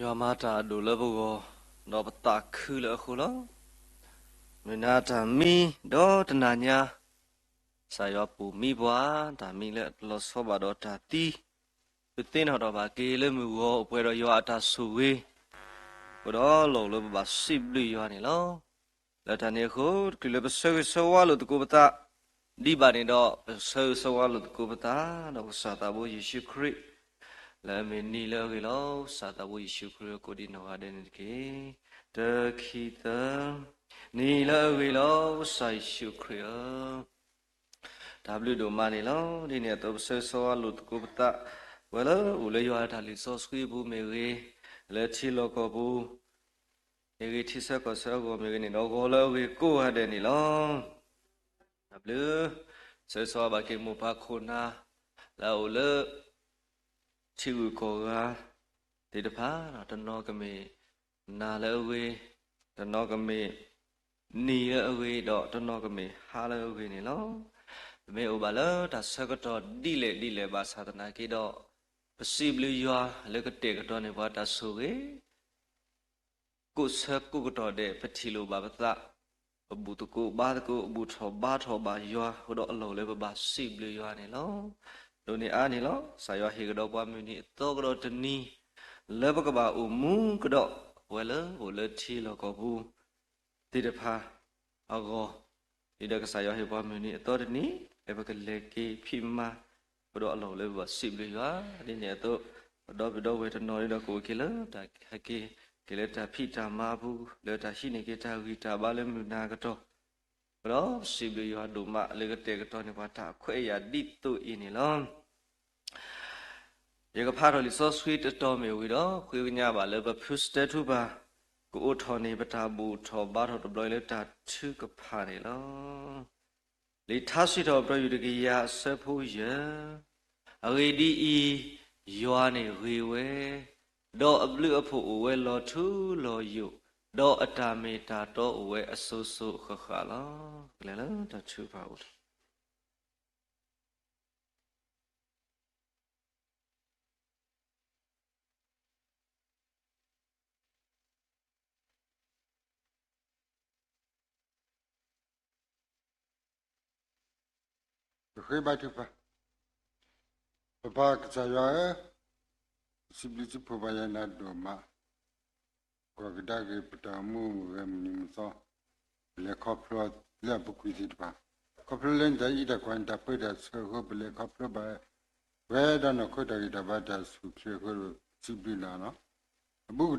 ယွၤမၤတၢ်အဒိၣ်လၢပဂီၢ်, ဒီးပသးခုလၢအဃိလီၤ. မုၢ်နၤတၢ်မံဒီးတနၤညါ, ကစၢ်ယွၤပိာ်မံပှၤ, တၢ်မံလၢအတလီၤဆီဘၣ်ဒီးတၢ်သံ, ပသ့ၣ်နီၣ်ထီၣ်ဘၣ်က့ၤလၢမုၢ်ဂီၤအိၣ်ပှဲၤဒီးယွၤအတၢ်ဆိၣ်ဂ့ၤ, အဃိဒီးလီၢ်အိၣ်လၢပဘၣ်စံးဘျုးယွၤန့ၣ်လီၤ. လၢတၢ်န့ၣ်အဃိ, တချုးလၢပဆၢဂ့ၤဆၢဝါလိာ်သကိးပသးဒံးဘၣ်န့ၣ်ဒီး, ပဆၢဂ့ၤဆၢဝါလိာ်သကိးပသးဒီးကစၢ်သးဘိယ့ၣ်ၡူးခရံာ်, လၢအမ့ၢ်နံၤလၢအဂ့ၤလီၤ. ကစၢ်သးဘိယ့ၣ်ၡူးခရံာ်အကိးဒံးနီၢ်ဂၤဒဲးန့ၣ်တက့ၢ်. တခံသၢ, နံၤလၢအဂ့ၤလီၤ. ကစၢ်ယ့ၣ်ၡူးခရံာ်ဧၢ, တၢ်ဘျုးဒိၣ်မးန့ၣ်လီၤ. ဒ်န့ၣ်အသိးပဆၢဂ့ၤဆၢဝါလိာ်သကိးပသး, ပဝဲလၢအိၣ်လၢယွၤအတၢ်လံာ်စီဆှံအပူၤမ့ၢ်ဂ့ၤ, လၢထံလီၢ်ကီၢ်ပူၤမ့ၢ်ဂ့ၤ, ထံဆၢကီၢ်ဆၢအဂီၢ်မ့ၢ်ဂ့ၤန့ၣ်ဒီး, ဂီၤလၢအဂ့ၤကိးဂၤဒဲးန့ၣ်လီၤ. တၢ်ဘျုး, ဆၢဂ့ၤဆၢဝါဘၣ်က့ၤမိၢ်ပၢ်ခိၣ်နၢ် လၢအအိၣ်လၢ ထံဂုၤကီၢ်ဂၤသ့ၣ်တဖၣ်, တနီၤကမ့ၢ်နၤလၢအဂ့ၤ, တနီၤကမ့ၢ်နံၤလၢအဂ့ၤ, ဒီးတနီၤကမ့ၢ်ဟါလၢအဂ့ၤန့ၣ်လီၤ. ပမ့ၢ်အိၣ်ဘၣ်လၢတၢ်ဆၢကတီၢ်ဒ်လဲၣ်ဒ်လဲၣ်ဘၣ်ဆၣ်သနာ်က့ဒီး, ပစံးဘျုးယွၤလၢကတဲာ်ကတီၤန့ၢ်ပှၤတၢ်ဆိၣ်ဂ့ၤ ကိးဆၢကိးကတီၢ်ဒဲး ပထံၣ်လိာ်ဘၣ်ပသး, ပဘူၣ်သကိးဘါသကိး ဘူၣ်ထီၣ်ဘါထီၣ်ဘၣ်ယွၤအဃိဒီး အလီၢ်အိၣ်လၢပဘၣ်စံးဘျုးယွၤန့ၣ်လီၤ. ဒိးန့ၢ်အါန့ၣ်လီၤ. ကစၢ်ယွၤဟ့ၣ်ကဒီးပှၤမုၢ်နံၤအသီကဒီးတနံၤ လၢပကဘၣ်အိၣ်မူကဒီး ပဝဲလၢအိၣ်လၢထံလီၢ်ကီၢ်ပူၤသ့ၣ်တဖၣ်အဂီၢ်, ဒ်ဒီးကစၢ်ယွၤဟ့ၣ်ပှၤမုၢ်နံၤအသီတနံၤ လၢပကလဲၤက့ၤဖံးမၤ အဃိဒီးအလီၢ်အိၣ်လၢပဘၣ်စံးဘျုးယွၤ. ဒ်န့ၣ်အသိး, ပဒီပုၢ်ဝဲၢ်တနီၤဒီးကအိၣ်က့ၤလၢတၢ်ဟဲက့ၤက့ၤလၢတၢ်ဖံးတၢ်မၤအပူၤ, လၢတၢ်ဟံးန့ၢ်က့ၤတၢ်ဂံၢ်တၢ်ဘါလၢမုၢ်နၤကတီၢ်, အဃိဒီးစံးဘျုးယွၤဒိၣ်မးလၢကတဲာ်ကတီၤန့ၢ်ပှၤတၢ်ခွဲးယာ်ဒ်သိးအံၤန့ၣ်လီၤ. ယကဖးထီၣ်လံာ်စီဆှံတတီၤမ့ၢ်ဝံၤဒီး ဃ့ကညးဘၣ်လၢပဖုစတၢထူပၢ် ကအိးထီၣ်န့ၢ်ပတၢ်ဘူၣ်ထီၣ်ဘါထီၣ်တဘျီအံၤလၢတၢ်ထုကဖၣ်န့ၣ်လီၤ. လံာ်ထါစံးထီၣ်ပတြၢၤ ယူၢ်တကယၤအဆၢဖိယဲၢ်, အဂ့ၢ်ဒ်အံၤ, ယွၤန့ၣ်ဂ့ၤဝဲ, ဒီးအဘျုးအဖှိၣ်အိၣ်ဝဲလီၤထူလီၤယိာ်, ဒီးအတၢ်မ့ၢ်တၢ်တီအိၣ်ဝဲအစိၤစိၤဃၣ်ဃၣ်လီၤ. ကလဲၤလၢတၢ်ထုကဖၣ်အိၣ်ထီၣ် ပဃ့ဘါထုကဖၣ်. ပပၢ်ကစၢ်ယွၤဧၢ, ပစံးဘျုးစံးဖှိၣ်ဘၣ်ယွၤနၤဒိၣ်မး, ကွၢ်ကဒါက့ၤပတၢ်အိၣ်မူမုၢ်ဂဲၤမုၢ်နံၤမုၢ်သီ, ပလဲၤခီဖျိလၢအပူၤကွံာ်သ့ၣ်တဖၣ်, ခီဖျိလၢနတၢ်အံးတၢ်ကွၢ်နတၢ်ပၢတၢ်ဆှၢအဃိ ပလဲၤခီဖျိဘၣ် ပဝဲဒီးနီၢ်ခိတၢ်ဂံၢ်တၢ်ဘါတၢ်ဆူၣ်ချ့အဃိ ပစံးဘျုးနၤလီၤ. အဘူးကတၢၢ်မုၢ်တနၤညါအံၤ,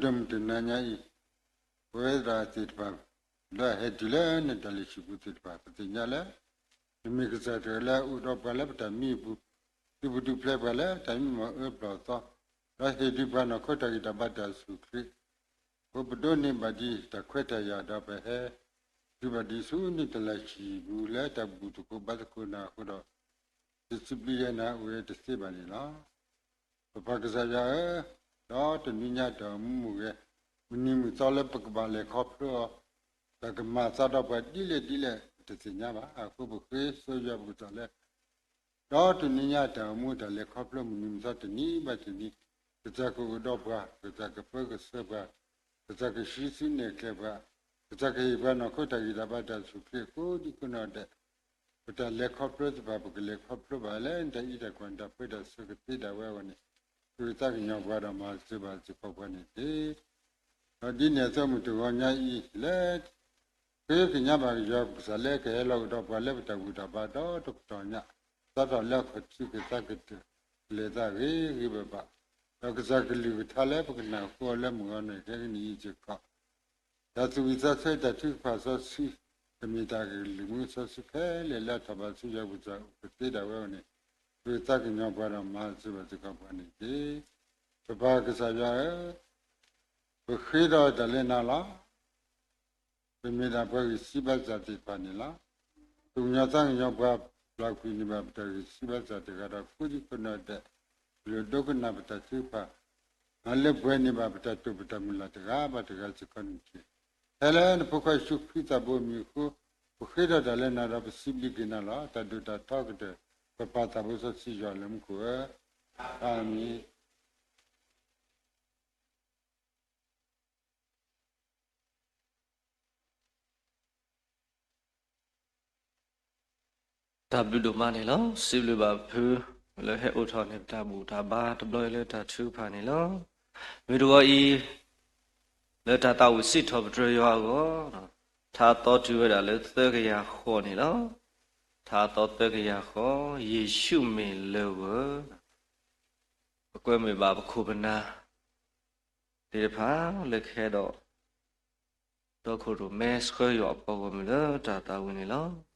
ပဝဲဒၣ်သ့ၣ်တဖၣ် လၢအဟဲတုၤလၢနတၢ်လုၢ်ဟံၣ်ပူၤသ့ၣ်တဖၣ် ပသ့ၣ်ညါလၢ နမ့ၢ်ကစၢ်တဂၤလၢအအိၣ်ဒီးပှၤလၢပတၢ်မံအပူၤ, ဒုးပဒုးဖျဲးပှၤလၢတၢ်မံမီၢ်အၢပျီၢ်အသီ, ဒီးဟ့ၣ်ဒုးပှၤနီၢ်ခိတၢ်ဂံၢ်တၢ်ဘါတၢ်ဆူၣ်ချ့ အဃိပဒိးန့ၢ်ဘၣ်ဒံးတၢ်ခွဲးတၢ်ယာ်ဒီးပဟဲ တုၤဘၣ်ဒံးဆူနတၢ်လုၢ်ဟံၣ်ပူၤလၢတၢ်ဘူၣ်သကိးဘါသကိးနၤအဃိဒီး ယစံးဘျုးယွၤနၤအိၣ်ဝဲတသ့ဘၣ်န့ၣ်လီၤ. ပပၢ်ကစၢ်ယွၤဧၢ, ဒီးတနွံညါတၢ်အိၣ်မူမုၢ်ဂဲၤ မုၢ်နံၤမုၢ်သီလၢပကဘၣ်လဲၤခီဖျိအီၤ, တၢ်ကမၤအသးဒီးပှၤဒ်လဲၣ်ဒ်လဲၣ် ပတသ့ၣ်ညါဘၣ်. အဃိပဃ့စိယွၤပကစၢ်လၢ ဒီးတနွံညါတၢ်အိၣ်မူတၢ်လဲၤခီဖျိမုၢ်နံၤမုၢ်သီတနံၤဘၣ်တနံၤ, ကစၢ်ကအိၣ်ဒီးပှၤ, ကစၢ်ကပၢကဆှၢပှၤ, ကစၢ်ကဟံးစုနဲၣ်ကျဲပှၤ, ကစၢ်ကဟ့ၣ်ပှၤနီၢ်ခိတၢ်ဂံၢ်တၢ်ဘါတၢ်ဆူၣ်ချ့ကိးဒံကိးနီၢ်ဒဲး, ပတၢ်လဲၤခီဖျိသ့ၣ်တဖၣ် ပကလဲၤခီဖျိဘၣ်လၢနတၢ်အံးတၢ်ကွၢ်နတၢ်ပၢတၢ်ဆှၢကသ့ဒၣ်ဝဲအဂီၢ်န့ၣ်, ပကသးကညီၤပှၤဒီးမၤစၢၤဘၣ်စ့ၢ်ကီးပှၤန့ၣ်တက့ၢ်. ဒီးဒ်န့ၣ်အသိးမုၢ်တဂီၤညါအံၤလၢ ဃ့ကညးဘၣ်ယွၤပကစၢ်လၢကဟဲလီၤကဒီးပှၤလၢပတၢ်ဘူၣ်တၢ်ဘါဒီတကတီၢ်ညါ, စးထီၣ်လၢအခီၣ်ထံးကသးကတၢၢ် ကလဲၤသးဂ့ၤဂ့ၤဘၣ်ဘၣ်, ဒီးကစၢ်ကလုၢ်ကထါလၢပကနၢ်ဟူအီၤလၢမုၢ်ဂီၤန့ၣ် ခဲကနံၣ်အံၤစ့ၢ်ကီး တၢ်သူၣ်ဝံၣ်သးဆၢတၢ်ထုကဖၣ်စီဆှံ ကမ့ၢ်တၢ်ကလုၢ်မူစီဆှံခဲလၢာ်လၢအထီၣ်ဘၣ်ဆူယွၤပကစၢ်အိၣ်ကသ့ဒၣ်ဝဲအဂီၢ်န့ၣ်, ပကသးကညီၤပှၤဒီးမၤစၢၤဘၣ်စ့ၢ်ကီးပှၤန့ၣ်တက့ၢ်. ပပၢ်ကစၢ်ယွၤဧၢ, ပဃ့ဒီးတၢ်လၢနၤလီၤ. ပမ့ၢ်ဒၣ်ပှၤဂံၢ်စၢ်ဘါစၢ်သ့ၣ်တဖၣ်န့ၣ်လီၤ. ပကညီၤသးကညီၤပှၤပျၢ်ကွံာ်န့ၢ်ဘၣ်ပတၢ်ဂံၢ်စၢ်ဘါစၢ်တဂၤဒီးကိးဒံကိးနီၢ်ဒဲး, ပကဒိကနၣ်ပတၢ်ထုကဖၣ် မၤလၢပှဲၤန့ၢ်ဘၣ်ပတၢ်တိာ်ပတၢ်မုၢ်လၢ်တဂၤဘၣ်တဂၤစ့ၢ်ကီးန့ၣ်တက့ၢ်. ဖဲလၢနဖိခွါယ့ၣ်ၡူးခရံာ်သးဘိအမံၤအဃိ, ပဃ့ထီၣ်တၢ်လၢနၤဒီးပစံးဘျုးက့ၤနၤလီၤ. တၢ်ဒိၣ်တၢ်ထီကတၢၢ် ပပၢ်သးဘိစီဆှံယွၤလၢမူခိၣ်ဧၢ, အၤမ့ၣ်. တၢ်ဘျုးဒိၣ်မးန့ၣ်လီၤ. စံးဘျုးဘၣ်ဖုလၢဟဲအိၣ်ထီၣ်န့ၣ် ပတၢ်ဘူၣ်တၢ်ဘါတဘျီအံၤလၢတၢ်ထုကဖၣ်န့ၣ်လီၤ. မုၢ်တဂီၤအံၤ လၢတၢ်သးဝံၣ်စံးထီၣ်ပတြၢၤယွၤအဂီၢ်, ထါအသီတုၤဝဲဒၣ်လၢသၢကယၤဃိးန့ၣ်လီၤ. ထါအသီသၢကယၤဃိး, ယ့ၣ်ၡူးမ့ၢ်လၢၢ်ဝၢ, ပကွဲမုာ်ဘၣ်ပခိၣ်ပနၢ်သ့ၣ်တဖၣ်လၢကဟဲဒီး ဒီခိၣ်ရိၣ်မဲဆှၢယွၤအပှၤဂီၢ်မုၢ်လၢတၢ်သးဝံၣ်န့ၣ်လီၤ. တၢ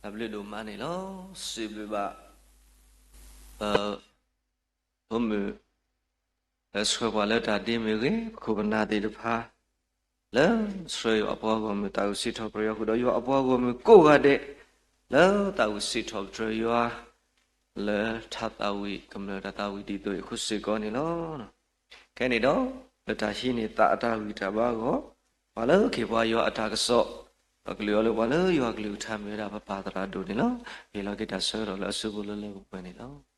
်ဘျုးဒိၣ်မးန့ၣ်လီၤ. စံးဘျုးဘၣ် ပ ဖိမုၣ် လၢဆှၢပှၤလၢတၢ်ဒ့မ့ၢ်ဂ့ၤ, ပခိၣ်ပနၢ်သ့ၣ်တဖၣ် လၢဆှၢယွၤအပှၤဂီၢ်မုၢ် သးဝံၣ်စံးထီၣ်ပတြၢၤယွၤဃုာ်ဒီးယွၤအပှၤဂီၢ်မုၢ်ကိးဂၤဒဲး လၢသးဝံၣ်စံးထီၣ်ပတြၢၤယွၤ လၢထါသးဝံၣ်ကမျၢၢ်တၢ်သးဝံၣ်ဒ်သိးအံၤအဃိစ့ၢ်ကီးန့ၣ်လီၤ. ခဲန့ၣ်ဒီး လၢတၢ်ဟံးန့ၢ်သးအတၢ်ဂံၢ်တၢ်ဘါအဂီၢ်, ပှၤလၢကဟ့ၣ်ပှၤယွၤအတၢ်ကစီၣ်, ဒီးကလုၢ်အီၤလၢပှၤလၢယွၤကလုၢ်ကထါမ့ၢ်ဝဲဒၣ်ပပၢ်သရၣ်ဒိၣ်န့ၣ်လီၤ. ဟ့ၣ်လီၤက့ၤတၢ်ဆၢကတီၢ်လၢအစုပူၤလၢလၢပှဲၤပှဲၤန့ၣ်လီၤ.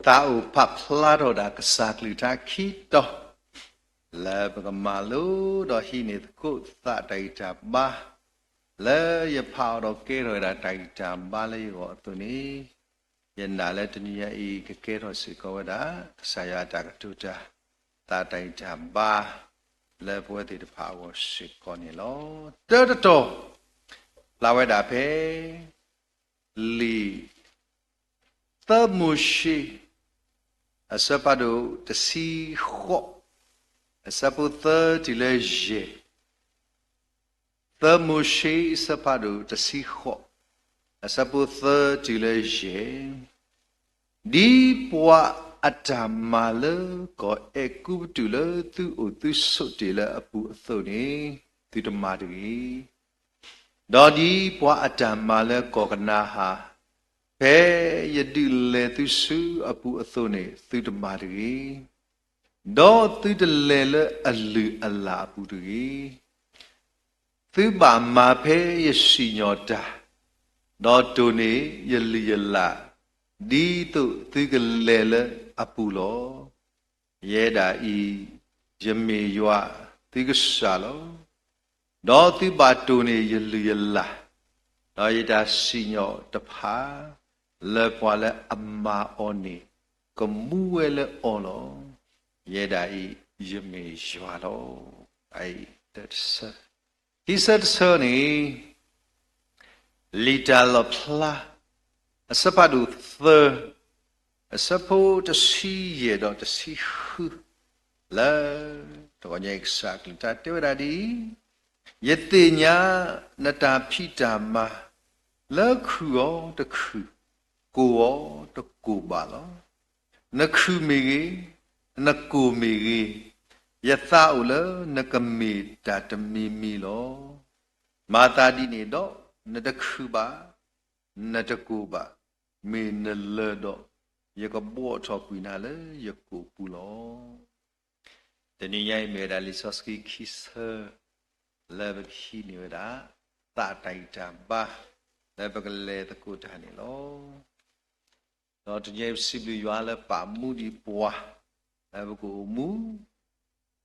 သးအိၣ်ပာ်ဖျါထီၣ်ဒၣ်ကစၢ်ကလုၢ်ကထါခံတီၤ, လၢပကမၤလိဒီးဟံးန့ၢ်သကိးသးတၢ်ဂံၢ်တၢ်ဘါ, လၢယဖးအီၤဒီးကဲထီၣ်ဝဲဒၣ်တၢ်ဂံၢ်တၢ်ဘါလၢယဂီၢ်အသိးန့ၣ်, ယနာ်လၢတနံၤညါအံၤ ကကဲထီၣ်စ့ၢ်ကီးဝဲဒၣ် ကစၢ်ယွၤအတၢ်ကတိၤတၢ် သးတၢ်ဂံၢ်တၢ်ဘါ လၢပဝဲသ့ၣ်တဖၣ်အဂီၢ်စ့ၢ်ကီးန့ၣ်လီၤ. တၢတတီၤ ဖျါဝဲဒၣ်ဖဲ လံာ် သၢမိၤၡ့ အဆၢဖးဒိၣ်တဆံဃိး, အဆၢဖိသၢတုၤလၢယဲၢ်, သၢမိၤၡ့ အဆၢဖးဒိၣ်တဆံဃိး, အဆၢဖိသၢတုၤလၢယဲၢ်, ဒ်ပှၤအတၢ်မၤလၢကီၢ်အဲၤကူပတူးလၢသုအိၣ်သုဆိးတ့ၢ်လၢအပူၤအသိးန့ၣ် သုတမၤတဂ့ၤ. ဒီးဒ်ပှၤအတၢ်မၤလၢကီၢ်ကနၤအၣ်, ဖဲယဒုးလဲၤသုဆူအပူၤအသိးန့ၣ် သုတမၤတဂ့ၤ. ဒီးသုတလဲၤလၢအလုၢ်အလၢ်အပူၤတဂ့ၤ. သုဘၣ်မၤဖဲယစံၣ်ညီၣ်တၢ်, ဒီးတိၢ်န့ၢ်ယလုၢ်ယလၢ်, ဒ်သိးသုကလဲၤလၢအပူၤလီၤ. ယဲဒၣ်အံၤ, ယမ့ၢ်ယွၤသုကစၢ်လီၤ. ဒီးသုဘၣ်တိၢ်န့ၢ်ယလုၢ်ယလၢ်, ဒီးယတၢ်စံၣ်ညီၣ်တဖၣ် လၢပှၤလၢအမၤအီၤန့ၣ် ကမူဝဲလၢအီၤလီၤ. ယဲဒၣ်အံၤ, ယမ့ၢ်ယွၤလီၤ. အတဆၢ, ခံဆၢတဆၢန့ၣ် လံာ်တၢ်လီၣ်ဖျါ အဆၢဖးဒိၣ်သၢ, အဆၢဖိတဆံယဲၢ်ဒီးတဆံဃု, လၢတဂီၤညါအံၤ ကစၢ်အကလုၢ်ကထါတဲဝဲဒၣ်ဒ်အံၤ, ယသ့ၣ်ညါနတၢ်ဖံးတၢ်မၤ လၢခုၣ်အီၤတခုၣ်, ကိၢ်အီၤတကိၢ်ဘၣ်လီၤ. နခုၣ်မ့ၢ်ဂ့ၤ, နကိၢ်မ့ၢ်ဂ့ၤ, ယသးအိၣ်လၢနကမ့ၢ်တၢ်တမံၤမံၤလီၤ. မၤသးဒ်န့ၣ်ဒီး နတခုၣ်ဘၣ်, နတကိၢ်ဘၣ်, မ့ၢ်နလၢၤဒီး ယကဘှီထီၣ်ကွံာ်နၤလၢယကိာ်ပူၤလီၤ. တနံၤညါအံၤမ့ၢ်ဝဲဒၣ်လံာ်စီဆှံခံဆၢ လၢပကဟံးန့ၢ်ဝဲဒၣ် သးတၢ်ဂံၢ်တၢ်ဘါ လၢပကလဲၤသကိးတၢ်န့ၣ်လီၤ. ဒီးတနံၤညါအံၤပစံးဘျုးယွၤလၢပာ်မူဒံးပှၤ လၢပကအိၣ်မူ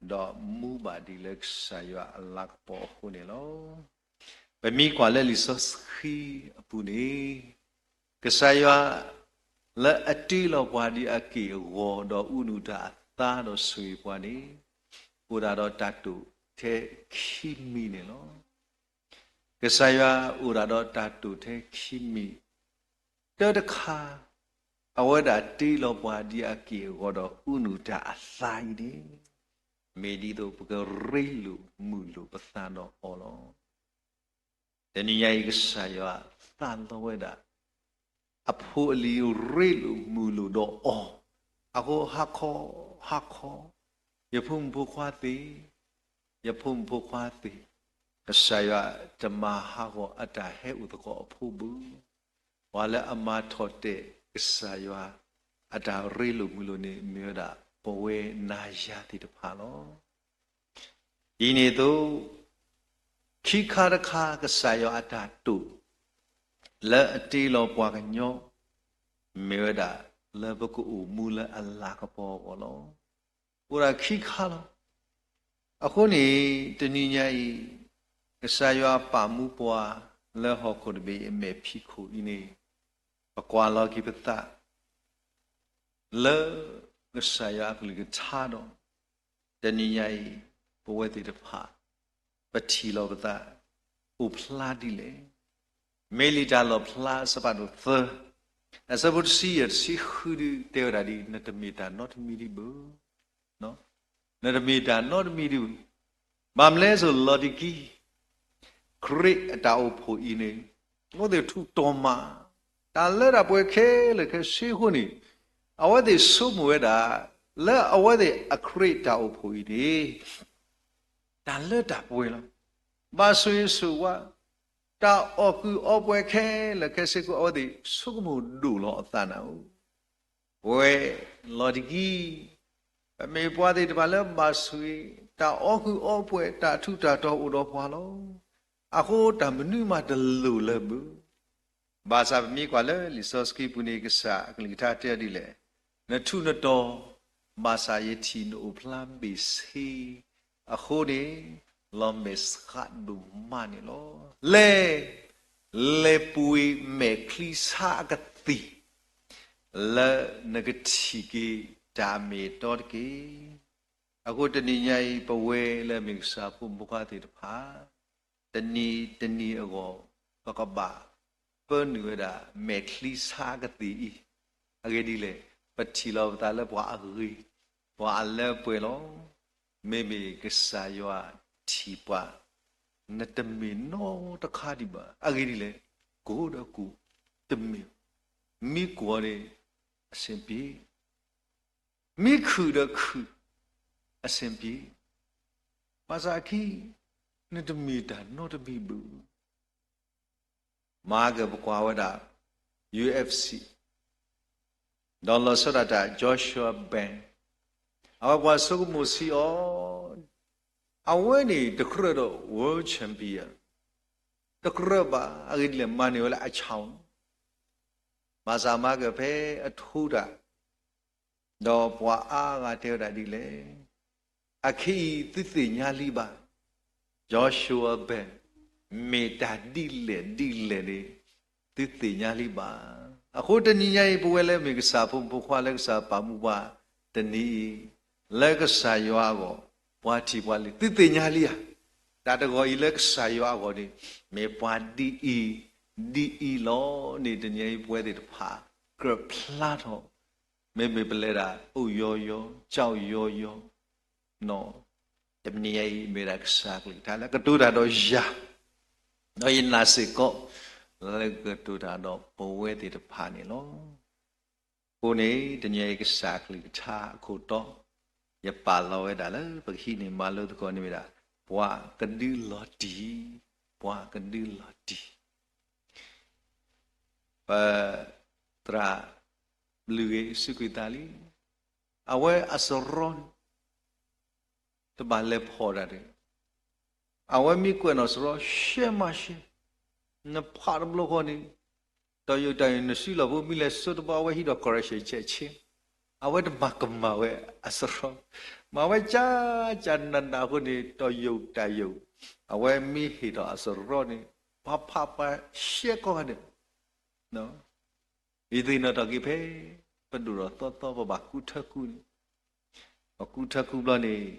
ဒီးမူဘၣ်ဒံးလၢကစၢ်ယွၤအလၤကပီၤအဃိန့ၣ်လီၤ. ပမ့ၢ်ကွၢ်လၢလံာ်စီဆှံအပူၤန့ၣ် ကစၢ်ယွၤလၢအတ့လီၤပှၤဒ်အက့ၢ်အဂီၤ ဒီးအုၣ်နုၢ်တၢ်အသါဒီးဆိၣ်ဂ့ၤပှၤန့ၣ် အိၣ်ဒၣ်ဒီးတၢ်တိာ်ထဲခံမံၤန့ၣ်လီၤ. ကစၢ်ယွၤအိၣ်ဒၣ်ဒီးတၢ်တိာ်ထဲခံမံၤ, တၢတခါ အဝဲဒၣ်တ့လီၤပှၤဒ်အက့ၢ်အဂီၤဒီး အုၣ်နုၢ်တၢ်အသါအံၤန့ၣ် မ့ၢ်ဒ်သိးပကရ့လိာ်မုာ်လိာ်ပသးဒီးအီၤလီၤ. တနံၤညါအံၤ ကစၢ်ယွၤသးလီဝဲဒၣ် အဖိအလံၤရ့လိာ်မုာ်လိာ်ဒီးအီၤ, အဃိဟါခီ, ဟါခီ, ယဖိမုၣ်ဖိခွါသ့ၣ်, ယဖိမုၣ်ဖိခွါသ့ၣ်, ကစၢ်ယွၤတမၤဟးဂီၤအတၢ်ဟဲအိၣ်သကိးအဖိဘၣ်. ပှၤလၢအမၤထီၣ်တဲာ်ကစၢ်ယွၤ အတၢ်ရ့လိာ်မုာ်လိာ်န့ၣ် မ့ၢ်ဝဲဒၣ်ပဝဲနၤယၤသ့ၣ်တဖၣ်လီၤ. ဒ်န့ၣ်အသိး ခံခါတခါ ကစၢ်ယွၤအတၢ်တိာ် လၢအတ့လီၤပှၤကညီ မ့ၢ်ဝဲဒၣ်လၢပကအိၣ်မူလၢအလၤကပီၤအဂီၢ်လီၤ. အိၣ်ဒၣ်ခံခါလီၤ. အဃိန့ၣ် တနံၤညါအံၤ ကစၢ်ယွၤပာ်မူပှၤလၢဟီၣ်ခိၣ်တဘ့ၣ်အမဲာ်ဖံးခိၣ်အံၤန့ၣ် ပကွၢ်လီၤက့ၤပသး လၢကစၢ်ယွၤအကလုၢ်ကထါဒီး တနံၤညါအံၤ ပဝဲသ့ၣ်တဖၣ် ပထံၣ်လီၤပသး အိၣ်ဖျါဒ်လဲၣ်. မ့ၢ်လံာ်တၢ်လီၣ်ဖျါ အဆၢဖးဒိၣ်သၢ, အဆၢဖိတဆံယဲၢ် တဆံဃုဒုး တဲဝဲဒၣ်ဒ်အံၤ, နတမ့ၢ်တၢ်နီတမံၤဒံးဘၣ်. နတမ့ၢ်တၢ်နီတမံၤဒံးဘၣ်. ဘၣ်မနုၤလဲၣ်, လီၤတက့ၢ် ခရံာ်အတၢ်အိၣ်ဖှိၣ်အံၤန့ၣ် အဝဲသ့ၣ်ထူးတီၤမး တၢ်လၢတၢ်ပှဲၤခဲလၢာ်ခဲဆ့အဃိန့ၣ် အဝဲသ့ၣ်ဆိကမိၣ်ဝဲဒၣ် လၢအဝဲသ့ၣ်အခရံာ်တၢ်အိၣ်ဖှိၣ်အံၤန့ၣ် တၢ်လၢတၢ်ပှဲၤလီၤ. ဘၣ်ဆိၣ်ဂ့ၤဆိၣ်ဝါ တၢ်အီၣ်ကုးအီပှဲၤခဲလၢာ်ခဲဆ့အဃိ အဝဲသ့ၣ်ဆိကမိၣ်ဒိၣ်လီၤအသးနၤဧၢ. ပဝဲလီၤတက့ၢ် ပမ့ၢ်ပှၤသ့ၣ်တဖၣ်လၢဘၣ်ဆိၣ်ဂ့ၤ တၢ်အီၣ်ကုးအီပှဲၤ တၢ်ထူးတၢ်တီၤအိၣ်ဒီးပှၤလီၤ. အဃိတၢ်မနုၤမးတလိၣ်လၢၤဘၣ်. ဘၣ်ဆၣ်ပမ့ၢ်ကွၢ်လၢလံာ်စီဆှံပူၤန့ၣ် ကစၢ်အကလုၢ်ကထါတဲဒ်လဲၣ်, နထူးနတီၤ ဘၣ်ဆၣ်ယထံၣ်နအိၣ်ဖျါဘ့ၣ်ဆ့ အဃိန့ၣ် လီၤမဲာ်ဆှးဒိၣ်မးန့ၣ်လီၤ. လဲၤ, လဲၤပှ့ၤမဲာ်ချံဆါအကသ့ၣ် လၢနကထံၣ်က့ၤတၢ်အမ့ၢ်အတီတက့ၢ်. အဃိတနံၤညါအံၤ ပဝဲလၢမ့ၢ်ကစၢ်ဖိမုၣ်ဖိခွါသ့ၣ်တဖၣ် တနံၤတနံၤအဂီၢ် ပကဘၣ်ပၢနုာ်ဝဲဒၣ် မဲာ်ချံဆါကသ့ၣ်အံၤ, အဂ့ၢ်ဒ်လဲၣ်, ပထံၣ်လီၤပသးလၢပှၤအဂ့ၤ, ပှၤအလၢအပှဲၤလီၤ. မ့မ့ၢ်ကစၢ်ယွၤထံၣ်ပှၤ, နတမ့ၢ်နီတခါဒံးဘၣ်. အဂ့ၢ်ဒ်လဲၣ်, ကိၢ်ဒီးကိၢ်တမ့ၢ်, မ့ၢ်ကိၢ်န့ၣ် အဆင်ပြေ မ့ၢ်ခုၣ်ဒီးခုၣ် အဆင်ပြေ, ဘၣ်ဆၣ်အခံ, နတမ့ၢ်တၢ်နီတမံၤဘၣ်. မၤက့ၤပကွၢ်ဝဲဒၣ် ယူၣ်အ့ၣ်အ့ဖ်စံၣ် ဒီးလီၤဆီဒၣ်တၢ် Joshua Band, အဝဲပှၤဆိကမိၣ်ဆံးအီၤ, အဝဲန့ၣ်တကြၢးဒီး world champion တကြၢးဘၣ်. အဂ့ၢ်ဒ်လဲၣ် မၤန့ၢ်ဝဲလၢအဆၣ်, ဘၣ်ဆၣ်မၤက့ၤဖဲအထိတၢ် ဒီးပှၤအါဂၤတဲဝဲဒၣ်ဒ်လဲၣ်, အခဲအံၤသုသ့ၣ်ညါလံဘၣ်, Joshua Band မ့ၢ်တၢ်ဒ်လဲၣ်ဒ်လဲၣ်န့ၣ် သုသ့ၣ်ညါလံဘၣ်. အဃိတနံၤညါအံၤ ပဝဲလၢမ့ၢ်ကစၢ်ဖိမုၣ်ဖိခွါလၢကစၢ်ပာ်မူပှၤ တနံၤအံၤ လၢကစၢ်ယွၤအဂီၢ် ပှၤထံၣ်ပှၤလံ သုသ့ၣ်ညါလံဧါ. တၢ်တဂီၤအံၤလၢကစၢ်ယွၤအဂီၢ်န့ၣ် မ့ၢ်ပှၤဒ်အံၤ ဒ်အံၤလီၤန့ၣ် တနံၤအံၤပဝဲသ့ၣ်တဖၣ် ကြၢးဖျါထီၣ်, မ့မ့ၢ်ပလဲၤဒၣ် အိၣ်ယီၤယီၤ ကၠီယီၤယီၤ တနံၤအံၤ မ့ၢ်ဒၣ်ကစၢ်ကလုၢ်ကထါလၢကတိၤတၢ်ဒီးယၤ, ဒီးယနာ်စ့ၢ်ကီး လၢကတိၤတၢ်ဒီးပဝဲသ့ၣ်တဖၣ်န့ၣ်လီၤ. အဃိန့ၣ် တနံၤအံၤ ကစၢ်ကလုၢ်ကထါအခိၣ်တီ ယပာ်လီၤဝဲဒၣ်လၢပကဟံးန့ၢ်မၤလိသကိးန့ၣ်မ့ၢ်ဒၣ် ပှၤကဒုလီၤတံၢ်, ပှၤကဒုလီၤတံၢ် ပသရၣ်လုၢ်ဂ့ၤ စူးကွံာ်သးလံ, အဝဲအစရီန့ၣ် တဘၣ်လဲၤဖီၣ်တၢ်တဂ့ၤ, အဝဲမ့ၢ်ကွဲးနီၣ်စရီ ရှဲမးရှဲ, နဖးတဘျီဃီန့ၣ် တီၢ်ယိၣ်တၢ်ယိၣ် နစုလီၢ်ဖိ မ့ၢ်လဲၤစိတဘျီ အဝဲဟံးဒီး correction ဆဲးဆ့, အဝဲတမၤကမၣ်ဝဲအစရီ, မၤဝဲကၢ်ကၢ်နးနးအဃိန့ၣ် တီၢ်ယိၣ်တၢ်ယိၣ် အဝဲမ့ၢ်ဟ့ၣ်ထီၣ်အစရီန့ၣ် ပှၤဖးပှၤရှဲကိးဂၤဒဲး ယသ့ၣ်နီၣ်ထီၣ်က့ၤဖဲ ပဒိၣ်ထီၣ်သီသီ ပဘၣ်ကူထၢကူန့ၣ်, ပကူထၢကူဘျီန့ၣ်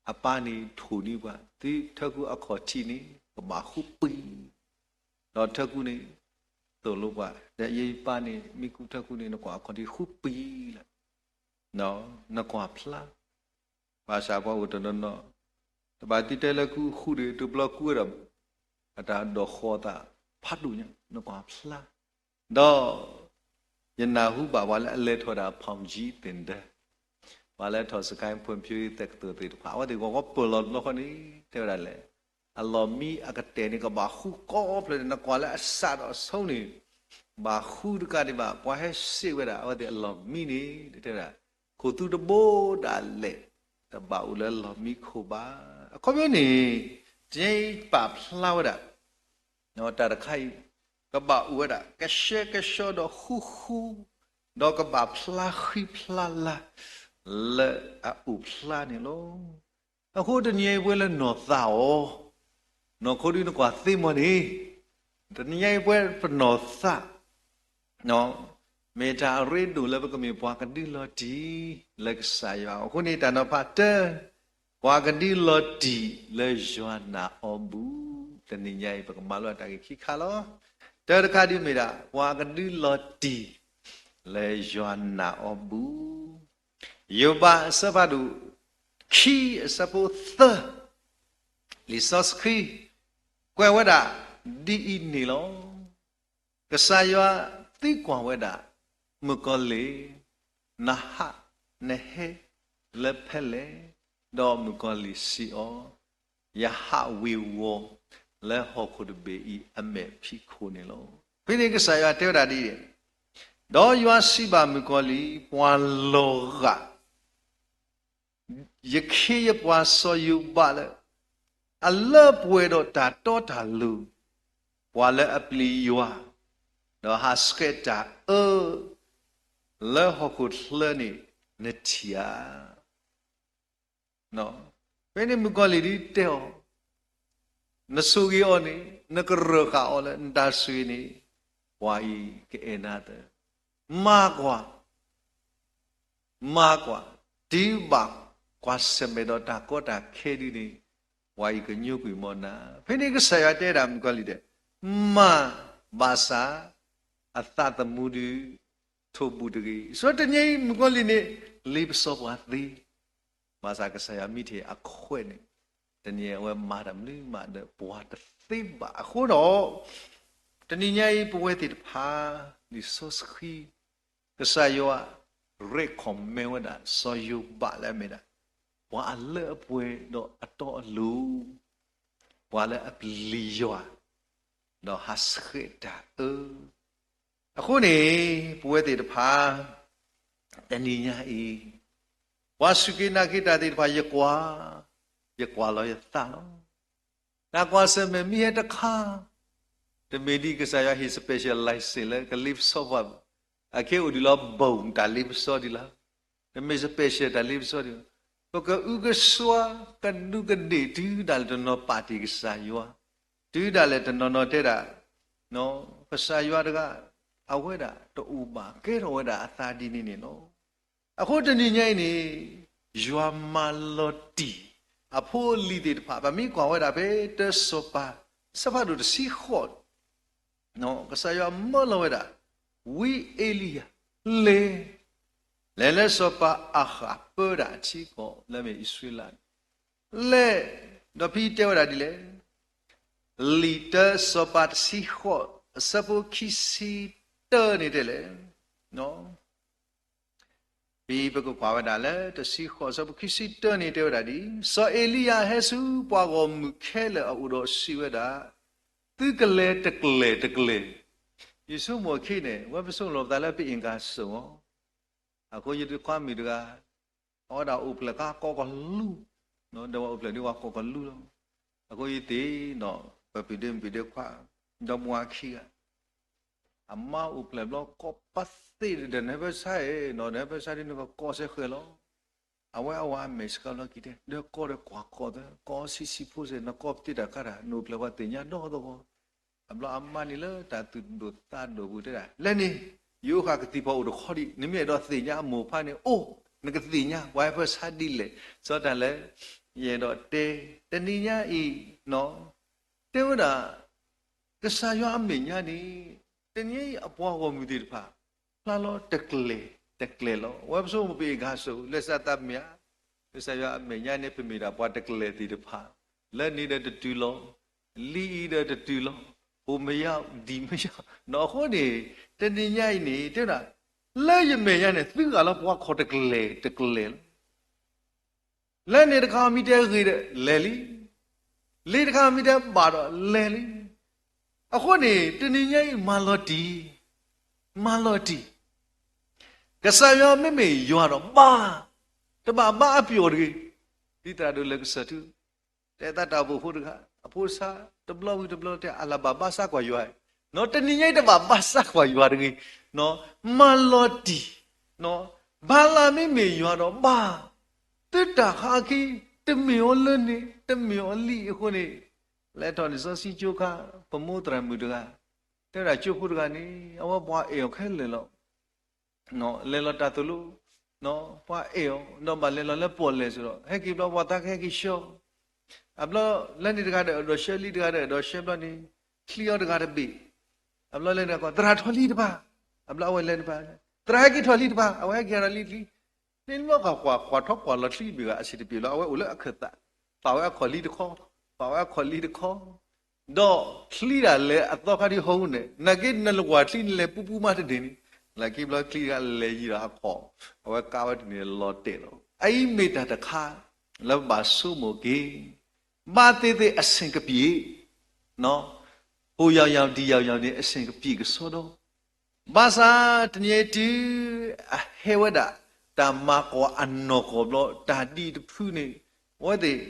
အပၢ်န့ၣ်ထိၣ်န့ၢ်ပှၤ သုထၢကူအခီၣ်ထံးန့ၣ် ကဘၣ်ဃုပံၤ, ဒီးထၢကူန့ၣ် သိၣ်လိပှၤ ဒီးယပၢ်န့ၣ် မ့ၢ်ကူထၢကူန့ၣ် နကွၢ်အခီၣ်ထံးဃုပံၤလီၤ, နကွၢ်ဖျါ ဘၣ်ဆၣ်ပှၤအိၣ်တနီၤနီၤ တဘၣ်သံတဲလၢကူဃုဒီး တဘျီကူဝဲဒီး အတၢ်ဒိးဃီၤသးဖးဒိၣ်ညါ နကွၢ်ဖျါ, ဒီး ယနၢ်ဟူဘၣ်ပှၤလၢအလဲၤထီၣ်ဒၣ် ဖောင်ကြီးသင်တန်း, ပှၤလၢထီၣ် စကိုင်းဖွံ့ဖြိုးရေးတက္ကသိုလ် သ့ၣ်တဖၣ် အဝဲသ့ၣ်ဂီၤဂီၤပၢၢ်လီၤတဘျီဃီန့ၣ် တဲဝဲဒၣ်လဲၣ်, အလီၢ်မံအကတၢၢ်န့ၣ် ကဘၣ်ဃုကိးဖျၢၣ်န့ၣ် နကွၢ်လၢအစးဒီးအဆိန့ၣ် ဘၣ်ဃုတကးဒံးဘၣ် ပှၤဟဲစံးဝဲဒၣ် အဝဲသ့ၣ်အလီၢ်မံန့ၣ် တဲဝဲဒၣ် ခိၣ်သူတဘိဒၣ်လဲာ် တဘၣ်အိၣ်လၢလီၢ်မံခိၣ်ဘၣ်. အခီပညီန့ၣ် တနံၤအံၤပာ်ဖျါဝဲဒၣ် တၢ်တခါအံၤ ကဘၣ်အိၣ်ဝဲဒၣ် ကဆှဲကဆှီဒီးဃူဃူ ဒီးကဘၣ်ဖျါဃံဖျါလၤ လၢအအိၣ်ဖျါန့ၣ်လီၤ. အဃိတနံၤအံၤ ပဝဲလၢနီၢ်သးအီၤ နီၢ်ခိဒုနကွၢ်သ့မီၤန့ၣ် တနံၤအံၤပဝဲပနီၢ်သး မ့ၢ်တၢ်အရ့ဒိၣ်လၢပကမ့ၢ်ပှၤကဒုလီၤတံၢ် လၢကစၢ်ယွၤအဃိန့ၣ် တၢ်နီၤဖးတၢ ပှၤကဒုလီၤတံၢ်လၢယွၤနာ်အီၤဘၣ်. တနံၤညါအံၤ ပကမၤလိတၢ်ဂ့ၢ်ခံခါလီၤ. တၢတခါဒ်မ့ၢ်ဒၣ် ပှၤကဒုလီၤတံၢ်လၢယွၤနာ်အီၤဘၣ်. ယိၤဘးအဆၢဖးဒိၣ်ခံအဆၢဖိသၢ လံာ်စီဆှံ ကွဲးဝဲဒၣ်ဒ်အံၤန့ၣ်လီၤ. ကစၢ်ယွၤသံကွၢ်ဝဲဒၣ် မုၣ်ကီၤလံၢ်, နဟးနဟဲလၢဖဲလဲၣ်, ဒီးမုၣ်ကီၤလံၢ်စံးအီၤ, ယဟးဝ့ၤဝီၤလၢဟီၣ်ခိၣ်တဘ့ၣ်အံၤအမဲာ်ဖံးခိၣ်န့ၣ်လီၤ. ဖဲန့ၣ်ကစၢ်ယွၤတဲဝဲဒၣ်ဒ်အံၤ, ဒီးယွၤစံးဘၣ်မုၣ်ကီၤလံၢ်, ပှၤလီၤဂာ် ယခ့ယပှၤစီၤယိၤဘးလၢ အလၢပှဲၤဒီးတၢ်တီတၢ်လိၤ, ပှၤလၢအပျံၤယွၤ, ဒီးဟးဆှဲးတၢ်အၢ လၢဟီၣ်ခိၣ်ချၢန့ၣ် နထံၣ်ဧါ. ဖဲန့ၣ်မုၣ်ကီၤလံၢ်ဒ်တဲအီၤ, နဆိၣ်ဂ့ၤအီၤန့ၣ် နကရၢၢ်ဃာ်အီၤလၢနတၢ်ဆိၣ်ဂ့ၤန့ၣ် ပှၤအံၤကအဲၣ်နၤသၢ, မၤကွၢ် မၤကွၢ်, တုၤဘၣ်ကွၢ်ဆၢၣ်မဲာ်ဒီးတၢ်ကီတၢ်ခဲဒ်န့ၣ် ပှၤအံၤကညိကွံာ်မ်နၤ. ဖဲန့ၣ်ကစၢ်ယွၤတဲဒၣ်မုၣ်ကီၤလံၢ်ဒီး, မၤဘၣ်ဆၣ် အသးသမူဒုး ထိၣ်ဘူၣ်တဂ့ၤ. ဆိတနံၤအံၤမုၣ်ကီၤလံၢ်န့ၣ် လံာ်ပစီပှၤသ့ ဘၣ်ဆၣ်ကစၢ်ယွၤမံထံၣ်အခွဲးန့ၣ် တနံၤအံၤအဝဲမၤတၢ်မနုၤမးဒီးပှၤတသ့ဘၣ်အဃိဒီး တနံၤညါအံၤ ပဝဲသ့ၣ်တဖၣ် လံာ်စီဆှံ ကစၢ်ယွၤ recommend ဝဲဒၣ် စီၤယိၤဘးလၢအမ့ၢ်ဒၣ် ပှၤအလၢအပှဲၤဒီးအတီအလိၤ ပှၤလၢအပျံၤယွၤ, ဒီးဟးဆှဲးတၢ်အၢ. အဃိန့ၣ် ပဝဲသ့ၣ်တဖၣ် တနံၤညါအံၤ ပှၤစူၢ်က့ၤနာ်က့ၤတၢ်သ့ၣ်တဖၣ် ယကွၢ်, ယကွၢ်လီၤယသးလီၤ. တၢ်ကွၢ်ဆၢၣ်မဲာ်မ့ၢ်ဟဲတခါ, တမ့ၢ်ဒ်ကစၢ်ယွၤဟ့ၣ် special license လၢကလ့ပစီပှၤ, အခဲအိၣ်ဒံးလီၤ ဘုံတၢ်လ့ပစီဒံးလီၤ. တမ့ၢ် special တၢ်လ့ပစီဒံးလီၤ. ပကအုကစွါ ကဒူးကဒ့ၣ် တုၤဒၣ်လဲာ်တနီၤပာ်တ့ၢ်ကစၢ်ယွၤ, တုၤဒၣ်လဲာ်တနီၤနီၤတဲဒၣ် ကစၢ်ယွၤတဂၤ အဝဲဒၣ်တအိၣ်ဘၣ် ကဲထီၣ်ဝဲဒၣ်အသးဒ်န့ၣ်န့ၣ်လီၤ. အဃိတနံၤညါအံၤန့ၣ် ယွၤမၤလီၤတံၢ် အဖိအလံၤသ့ၣ်တဖၣ် ပမ့ၢ်ကွၢ်ဝဲဒၣ်ဖဲတၢစီၤပၤ အဆၢဖးဒိၣ်တဆံဃိး ကစၢ်ယွၤမၢလီၤဝဲဒၣ် ဝံအ့လံယၤ လဲၤ, လဲၤလၢစီၤပၤအၤဃးပၢဒၣ်အထံအကီၢ် လၢအမ့ၢ်အံၣ်စရ့လးန့ၣ်, လဲၤ, ဒီးဖဲတဲဝဲဒၣ်ဒ်လဲၣ်, လံာ်တၢစီၤပၤတဆံဃိး အဆၢဖိခံဆံတၢန့ၣ်တဲလဲၣ်, ဖဲပကကွၢ်ဝဲဒၣ်လၢတဆံဃိး အဆၢဖိခံဆံတၢန့ၣ်တဲဝဲဒၣ်ဒ်, စီၤအ့လံယၤဟဲဆူပှၤဂီၢ်မုၢ်ခဲလၢာ်အအိၣ်ဒီးစံးဝဲဒၣ်, သုကလဲၤတကျဲာ်တကျဲာ်, ယဆိကမိၣ်အခံန့ၣ် ဝဲပဆိကမိၣ်လီၤပသးလၢပအ့ၣ်ကၤစိၣ်အီၤ, အဃိယတခွါမုၣ်တဂၤ အဝဲဒၣ်အိၣ်ဖျဲၣ်ခါကိးကလူး, ဒီးဝဲအိၣ်ဖျဲၣ်ဒ်ဝဲကိးကလူးလီၤ. အဃိယသ့ၣ်နီၣ် ပပုၢ်ဒ့မုၣ်ဒ့ခွါ ဒီပုၢ်ဝဲၢ်ခံဂၤ အမါအိၣ်ဖျဲၣ်ဘျီကိးပသ့ၣ်ဒီး နဟဲဖဲဆါအံၤနီၣ် နဟဲဖဲဆါဒ်န့ၣ်ကကိးစဲဃဲၤလီၤ. အဝဲအဝၤအမဲာ်ဆှးလီၤက့ၤတဲ ဒီးကိးဒီးကွၢ်ကိးသၢ ကိးဆံးဆံးဖိစဲး နကိးပသ့ၣ်တၢ်ခါတၢ် နအိၣ်ဖျဲၣ်ပှၤသ့ၣ်ညါဒီသဝီ အဘျီအမါန့ၣ်လၢတၢ်သူၣ်ဒိၣ်သးဒိၣ်ပူၤတဲဒၣ် လဲၣ်န့ၣ် ယအိၣ်ဃာ်ကသံၣ်ဖီအိၣ်တခီဒံး နမ့ၢ်အဲၣ်ဒိးသ့ၣ်ညါအမိၢ်ဖါန့ၣ် အိၣ် နကသ့ၣ်ညါ ပှၤဟဲဖဲဆါဒ်လဲၣ် စီတၢ်လၢ ယအဲၣ်ဒိးတဲ တနံၤညါအံၤ တဲဝဲဒၣ် ကစၢ်ယွၤအမဲာ်ညါန့ၣ် တနံၤညါအံၤအပှၤဂီၢ်မုၢ်သ့ၣ်တဖၣ် ဖျါလီၤတကျဲာ်တကျဲာ်လီၤ. အဝဲပဆိကမိၣ်ပအ့ၣ်ကၤစိၣ် လဲၤစးသးမ့ၢ်ဧါ, ကစၢ်ယွၤအမဲာ်ညါန့ၣ် ပမ့ၢ်ဒၣ်ပှၤတကျဲာ်သ့ၣ်တဖၣ် လၢန့ၣ်ဒီးတတုၤလီၤ, လံအံၤဒီးတတုၤလီၤ, ဟိၣ်မယါဒံၣ်မယါ, ဒီးအဃိန့ၣ် တနံၤညါအံၤန့ၣ် တဲဝဲဒၣ် လၢယမဲာ်ညါန့ၣ် သုဂၤလၢပှၤခိးတကျဲာ်တကျဲာ်လီၤ. လၢန့ၣ်တခါမ့ၢ်တဲဂ့ၤဒီး လဲၤလံ, လံတခါမ့ၢ်တဲဘၣ်ဒီး လဲၤလံ. အဃိန့ၣ် တနံၤညါအံၤ မၤလီၤတံၢ်, မၤလီၤတံၢ်, ကစၢ်ယွၤမ့မ့ၢ်ယွၤဒီးဘၣ်, တဘၣ်ဘၣ်အပျီၢ်တဂ့ၤ, ဒ်သရၣ်ဒိၣ်လဲၤကစၢၢ်ထူ တဲသးတၢ်အိၣ်ဖှိၣ်ဖိတဂၤ အဖိဆါတဘျီဝံၤတဘျီတဲ အလၢဘၣ်ဘၣ်ဆၣ်ကွၢ်ယွၤ, နီၢ်တနံၤညါအံၤ တဘၣ်ဘၣ်ဆၣ်ကွၢ်ယွၤတဂ့ၤ, မၤလီၤတံၢ်, ဘၤလးမ့မ့ၢ်ယွၤဒီးဘၣ်, သုတၢ်ခါအခံ တမ့ၢ်အီၤလၢန့ၣ် တမ့ၢ်အီၤလံအဃိန့ၣ်, လဲၤထီၣ်န့ၣ်စီဆှံကၠိခါ ပမိၢ်သရၣ်မုၣ်တဂၤ, တဲဝဲဒၣ်ကၠိဖိတဂၤန့ၣ် အဝဲပှၤအဲၣ်အီၤခဲလၢာ်လီၤ. လဲၤလီၤတၢ်သိၣ်လိ ပှၤအဲၣ်အီၤ ဒီးဘၣ်လဲၤလီၤလၢပီၣ်လဲၣ်စ့ၢ်ဒီး ဟဲက့ၤဘျီပှၤသးကဟဲက့ၤဆှၢ, အဘျီလၢန့ၣ်တဂၤဒီး အဒိးဆှၢလံတဂၤဒီး အဒိးဆှၢဘျီန့ၣ် ချံအီၤတဂၤတဘ့ၣ်, အဘျီလၢန့ၣ်ကိး သရၣ်ထီၣ်လံတပၤ, အဘျီအဝဲလဲၤတပၤ, သရၣ်ဟဲက့ၤထီၣ်လံတပၤ, အဝဲဟဲက့ၤထီၣ်လံချံ န့ၣ်လီၤ ကွၢ်ကွၢ်ကွၢ်ထီၣ်ကွၢ်လီၤချံဘ့ၣ်ဂၤအဆံးတပ့ၤလီၤ အဝဲအိၣ်လၢအခၢၣ်သး, ပာ်ဝဲအခီၣ်လံတခီ, ပာ်ဝဲအခီၣ်လံတခီ, ဒီးချံဒၣ်လဲာ်အသီခါဒ်ဟီၣ်ဟူးန့ၣ် နာ်က့နလၢကွၢ်ချံနလဲၤပူပူမးတန့ၢ်န့ၣ်, လၢခံဘျီချံတဂၤလဲၤယံၤဒီးအခီၣ်, အဝဲကးဝဲတန့ၢ်လီၤတဲာ်လီၤ. အအံၤမ့ၢ်တၢ်တခါ လၢပဘၣ်ဆိကမိၣ်က့ၤ, ဘၣ်သ့ၣ်သ့ၣ်အဆင်ကပံၤ ဟိုရောက်ရောက် ဒီရောက်ရောက်န့ၣ် အဆင်ကပံၤကစီဒီ, ဘၣ်ဆၣ်တနံၤအံၤတုၤအဟဲဝဲဒၣ် တၢ်မၤကွၢ်အနီၢ်ကီၢ်ဘျီ တၢ်ဒ်တဖုန့ၣ် အဝဲသ့ၣ်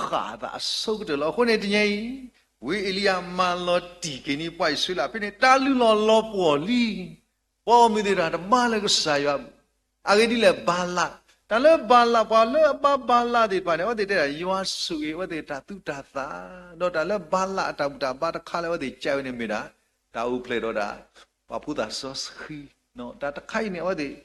ဃၣ်သးအဆိကတၢၢ်လီၤ. အဃိန့ၣ်တနံၤအံၤ ဝံအ့လံယၤမၤလီၤတံၢ်က့ၤန့ၢ်ပှၤအံၣ်စရ့လးဖဲန့ၣ် တၢ်လုၢ်လီၢ်လီၤပှီၢ်လံ ပှၤဂီၢ်မုၢ်သ့ၣ်တဖၣ်တဘါလၢကစၢ်ယွၤအပူၤ, အဂ့ၢ်ဒ်လဲၣ်ဘၤလး, တၢ်လၢဘၤလး ပှၤလၢအဘါဘၤလးသ့ၣ်တဖၣ်န့ၣ် အဝဲသ့ၣ်တဲဒၣ် ယွၤဆိၣ်ဂ့ၤအဝဲသ့ၣ်တၢ်သူၣ်တၢ်သး, ဒီးတၢ်လၢဘၤလးအတၢ်ဘူၣ်တၢ်ဘါတခါလၢအဝဲသ့ၣ်ကဲဝဲန့ၣ်မ့ၢ်ဒၣ် တၢ်အိၣ်ဖျဲၣ်ဒီးဒၣ် ပှၤဖိသၣ်စီဆှံ, တၢ်တခါအံၤန့ၣ် အဝဲသ့ၣ်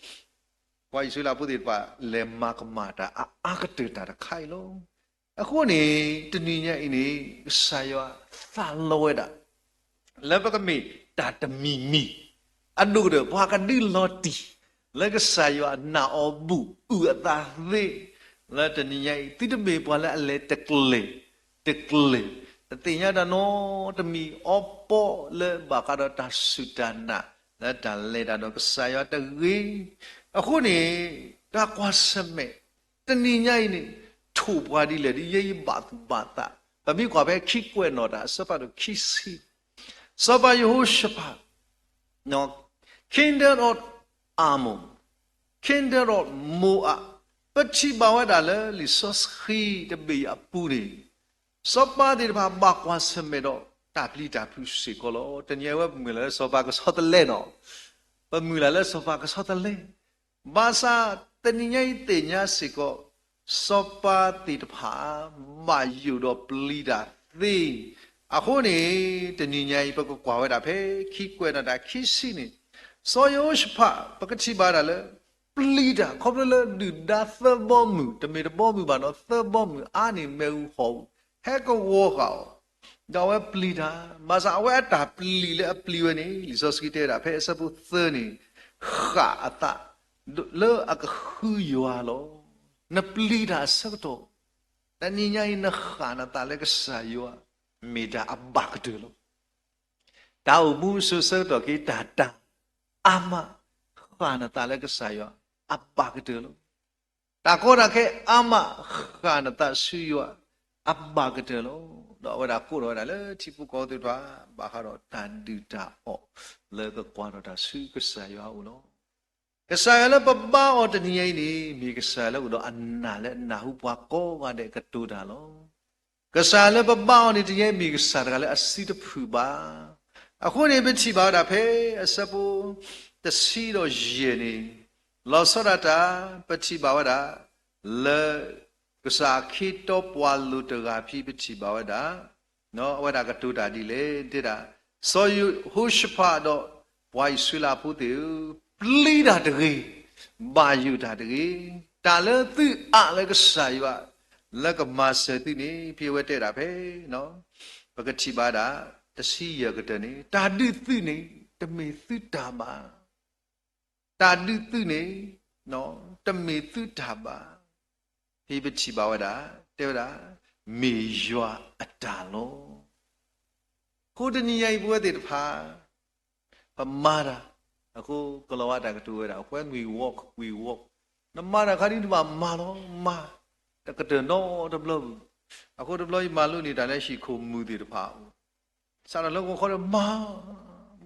ပှၤအံၣ်စရ့လးဖိသ့ၣ်တဖၣ် လဲၤမၤကမၣ်တၢ်အအါကတၢၢ်တၢ်တခါအံၤလီၤ. အဃိန့ၣ် တနံၤညါအံၤန့ၣ် ကစၢ်ယွၤသးလီဝဲဒၣ် လၢပကမ့ၢ်တၢ်တမံၤမံၤ, အဒိၣ်ကတၢၢ် ပှၤကဒုးလီၤတံၢ် လၢကစၢ်ယွၤနာ်အီၤဘူၣ်အုၣ်အသးသ့, လၢတနံၤညါအံၤ သုတမ့ၢ်ပှၤလၢအလဲၤတကျဲၤတကျဲၤ, တသ့ၣ်ညါတၢ်နီတမံၤအီပီလၢဘၣ်ဃးဒီးတၢ်စူၢ်တၢ်နာ် လၢတၢ်လဲၤတၢ်ဒီးကစၢ်ယွၤတဂ့ၤ. အဃိန့ၣ် တၢ်ကွၢ်ဆၢၣ်မဲာ် တနံၤညါအံၤန့ၣ် ထိၣ်ပှၤဒ်လဲၣ်ဒ်ယဲယဘၣ်သူၣ်ဘၣ်သး ပမ့ၢ်ကွၢ်ဖဲခံကွဲးနီၣ်တၢ်အဆၢဖးဒိၣ်ခံဆံ, စီၤပၤယဟိၤၡဖး kindred of Ammon, kindred of Moab, ပထံၣ်ဘၣ်ဝဲဒၣ်လၢလံာ်စီဆှံတဘ့ၣ်အပူၤန့ၣ် စီၤပၤသ့ၣ်တဖၣ်ဘၣ်ကွၢ်ဆၢၣ်မဲာ်ဒီးတၢ်ပျံၤတၢ်ဖုးစ့ၢ်ကီးလီၤ. တနံၤအံၤဝဲပမုၢ်လၢ်လၢစီၤပၤကဆီတလဲနီၤ, ပမုၢ်လၢ်လၢစီၤပၤကဆီတလဲ, ဘၣ်ဆၣ်တနံၤညါအံၤသ့ၣ်ညါစ့ၢ်ကီး စီၤပၤသ့ၣ်တဖၣ် ဘၣ်ယိၣ်ဒီးပျံၤတၢ်သ့, အဃိန့ၣ် တနံၤညါအံၤ ပကကွၢ်ဝဲဒၣ်ဖဲခံကွဲးနီၣ်တၢ်ခံဆံန့ၣ် စီၤယဟိၤၡဖး ပကထံၣ်ဘၣ်ဒၣ်လၢ ပျံၤတၢ် ခီဖျိလၢဒုၣ်ဒါသၢဘီမုၢ်, တမ့ၢ်တဘီမုၢ်ဘၣ်နီၤ, သၢဘီမုၢ်အါန့ၢ်မ့ၣ်အူဟီၣ်အူ ဟဲကဝီၤဃာ်အီၤ, ဒီးအဝဲပျံၤတၢ်, ဘၣ်ဆၣ်အဝဲအတၢ်ပျံၤလၢအပျံၤဝဲန့ၣ် လံာ်စီဆှံတဲဝဲဒၣ်ဖဲအဆၢဖိသၢန့ၣ် ဃၣ်အသး လၢအကဃုယွၤလီၤ. နပျံၤတၢ်အဆၢကတီၢ်, တနံၤညါအံၤနဃၣ်နသးလၢကစၢ်ယွၤ မ့ၢ်တၢ်အဘၣ်ကတၢၢ်လီၤ. တၢ်အိၣ်မူအစိၤဆၢကတီၢ်က့ၤ တၢ်တၢ်အါမး ဃၣ်နသးလၢကစၢ်ယွၤ အဘၣ်ကတၢၢ်လီၤ. တၢ်ကီတၢ်ခဲအါမး ဃၣ်နသးဆူယွၤ အဘၣ်ကတၢၢ်လီၤ. ဒီးအဝဲဒၣ်ကိးထီၣ်ဝဲဒၣ်လၢထံဖိကီၢ်ဖိသ့ၣ်တဖၣ် ဘၣ်ဃးဒီးတၢ်ဒုၣ်တၢ်အီၣ်လၢကကွၢ်ထီၣ်တၢ်ဆူကစၢ်ယွၤအအိၣ်လီၤ. ကစၢ်ယွၤလၢပဘါအီၤတနံၤညါအံၤန့ၣ် မ့ၢ်ကစၢ်ယွၤလၢအိၣ်ဒီးအနၢ်လၢအနၢ်ဟူပှၤကိးဂၤဒဲးကတိၤတၢ်လီၤ. ကစၢ်လၢပဘါအီၤန့ၣ် တနံၤညါအံၤမ့ၢ်ကစၢ်တဂၤလၢအစုတဖုၣ်ဘၣ်. အဃိန့ၣ် ပထံၣ်ဘၣ်ဝဲဒၣ်ဖဲအဆၢဖိတဆံဒီးယဲၢ်န့ၣ် လီၤဆီဒၣ်တၢ် ပထံၣ်ဘၣ်ဝဲဒၣ် လၢ ကစၢ်အခ့တီပှၤလိၤတဂၤဖဲ ပထံၣ်ဘၣ်ဝဲဒၣ် အဝဲဒၣ်ကတိၤတၢ်ဒ်လဲၣ် တဲဒၣ်, စီၤယဟိၤၡဖးဒီးပှၤအံၣ်စရ့လးဖိသ့ၣ်ဧၢ, ပျံၤတၢ်တဂ့ၤ, ဘၣ်ယိၣ်တၢ်တဂ့ၤ, တၢ်လၢသုအးလၢကစၢ်ယွၤ လၢကမၤစၢၤသုန့ၣ် ဖဲအဝဲတဲဒၣ်ဖဲ ပကထံၣ်ဘၣ်ဒၣ် တဆံယဲၢ်ကတၢၢ်န့ၣ် တၢ်ဒုးသုးန့ၣ် တမ့ၢ်သုတၢ်ဘၣ် တၢ်ဒုးသုးန့ၣ် တမ့ၢ်သုတၢ်ဘၣ်. ဖဲပထံၣ်ဘၣ်ဝဲဒၣ် တဲဝဲဒၣ် မ့ၢ်ယွၤအတၢ်လီၤ. အဃိတနံၤညါအံၤ ပဝဲသ့ၣ်တဖၣ် ပမၤတၢ်, အဃိကလီၤဝါတၢ်ကတိၤဝဲဒၣ် When we walk, we walk. နမၤတၢ်ခါဒ်နဘၣ်မၤလီၤ, မၤ, တကတၢၢ်နီတဘျီပူၤ. အဃိတဘျီယမၤလိန့ၢ်တၢ်လၢဟံၣ်ခိၣ်မုၢ်သ့ၣ်တဖၣ်အအိၣ် စးထီၣ်လၢဂီၤခီဒီး မၤ,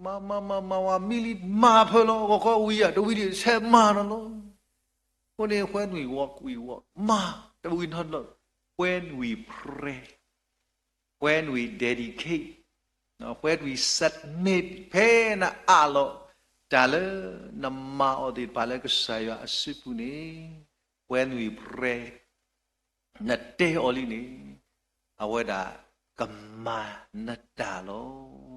မၤ, မၤ, မၤ, မၤ, ဝၤမံလံ မၤဖၢလီၤ, ဂီၤခီဝံၤယၤ တဝံၤဒံး ဆဲးမၤနီၤလီၤ. အဃိန့ၣ် when we walk, we walk, မၤ, တဝံၤနီတဘျီ, when we pray, when we dedicate, when we submit, ဖဲနအးလီၤ တၢ်လၢနမၤအီၤသ့ၣ်တဖၣ်လၢကစၢ်ယွၤအစုပူၤန့ၣ် when we pray နတဲအီၤလံန့ၣ် အဝဲဒၣ်ကမၤနတၢ်လီၤ.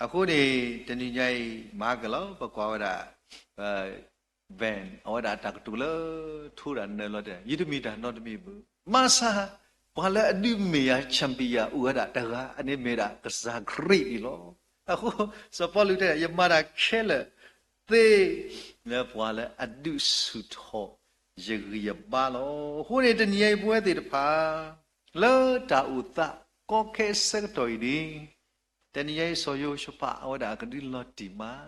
အဃိန့ၣ် တနံၤညါအံၤ မၤကလီၤ ပကွၢ်ဝဲဒၣ် Ben အဝဲဒၣ်တၢ်ကတိၤလၢ ထိဒၣ်နၢၤလီၤတဲ ယတမ့ၢ်တၢ်နီတမံၤဘၣ်. မၤဆါ ပှၤလၢအဒုးမဲာ်ယၤ champion အိၣ်ဝဲဒၣ်တဂၤ အန့ၣ်မ့ၢ်ဒၣ်ကစၢ်ခရံာ်န့ၣ်လီၤ. အဃိ စီၤပီလူးတဲ ယမၤတၢ်ခဲလၢာ်သ့ လၢပှၤလၢအဒုးဆူၣ်ထီၣ်ယဂံၢ်ယဘါလီၤ. အဃိန့ၣ် တနံၤအံၤပဝဲသ့ၣ်တဖၣ် လၢတၢ်အိၣ်သးကီခဲအဆၢကတီၢ်အံၤန့ၣ် တနံၤအံၤ စီၤယဟိၤၡဖး အဝဲဒၣ်ကဒုးလီၤတံၢ်မး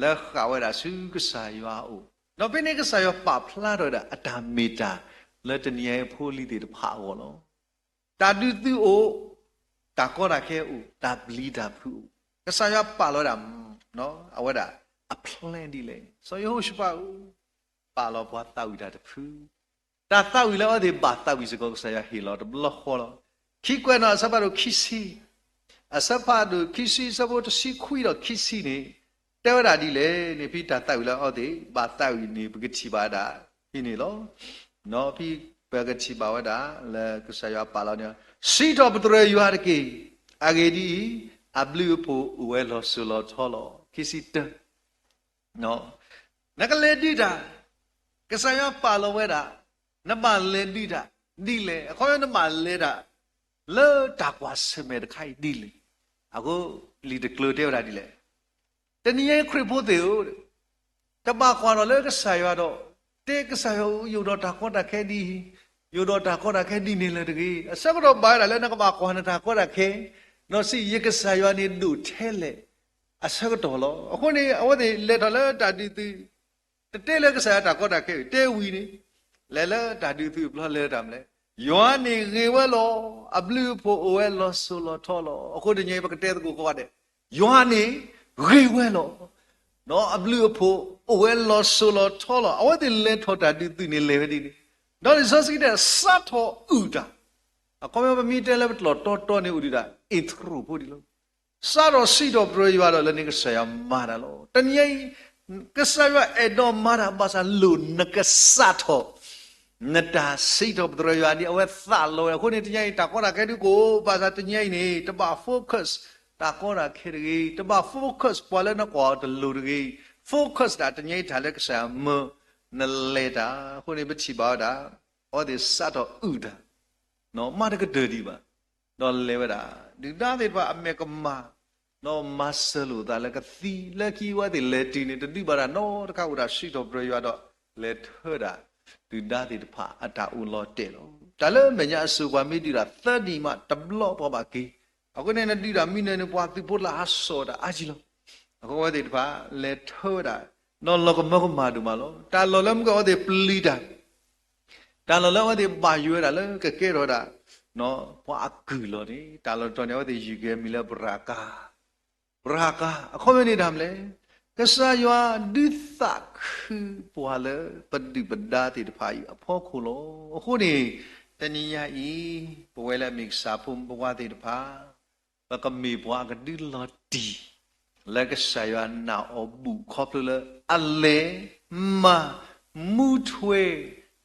လၢဃၣ်ဝဲဒၣ်ဆူကစၢ်ယွၤအအိၣ်, ဒီးဖဲန့ၣ် ကစၢ်ယွၤပာ်ဖျါထီၣ်ဝဲဒၣ် အတၢ်မ့ၢ်တၢ်လၢတနံၤအံၤဖိလံၤသ့ၣ်တဖၣ်အဂီၢ်လီၤ. တၢ်ဒုးသုးအိၣ်, တၢ်ကီတၢ်ခဲအိၣ်, တၢ်ပျံၤတၢ်ဖုးအိၣ်, ကစၢ်ယွၤပာ်လီၤဝဲဒၣ် အဝဲဒၣ်အ plan ဒ်လဲၣ်. စီၤယဟိၤၡဖးဧၢ, ပာ်လီၤပှၤသးဝံၣ်တၢ်တဖု တၢ်သးဝံၣ်လၢအဝဲသ့ၣ်ဘၣ်သးဝံၣ်စ့ၢ်ကီး ကစၢ်ယွၤဟ့ၣ်လီၤတဘျီဃီလီၤ. ခံကွဲးနီၣ် အဆၢဖးဒိၣ်ခံဆံ, အဆၢဖးဒိၣ်ခံဆံ အဆၢဖိတဆံခွံဒီးခံဆံန့ၣ် တဲဝဲဒၣ်ဒ်လဲၣ်န့ၣ် ဖဲတၢ်သးဝံၣ်လၢအဝဲသ့ၣ်ဘၣ်သးဝံၣ်န့ၣ် ပကထံၣ်ဘၣ်ဒၣ် ဖဲန့ၣ်လီၤ. ဖဲပကထံၣ်ဘၣ်ဝဲဒၣ်လၢကစၢ်ယွၤပာ်လီၤန့ၣ်, စံးထီၣ်ပတြၢၤယွၤတက့ၢ်. အဂ့ၢ်ဒ်အံၤ, အဘျုးအဖှိၣ်အိၣ်ဝဲလီၤစိၤလီၤထီလီၤ. ခံဆံတၢ နကလဲၤဒုးတၢ်, ကစၢ်ယွၤပာ်လီၤဝဲဒၣ်, နဘၣ်လဲၤဒုးတၢ်ဒ်လဲၣ်. အခီပညီနဘၣ်လဲၤတၢ် လၢတၢ်ကွၢ်ဆၢၣ်မဲာ်တခါအံၤဒ်လဲၣ်. အဃိ လံာ်တကျၢၤတဲဝဲဒၣ်ဒ်လဲၣ်. တနံၤအံၤခရံာ်ဖိသ့ၣ်ဧၢ, တဘၣ်ကွၢ်ထီၣ်လၢကစၢ်ယွၤဒီး တဲကစၢ်ယွၤဧၢ, ယအိၣ်ဒီးတၢ်ကီတၢ်ခဲဒ်အံၤ, ယအိၣ်ဒီးတၢ်ကီတၢ်ခဲဒ်န့ၣ်လၢၤတဂ့ၤ. အဆၢကတီၢ်ဘၣ်ဝဲဒၣ်လၢနကဘၣ်ကွၢ်နတၢ်ကီတၢ်ခဲ, ဒီးစံး ယကစၢ်ယွၤန့ၣ်ဒိၣ်ထဲလဲၣ် အဆၢကတီၢ်လီၤ. အဃိန့ၣ် အဝဲသ့ၣ်လဲၤထီၣ်လၢတၢ်ဒုးသုး, တတဲလၢကစၢ်ယွၤတၢ်ကီတၢ်ခဲ, တဲဝံၤန့ၣ် လဲၤလၢတၢ်ဒုးသုးအဘျီ လဲၤတၢ်မနုၤလဲၣ်. ယွၤန့ၣ်ဂ့ၤဝဲလီၤ. အဘျုးအဖှိၣ်အိၣ်ဝဲလီၤစိၤလီၤထီလီၤ. အဃိတနံၤအံၤ ပကတဲသကိးကိးဂၤဒဲး, ယွၤန့ၣ်ဂ့ၤဝဲလီၤ. ဒီးအဘျုးအဖှိၣ်အိၣ်ဝဲလီၤစိၤလီၤထီလီၤ. အဝဲသ့ၣ်လဲၤထီၣ်တၢ်ဒုးသုးန့ၣ် လဲၤဝဲဒ်န့ၣ်, ဒီးလံာ်စီဆှံတဲ စးထီၣ်အုၣ်တၢ်, အခီပညီပမ့ၢ်တဲလၢပတၢ်လီၢ်တီတီန့ၣ် အိၣ်ဒံးဒၣ် intro ဖိဒံးလီၤ. စးထီၣ်စံးထီၣ်ပတြၢၤယွၤဒီး လၢနကစၢ်ယွၤမၤတၢ်လီၤ. တနံၤအံၤ ကစၢ်ယွၤအဲၣ်ဒိးမၤတၢ်ဘၣ်ဆၣ် လိၣ်နကစးထီၣ် နတၢ်စံးထီၣ်ပတြၢၤယွၤဒ်အဝဲသးလီဝဲ. အဃိန့ၣ် တနံၤအံၤ တၢ်ကီတၢ်ခဲဒုးကအိၣ်ဘၣ်ဆၣ် တနံၤအံၤန့ၣ် တဘၣ် focus တၢ်ကီတၢ်ခဲတဂ့ၤ, တဘၣ် focus ပှၤလၢနကွၢ်အီၤတလိၤတဂ့ၤ, focus ဒၣ်တနံၤအံၤတၢ်လၢကစၢ်ယွၤမၢနလဲၤတၢ်. အဃိန့ၣ် ပထံၣ်ဘၣ်ဝဲဒၣ် အဝဲသ့ၣ်စးထီၣ်အုၣ်တၢ် မၤတကတၢၢ်ဒံးဘၣ်, ဒီးလဲၤဝဲဒၣ်, ဒုၣ်ဒါသ့ၣ်တဖၣ်အမဲာ်ကမၣ်, ဒီးမၤစၢၤလိာ်သးလၢကသံ, လၢခံအဝဲသ့ၣ်လဲၤတုၤန့ၣ် တဒုးဘၣ်တၢ်နီတခါ အိၣ်ဒၣ်စံးထီၣ်ပတြၢၤယွၤဒီး လဲၤထၢဒၣ် ဒုၣ်ဒါသ့ၣ်တဖၣ်အတၢ်အိၣ်လီၤတဲာ်လီၤ. တၢ်လၢအမဲာ်ညါအစိၤ ပှၤမ့ၢ်ဒုးတၢ်သၢနံၣ်မးတဘျီ ပှၤဘၣ်က့ၤ, အဃိန့ၣ် နဒုးတၢ်မံနၢၤန့ၣ် ပှၤသုးဖိလၢဟးစိာ်တၢ်အါကံလီၤ. အဃိအဝဲသ့ၣ်တဖၣ် လဲၤထၢဝဲဒၣ် ဒီးလီၤကမၢကမၣ်ဒိၣ်မးလီၤ. တၢ်လီၢ်လၢမုၢ်ကီၢ်အဝဲသ့ၣ်ပျံၤတၢ် တၢ်လီၢ်လၢအဝဲသ့ၣ်ဘၣ်ယိၣ်ဝဲဒၣ်လၢကကဲထီၣ်ဝဲဒၣ် ပှၤအကုၢ်လီၤန့ၣ် တၢ်လီၢ်တတီၤန့ၣ် အဝဲသ့ၣ်ယုၢ်က့ၤအမံၤလၢ ဘရၤကါ, ဘရၤကါ အခီပညီန့ၣ်တၢ်မနုၤလဲၣ်, ကစၢ်ယွၤဒုးသးခုပှၤလၢပဒုၣ်ပဒါသ့ၣ်တဖၣ်အံၤအဖီခိၣ်လီၤ. အဃိန့ၣ် တနံၤညါအံၤ ပဝဲလၢအမ့ၢ်ကစၢ်ဖိမုၣ်ဖိခွါသ့ၣ်တဖၣ် ပကမ့ၢ်ပှၤအကဒုးလီၤတံၢ် လၢကစၢ်ယွၤနာ်အီၤဘူး ခီဖျိလၢအလဲၤမၤမူထွဲ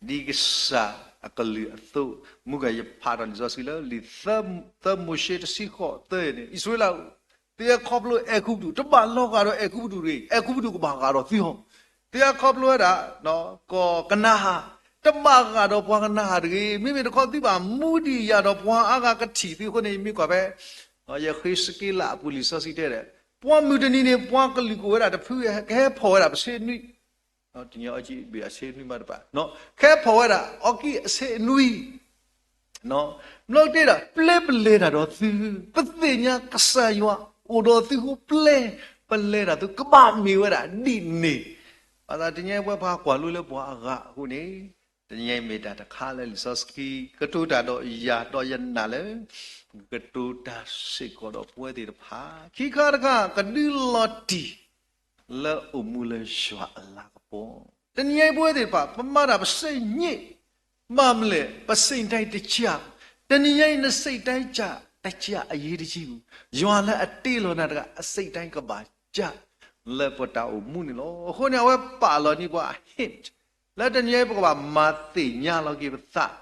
ဒ်ကစၢ်အကလုၢ်အသိး, မုၢ်ကယဖးထီၣ်လံာ်စီဆှံလၢ လံာ်သၢမိၤၡ့တဆံဃိးသၢန့ၣ်, အံၣ်စရ့လးဧၢ, သုအခီဖျိအဲၤကူပတူး တဘၣ်လီၤဂာ်ဒီးအဲၤကူပတူးတဂ့ၤ, အဲၤကူပတူးကဘၣ်ဂာ်ဒီးသုဟီ, သုအခီဖျိဝဲဒၣ် ကီၢ်ကနၤဧၣ် တဘၣ်ဂာ်ဒီးပှၤကနၤဧၣ်တဂ့ၤ, မ့မ့ၢ်တခီသုဘၣ်မူဒံးယၤဒီးပှၤအါဂၤကထံၣ်သုအဃိန့ၣ် ယမ့ၢ်ကွၢ်ဖဲ ယဃ့းစက့လးအပူၤလံာ်စီဆှံတဲဒီး, ပှၤမုၢ်တနံၤန့ၣ် ပှၤကလုာ်ကအိၣ်ဝဲဒၣ်တဖု ကဟဲဖီၣ်ဝဲဒၣ်ပဆ့နွံ, တညီအီကံဘ့ၣ်အဆ့နွံမးတပၤ, ကဟဲဖီၣ်ဝဲဒၣ်အီကံအဆ့နွံ, ဘျီတဲဒီး ပျဲပလဲၤတၢ်ဒီးသု, ပသ့ၣ်ညါကစၢ်ယွၤအိၣ်ဒီးသုအဃိ ပျဲပလဲၤတၢ်သု ကဘၣ်မ့ၢ်ဝဲဒၣ်ဒ်န့ၣ်, ဘၣ်ဆၣ်တနံၤအံၤပဝဲပှၤကွၢ်လိလၢပှၤအဂၤအဃိန့ၣ်, တနံၤအံၤမ့ၢ်တၢ်တခါလၢလံာ်စီဆှံကတိၤတၢ်ဒီးယၤ ဒီးယနာ်လၢ ကတိၤတၢ်စ့ၢ်ကီးဒီးပဝဲသ့ၣ်တဖၣ်, ခံခါတခါ ကဒုးလီၤတံၢ် လၢအိၣ်မူလၢယွၤအလၤကပီၤ, တနံၤအံၤပဝဲသ့ၣ်တဖၣ် ပမၤတၢ်ပစိတ်ညစ်, ဘၣ်မနုၤလဲၣ် ပစိတ်တိုင်းတကျ, တနံၤညါအံၤ နစိတ်တိုင်းကျတကျ အရေးတကြီးဘူး, ယွၤလၢအတ့လီၤနၤတဂၤ အစိတ်တိုင်းကဘၣ်ကျ လၢပတၢ်အိၣ်မူန့ၣ်လီၤ. အဃိန့ၣ် အဝဲပာ်လီၤန့ၢ်ပှၤအ hint လၢတနံၤအံၤ ပကဘၣ်မၤသ့ၣ်ညါလီၤက့ၤပသး,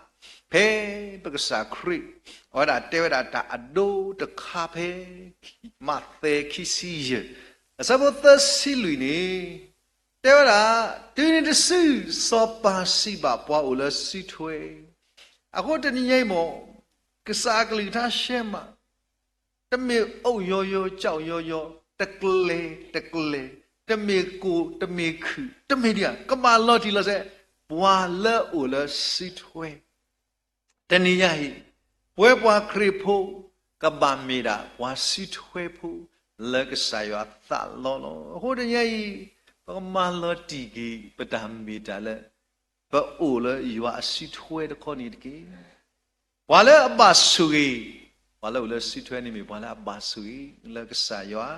ဖဲပကစၢ်ခရံာ် အဝဲဒၣ်တဲဝဲဒၣ်တၢ်အဒိတခါဖဲ မးသဲခံဆံယဲၢ် အဆၢဖိသၢဆံလွံၢ်န့ၣ် တဲဝဲဒၣ်, တုၤနုၤတစု စီၤပၤစံးဘၣ်ပှၤအိၣ်လၢစုထွဲ, အဃိတနံၤညါအံၤမ့ၢ် ကစၢ်အကလုၢ်ကထါရှဲမး, တမ့ၢ်အိၣ်ယီၤယီၤ ကၠီယီၤယီၤ, တကျဲၤတကျဲၤ, တမ့ၢ်ကိၢ်တမ့ၢ်ခုၣ် တမ့ၢ်ဒ်ဧါ, ကဘၣ်လီၤတံၢ်လီၤဆဲး ပှၤလၢအိၣ်လၢစုထွဲ တနံၤညါအံၤ ပဝဲပှၤခရံာ်ဖိ ကဘၣ်မ့ၢ်ဒၣ်ပှၤစုထွဲဖိ လၢကစၢ်ယွၤသးလီလီၤ. အဃိတနံၤညါအံၤ ပကမၤလီၤတံၢ်က့ၤ ပတၢ်မ့ၢ်တၢ်လၢ ပအိၣ်လၢယွၤအစုထွဲတခီန့ၣ်တက့ၢ်. ပှၤလၢအဘၣ်ဆိၣ်ဂ့ၤ, ပှၤလၢအိၣ်လၢစုထွဲန့ၣ်မ့ၢ် ပှၤလၢအဘၣ်ဆိၣ်ဂ့ၤလၢကစၢ်ယွၤ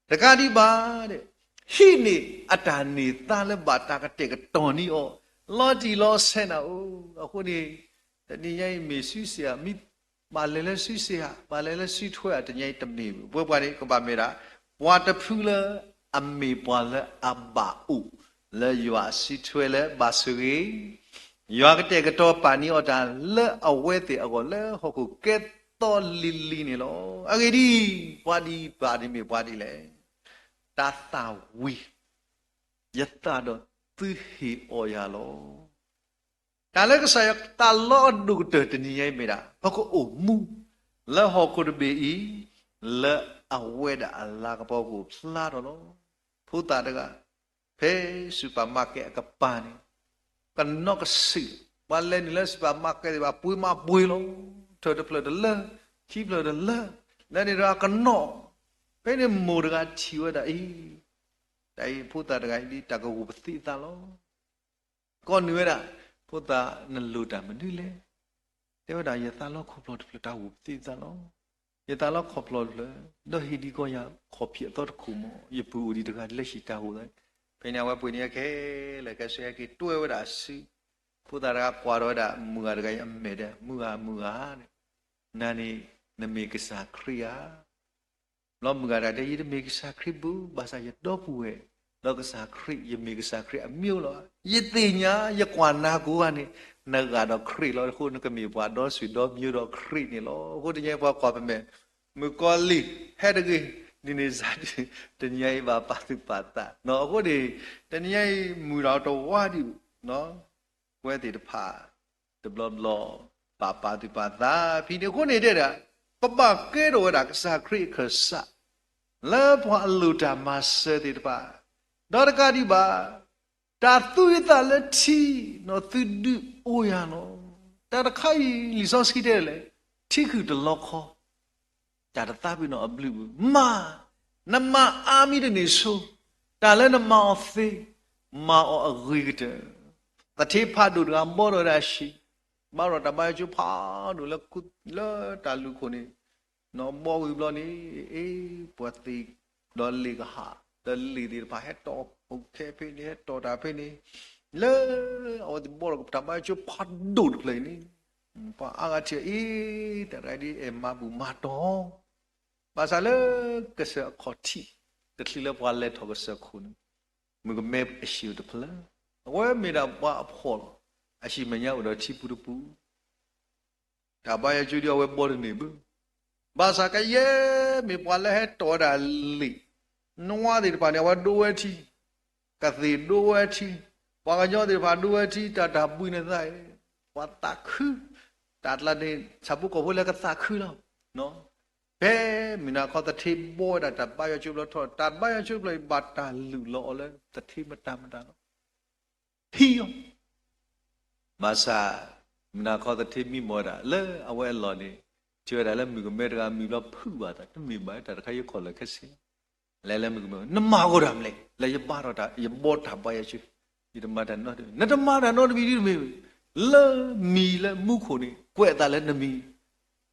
တကးဒံးဘၣ်, ဟံးန့ၢ်အတၢ်န့ၢ်သါလၢဘၣ်တၢ်ကတဲာ်ကတီၤန့ၢ်အီၤ လီၤတံၢ်လီၤဆဲးနၤဧၢ. အဃိန့ၣ် တနံၤညါအံၤမ့ၢ်စုစ့ၢ်ဧါ, မ့ၢ်ဘၣ်လဲၤလၢစုစ့ၢ်ဧါ, ဘၣ်လဲၤလၢစုထွဲဧါ, တနံၤညါအံၤတမ့ၢ်ဘၣ်. ပဝဲပှၤန့ၣ် ကဘၣ်မ့ၢ်ဒၣ် ပှၤတဖုလၢ အမ့ၢ်ပှၤလၢအဘၣ်အိၣ် လၢယွၤအစုထွဲလၢဘၣ်ဆိၣ်ဂ့ၤ, ယွၤကတဲာ်ကတီၤပာ်န့ၢ်အီၤတၢ်လၢအဝဲသ့ၣ်အဂီၢ်လၢဟီၣ်ခိၣ်ကဲသီလံၤလံၤန့ၣ်လီၤ. အဂ့ၢ်ဒ်အံၤ, ပှၤဒ်အံၤ ပှၤဒ်မ့ၢ်ပှၤဒ်လဲၣ်. တၢ်သၣ်ဝံၤ ယသးဒီးသုဟ့ၣ်အီယၤလီၤ. တၢ်လၢကစၢ်ယွၤသးလီအဒိၣ်ကတၢၢ်တနံၤညါအံၤမ့ၢ်ဒၣ် ပကအိၣ်မူ လၢဟီၣ်ခိၣ်တဘ့ၣ်အံၤ လၢအဝဲဒၣ်အလၤကပီၤကအိၣ်ဖျါထီၣ်လီၤ. ဖိသၣ်တဂၤ ဖဲ supermarket အကပၤန့ၣ် ကနီၣ်ကစၢၢ်, ပှၤလဲၤနုာ်လၢ supermarket သ့ၣ်တဖၣ် ပှ့ၤမးပှ့ၤလီၤ. ထၢၣ်တဖျၢၣ်တလၢ, ခံဖျၢၣ်တလၢ, လၢန့ၣ်တဂၤကနီၣ်, ဖဲန့ၣ်မိၢ်တဂၤထံၣ်ဝဲဒၣ်အံၤ, တၢ်အံၤဖိသၣ်တဂၤအံၤ တၢ်ကဂုာ်ပသံအသးလီၤ. ကိးနုာ်ဝဲဒၣ်, ဖိသၣ်နလိၣ်တၢ်မနုၤလဲၣ်. တဲဝဲဒၣ် ယသးလီခီဖျိတဖျၢၣ် တၢ်အိၣ်ပသ့ၣ်သးလီၤ. ယသးလီခီဖျိတဖျၢၣ် ဒီးဟ့ၣ်ဒံးကီးယၤ ခီၣ်ဖံးအသီတခိၣ်မး ယပုၢ်အိၣ်ဒံးတဂၤလၢဟံၣ်တၢ်အိၣ်သး. ဖဲန့ၣ်အဝဲပှ့ၤန့ၢ်ခဲလၢာ်ခဲဆ့ဟဲက့ၤတွဲဝဲဒၣ်အစု, ဖိသၣ်တဂၤကွၢ်ထီၣ်ဝဲဒၣ်မုၢ်ဂၤတဂၤအံၤအမဲာ်ဒီး မုၢ်ဂၤ မုၢ်ဂၤန့ၣ် နၤန့ၣ် နမ့ၢ်ကစၢ်ခရံာ်ဧါ. ဘျီမုၢ်ဂၤတဂၤတဲ ယတမ့ၢ်ကစၢ်ခရံာ်ဘၣ်, ဘၣ်ဆၣ်ယဒီပုၢ်ဝဲၢ် ဒီးကစၢ်ခရံာ် ယမ့ၢ်ကစၢ်ခရံာ်အမံၤလီၤ. ယသ့ၣ်ညါ ယကွၢ်နၤကိးဂၤန့ၣ် နဂာ်ဒီးခရံာ်လီၤ. အဃိနကမ့ၢ်ပှၤဒီစူၢ်ဒီမံၤဒီးခရံာ်န့ၣ်လီၤ. အဃိတနံၤအံၤပှၤကွၢ်ပမဲာ် မုၣ်ကီၤလံၢ်ဟဲတဂ့ၤ ဒ်န့ၣ်စ့ၢ် တနံၤအံၤဘၣ်ပာ်သူၣ်ပာ်သး. အဃိန့ၣ် တနံၤအံၤမုၢ်ဒီးတဝါဒံး ပဝဲသ့ၣ်တဖၣ် တဘျီဘျီ ဘၣ်ပာ်သူၣ်ပာ်သးဖဲန့ၣ်အဃိန့ၣ်တဲဒၣ် ပဘၣ်ကဲထီၣ်ဝဲဒၣ်ကစၢ်ခရံာ်အခၢၣ်စး လၢပှၤအလိၣ်တၢ်မၤစၢၤသ့ၣ်တဖၣ်, ဒီးတကးဒံးဘၣ် တၢ်သူယသးလၢထံ ဒီးသုဒုးအိၣ်ယၤလီၤ. တၢ်တခါအံၤ လံာ်စီဆှံတဲဒ်လဲၣ်, ထံခုၣ်တလီခီ တၢ်တသးပ့ၤနီၣ်အဘျုးပူၤ မၤ, နမၤအါမံၤတန့ၢ်ဆိ, တၢ်လၢနမၤအီၤသ့, မၤအီၤအဂ့ၤကတၢၢ်. သထ့ဖးဒိၣ်တဂၤဘှီထီၣ်ဝဲဒၣ်အဟံၣ်, ဘၣ်ဒီးတၢ်ဘါယွၤကၠိဖးဒိၣ်လၢ လၢတၢ်လူၢ်ခိၣ်န့ၣ်, ဘှီဝံၤဘျီန့ၣ်, အ့, ပှၤသ့ၣ်ဒီးလ့ၣ်ကဟၣ်, ဒီးလ့ၣ်သ့ၣ်တဖၣ်ဟဲတီၣ်အိၣ်ခဲဖဲန့ၣ် ဟဲတီၣ်တၢ်ဖဲန့ၣ်, လၢအဝဲသ့ၣ်ဘှီထီၣ်တၢ်ဘါယွၤကၠိဖးဒိၣ်တဖျၢၣ်အံၤန့ၣ် ပှၤအါဂၤထံၣ်အီၤ အ့, တၢ်တဂၤဒ်အဲၣ်မၤဘူၣ်မၤတီၢ်, ဘၣ်ဆၣ်လၢကစၢၢ်အခီၣ်ထံး တချုးလၢပှၤလဲၤထီၣ်ကစၢၢ်ခိၣ်န့ၣ်, မုၣ်ကမဲအဟံၣ်အိၣ်တဖျၢၣ်, အဝဲမ့ၢ်ဒၣ်ပှၤအဖှီၣ်လီၤ. အဟံၣ်မဲာ်ညါအိၣ်ဒီးထံပူတပူ, တၢ်ဘါယွၤကၠိဒ်အဝဲဘှီတန့ၢ်ဘၣ်. ဘၣ်ဆၣ်ကယဲၢ်မ့ၢ်ပှၤလၢဟဲတီၣ်ဝဲဒၣ်လ့ၣ်, နွါသ့ၣ်တဖၣ်န့ၣ် အဝဲဒိဝဲထံ, ကသ့ၣ်ဒိဝဲထံ, ပှၤကညီသ့ၣ်တဖၣ်ဒိဝဲထံ, တၢ်တၢ်ဘှံးနသးအံၤ, ပှၤသးခု, တၢ်ကျါန့ၣ် ဆၣ်ဖိကီၢ်ဖိလၢကသးခုလီၤ. ဖဲမုၢ်နၤခီသထ့ဘှီဝဲဒၣ်တၢ်ဘါယွၤကၠိဘျီထီၣ်, တၢ်ဘါယွၤကၠိဘျီအံၤ ဘၣ်တၢ်လုၢ်လီၤအီၤလၢသထ့မတၤမတၤလီၤ. ဟံးအီၤ, ဘၣ်ဆၣ် မုၢ်နၤခီသထ့မံမီၢ်ဝဲဒၣ် လၢအဝဲအလီၢ်န့ၣ်, ထံၣ်ဝဲဒၣ်လၢမုၣ်ကမဲတဂၤမံဘျီဖုးဘၣ်သး, တမ့ၢ်ဘၣ် တၢ်တခါယခီၣ်လၢာ်ခဲဆ့, လဲၤလၢမုၣ်ကမဲ, နမၤအဃိတၢ်မနုၤလဲၣ်, လၢယဘါထီၣ်တၢ်, ယဘှီတၢ်ဘါယွၤကၠိ, ယတမၤတၢ်နီတမံၤ, နတမၤတၢ်နီတမံၤဒ်တမ့ၢ်, လၢမံၤလၢမူခိၣ်န့ၣ် ကွဲးအသးလၢနမံၤ,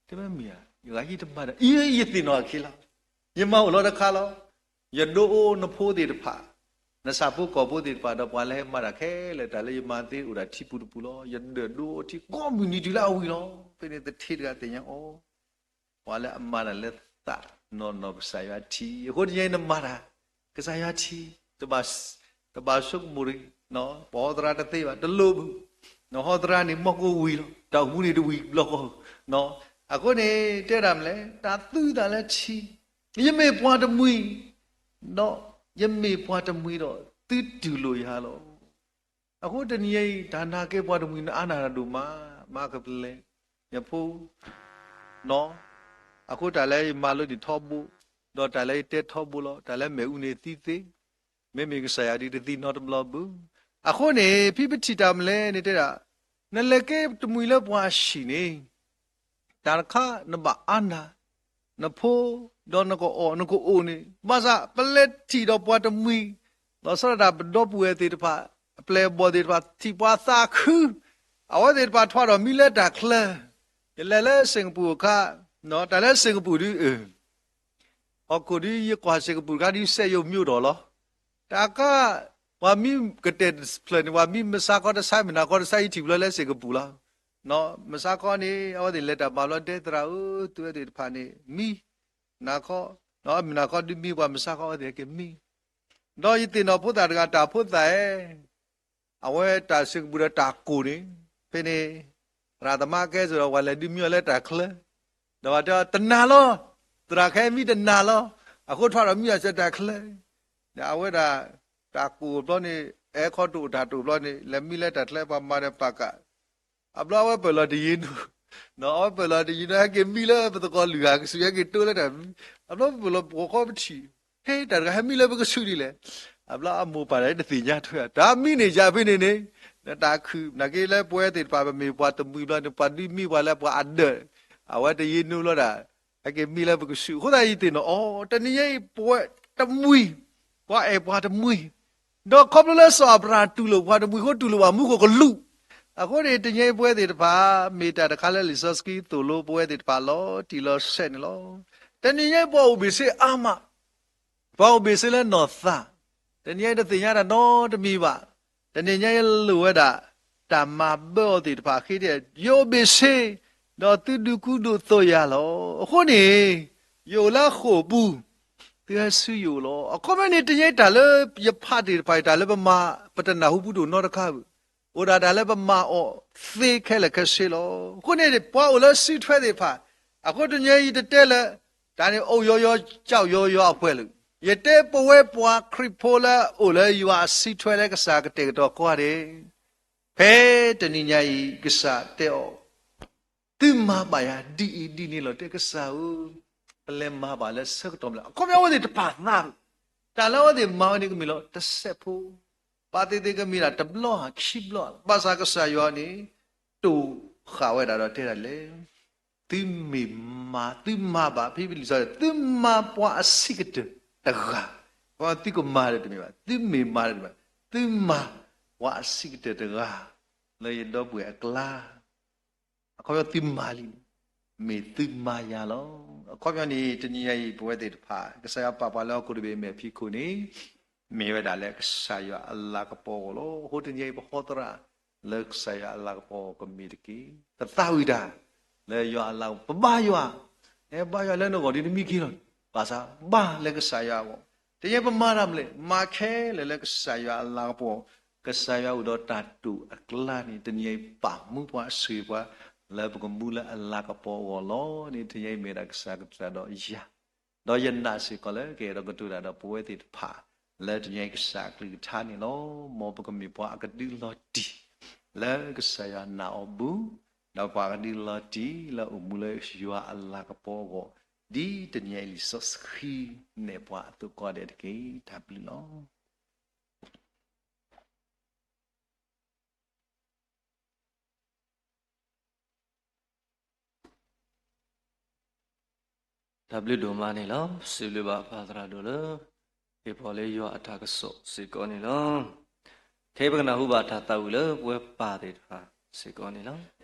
တဲမ့ၢ်ဧါ, ယဂၤဟံးတမၤတၢ်, အံၤ ယသ့ၣ်နီၣ်အခံလီၤ. ယမၤအိၣ်လီၤတခါလီၤ. ယဒိအိၣ်နဖိသ့ၣ်တဖၣ်, နဆၣ်ဖိကီၢ်ဖိသ့ၣ်တဖၣ် ဒီးပှၤလၢဟဲမၤတၢ်ခဲလၢာ် တၢ်လၢယမၤသ့အိၣ်ဒၣ်ထံပူၤတပူၤလီၤ. ယဒၢးဒိအိၣ်ထံကိးမုၢ်နံၤတုၤလၢအဝံၤလီၤ. ဖဲန့ၣ်သထ့တဂၤသ့ၣ်ညါအီၤ, ပှၤလၢအမၤတၢ်လၢသးနီၢ်နီၢ်ကစၢ်ယွၤထံ, အဃိတနံၤအံၤနမၤတၢ်, ကစၢ်ယွၤထံ, တဘၣ်, တဘၣ်ဆိကမိၣ်တဂ့ၤ, ပှၤဟီသရၣ်တသ့ဘၣ်, တလိၣ်ဘၣ်, နဟီသရၣ်န့ၣ် မီၢ်ကိၢ်ဝံၤလီၤ, တၢ်မူန့ၣ်တဝံၤဘျီဃီ, အဃိန့ၣ် တဲဒၣ်မနုၤလဲၣ်, တၢ်သူသးလၢထံ, ယမ့ၢ်ပှၤတမှံၤ, ဒီးယမ့ၢ်ပှၤတမှံၤဒီး သုတူၢ်လိာ်ယၤလီၤ. အဃိတနံၤအံၤ တၢ်နာ်က့ၤပှၤတမှံၤ နအါနၢ်တၢ်ဒိၣ်မး, မၤကပလဲၤ, ယဖိ, နီၢ်, အဃိတၢ်လၢယမၤလိန့ၣ်ထီဘိ, ဒီးတၢ်လၢယတဲထီဘိလီၤ. တၢ်လၢမ့ၣ်အူန့ၣ်သံသ့, မ့မ့ၢ်ကစၢ်ယွၤဒ်တသံနီတဘျီဘၣ်. အဃိန့ၣ် ဖဲပထံၣ်တၢ်မနုၤလဲၣ်န့ၣ်တဲဒၣ်, နလဲၤက့ၤတမှံၤလၢပှၤအဟံၣ်န့ၣ် တၢ်တခါနဘၣ်အါနၢ်, နဖိ, ဒီးနကအီၣ်နကအိၣ်န့ၣ်, ဘၣ်ဆၣ်ပလဲၤထံၣ်ဒီးပှၤတမှံၤ, လီၤဆီဒၣ်တၢ်ပဒီပုၢ်ဝဲၢ်သ့ၣ်တဖၣ်, အပျဲၢ်အဘီၣ်သ့ၣ်တဖၣ် ထံၣ်ပှၤသးခု, အဝဲသ့ၣ်တဖၣ်ထွဲဒီးမံလၢတၢ်ချၢ, ယလဲၤလၢစ့ၣ်ကပူၤအခါ, တၢ်လၢစ့ၣ်ကပူၤဒ်အံၤ ဟီၣ်ခိၣ်ဒ်ယကွၢ်စ့ၣ်ကပူၤတခါဒ်စဲယိၤမံအိၣ်ထီၣ်လီၤ. တၢ်ကါ, ပှၤမံကတဲာ်တဖျၢၣ်န့ၣ် ပှၤမံမဆါခီတဆါ မုၢ်နၤခီတဆါ ယထံၣ်ဘျီလၢစ့ၣ်ကပူၤလီၤ. မဆါခီန့ၣ် အဝဲသ့ၣ်လဲၤတၢ်ဘၣ်ဘျီ ဒဲသရၣ်ဧၢ သုဝဲသ့ၣ်တဖၣ်န့ၣ် မံ, နၤခီ, မုၢ်နၤခီဒ်မံပှၤမဆါခီ အဝဲသ့ၣ်ဟဲက့ၤမံ, ဒီးယသ့ၣ်နီၣ်ဖိသၣ်တဂၤ တၢ်ဖိသၣ်ဧၢ အဝဲတၢ်စ့ၣ်ကပူၤဒီးတၢ်ကိၢ်န့ၣ်, ဖဲန့ၣ် သရၣ်သမါကဲစိာ်ဒီး ပှၤလဲၤဒုးမံအီၤလၢတၢ်ချၢ, ဒီးပှၤတဲအီၤ တနၤလီၤ, သရၣ်ခဲမံတနၤလီၤ, အဃိထွဲဒီးမံအီၤစ့ၢ်တၢ်ချၢ, ဒီးအဝဲဒၣ် တၢ်ကိၢ်ဘျီန့ၣ် အဲခီတအိၣ်တၢ်တအိၣ်ဘျီန့ၣ် လဲၤမံလၢတၢ်ချၢ ပှၤမၤဒီးပာ်ကး အဘျီအဝဲပၢၢ်လီၤတယံၤနူ, အဝဲပၢၢ်လီၤတယံၤနူ ဟဲက့ၤမံလၢပသကိးလုၢ်ဂၤကဆူး ဟဲက့ၤတိလၢတၢ်မံ, အဘျီပၢၢ်လီၤပိာ်ခွါပထံၣ်, ဟဲ တၢ်တဂၤဟဲမံလၢပကဆူးဒ်လဲၣ်, အဘျီအမိၢ်ပၢ်တၢ်တသ့ၣ်ညါထွဲ တၢ်မံန့ၣ်ယၤဖဲန့ၣ်န့ၣ်, ဒီးတၢ်ခုၣ် နာ်က့လၢပဝဲသ့ၣ်တဖၣ် ပမ့ၢ်ပှၤတမှံၤဘျီန့ၣ် ပှၤဒုးမံပှၤလၢပှၤအဒၢး, အဝဲတယံၤနူဘျီဒၣ် ဟဲက့ၤမံလၢပကဆူး အဃိသတးယသ့ၣ်နီၣ်အီၤ တနံၤအံၤပဝဲတမှံၤ, ပှၤအဲၣ်ပှၤတမှံၤ, ဒီးခီဖျိလၢစီၤအၤဘြၤဟၣ်တူၢ်လိာ်ပှၤတမှံၤအဃိ တူၢ်လိာ်ဘၣ်မူခိၣ်ကလူး, အဃိန့ၣ် တနံၤအံၤပဝဲသ့ၣ်တဖၣ် မ့ၢ်တၢ်တခါလၢလံာ်စီဆှံသိၣ်လိပဝဲသ့ၣ်တဖၣ်လီၤတံၢ်လီၤဆဲးန့ၣ်လီၤ. တနံၤအံၤပှၤအိၣ်ဘ့ၣ်ဆ့အါမး, ပှၤအိၣ်ဘ့ၣ်ဆ့လၢနီၢ်သး, တနံၤအံၤတသ့ၣ်ညါတၢ်နီတမံၤဘၣ်. တနံၤညါအံၤလိၣ်ဝဲဒၣ် တၢ်မၤဘၢအီၤသ့ၣ်တဖၣ်အဃိန့ၣ် ယအိၣ်ဘ့ၣ်ဆ့, ဒီးသုဒုးကူဒိၣ်သိးယၤလီၤ. အဃိန့ၣ် ယအိၣ်လၢအဃိာ်ပူၤ, သုဟဲဆူယအိၣ်လီၤ. အခီပညီန့ၣ် တနံၤအံၤတၢ်လၢယဖးသ့ၣ်တဖၣ်အံၤ တၢ်လၢပမၤ ပတနၢ်ဟူဘူးဒိၣ်နီတခါဘၣ်. အိၣ်ဒၣ်တၢ်လၢပမၤအီၤသ့ခဲလၢာ်ခဲဆ့လီၤ. အဃိန့ၣ် ပှၤအိၣ်လၢစုထွဲသ့ၣ်တဖၣ်, အဃိတနံၤအံၤယတတဲလၢ တၢ်န့ၣ်အိၣ်ယီၤယီၤ ကၠီယီၤယီၤအပှဲၤလၢာ်, ယတဲပဝဲပှၤခရံာ်ဖိလၢအအိၣ်လၢယွၤအစုထွဲလၢကစၢ်ကတဲာ်ကတီၤကိးဂၤဒဲး, ဖဲတနံၤညါအံၤ ကစၢ်တဲအီၤ သုမၤဘၣ်ယၤဒ်အံၤဒ်န့ၣ်လီၤ. တဲကစၢ်ဧၢ, ပလဲၤမၤဘၣ်လၢဆၢကတီၢ်မနုၤလဲၣ်. အခီပညီအဝဲသ့ၣ်တပာ်သးဘၣ်, တၢ်လၢအဝဲသ့ၣ်မၤဝဲန့ၣ်ကမ့ၢ်လီၤ တစဲးဖိ, ဘၣ်သ့ၣ်သ့ၣ်ကမ့ၢ်ဒၣ်တဘျီဧါခံဘျီဧါ, ဘၣ်ဆၣ်ကစၢ်ယွၤန့ၣ် တိာ်ဃာ်ဝဲဒၣ်ဒီးတဲဒၣ်လဲၣ်, သုမ့ၢ်မၤ သုမၤဘၣ် ဖဲလံာ်စီဆှံ သုမၤပှၤအဆံးကတၢၢ်တဂၤ, သုကမၤဒီးတမ့ၢ်ဘၣ်, သုမ့ၢ်မၤဒီးတမ့ၢ်ဘၣ်, သုမၤပှၤအဆံးကတၢၢ်တဂၤ လၢယဒီပုၢ်ဝဲၢ်အကျါ အခီပညီသုမၤလံန့ၣ် မ့ၢ်သုမၤယၤလီၤ. အခီပညီန့ၣ် တနံၤညါအံၤ ပဝဲသ့ၣ်တဖၣ် ကစၢ်ယွၤပာ်ပှၤလၢဟီၣ်ခိၣ်တဘ့ၣ်အမဲာ်ဖံးခိၣ်န့ၣ် မ့ၢ်ဝဲဒၣ်လၢကစၢ်ယွၤအလၤကပီၤအဂီၢ်လီၤ. အဃိတနံၤအံၤ ပဟီသရၣ်လၢကစၢ်ယွၤအလၤကပီၤအဂီၢ်ကမ့ၢ်တက့ၢ်. ပသးဝံၣ်တၢ် လၢယွၤအလၤကပီၤ ပဘါယွၤ, ဟဲဘါယွၤလၢနဂီၢ်ဒ်နမံက့ၤလီၤန့ၣ် ဘၣ်ဆၣ်ဘါလၢကစၢ်ယွၤအဂီၢ်, တနံၤအံၤပမၤတၢ်မနုၤလဲၣ်, မၤခဲလၢာ်လၢကစၢ်ယွၤအလၤကပီၤ, ကစၢ်ယွၤအိၣ်ဒီးတၢ်တိာ်အကျါန့ၣ် တနံၤအံၤပာ်မူပှၤအဆှံပှၤ လၢပကမူလၢအလၤကပီၤအဂီၢ်လီၤန့ၣ် တနံၤအံၤမ့ၢ်ဒၣ်ကစၢ်ကတိၤတၢ်ဒီးယၤ, ဒီးယနာ်စ့ၢ်ကီးလၢကအဲၣ်ဒိးကတိၤတၢ်ဒီးပဝဲသ့ၣ်တဖၣ် လၢတနံၤအံၤကစၢ်အကလုၢ်ကထါန့ၣ်လီၤ. မ်ပကမ့ၢ်ပှၤအကဒုးလီၤတံၢ် လၢကစၢ်ယွၤနာ်အီၤဘူး, ဒီးပှၤကဒုးလီၤတံၢ်လၢအိၣ်မူလၢယွၤအလၤကပီၤအဂီၢ်, ဒ်တနံၤအံၤလံာ်စီဆှံနဲၣ်ပှၤအသိးကိးဂၤဒဲးတက့ၢ်. တၢ်ဘျုးလီၤ. တၢ်ဘျုးဒိၣ်မးန့ၣ်လီၤ. စံးဘျုးဘၣ်ပၢ်သရၣ်ဒိၣ်လၢ ဟ့ၣ်ပှၤလၢယွၤအတၢ်ကစီၣ်စ့ၢ်ကီးန့ၣ်လီၤ. ခဲအံၤပကနၢ်ဟူဘၣ်တၢ်သးဝံၣ်လၢပဝဲပၢ်သ့ၣ်တဖၣ်စ့ၢ်ကီးန့ၣ်လီၤ.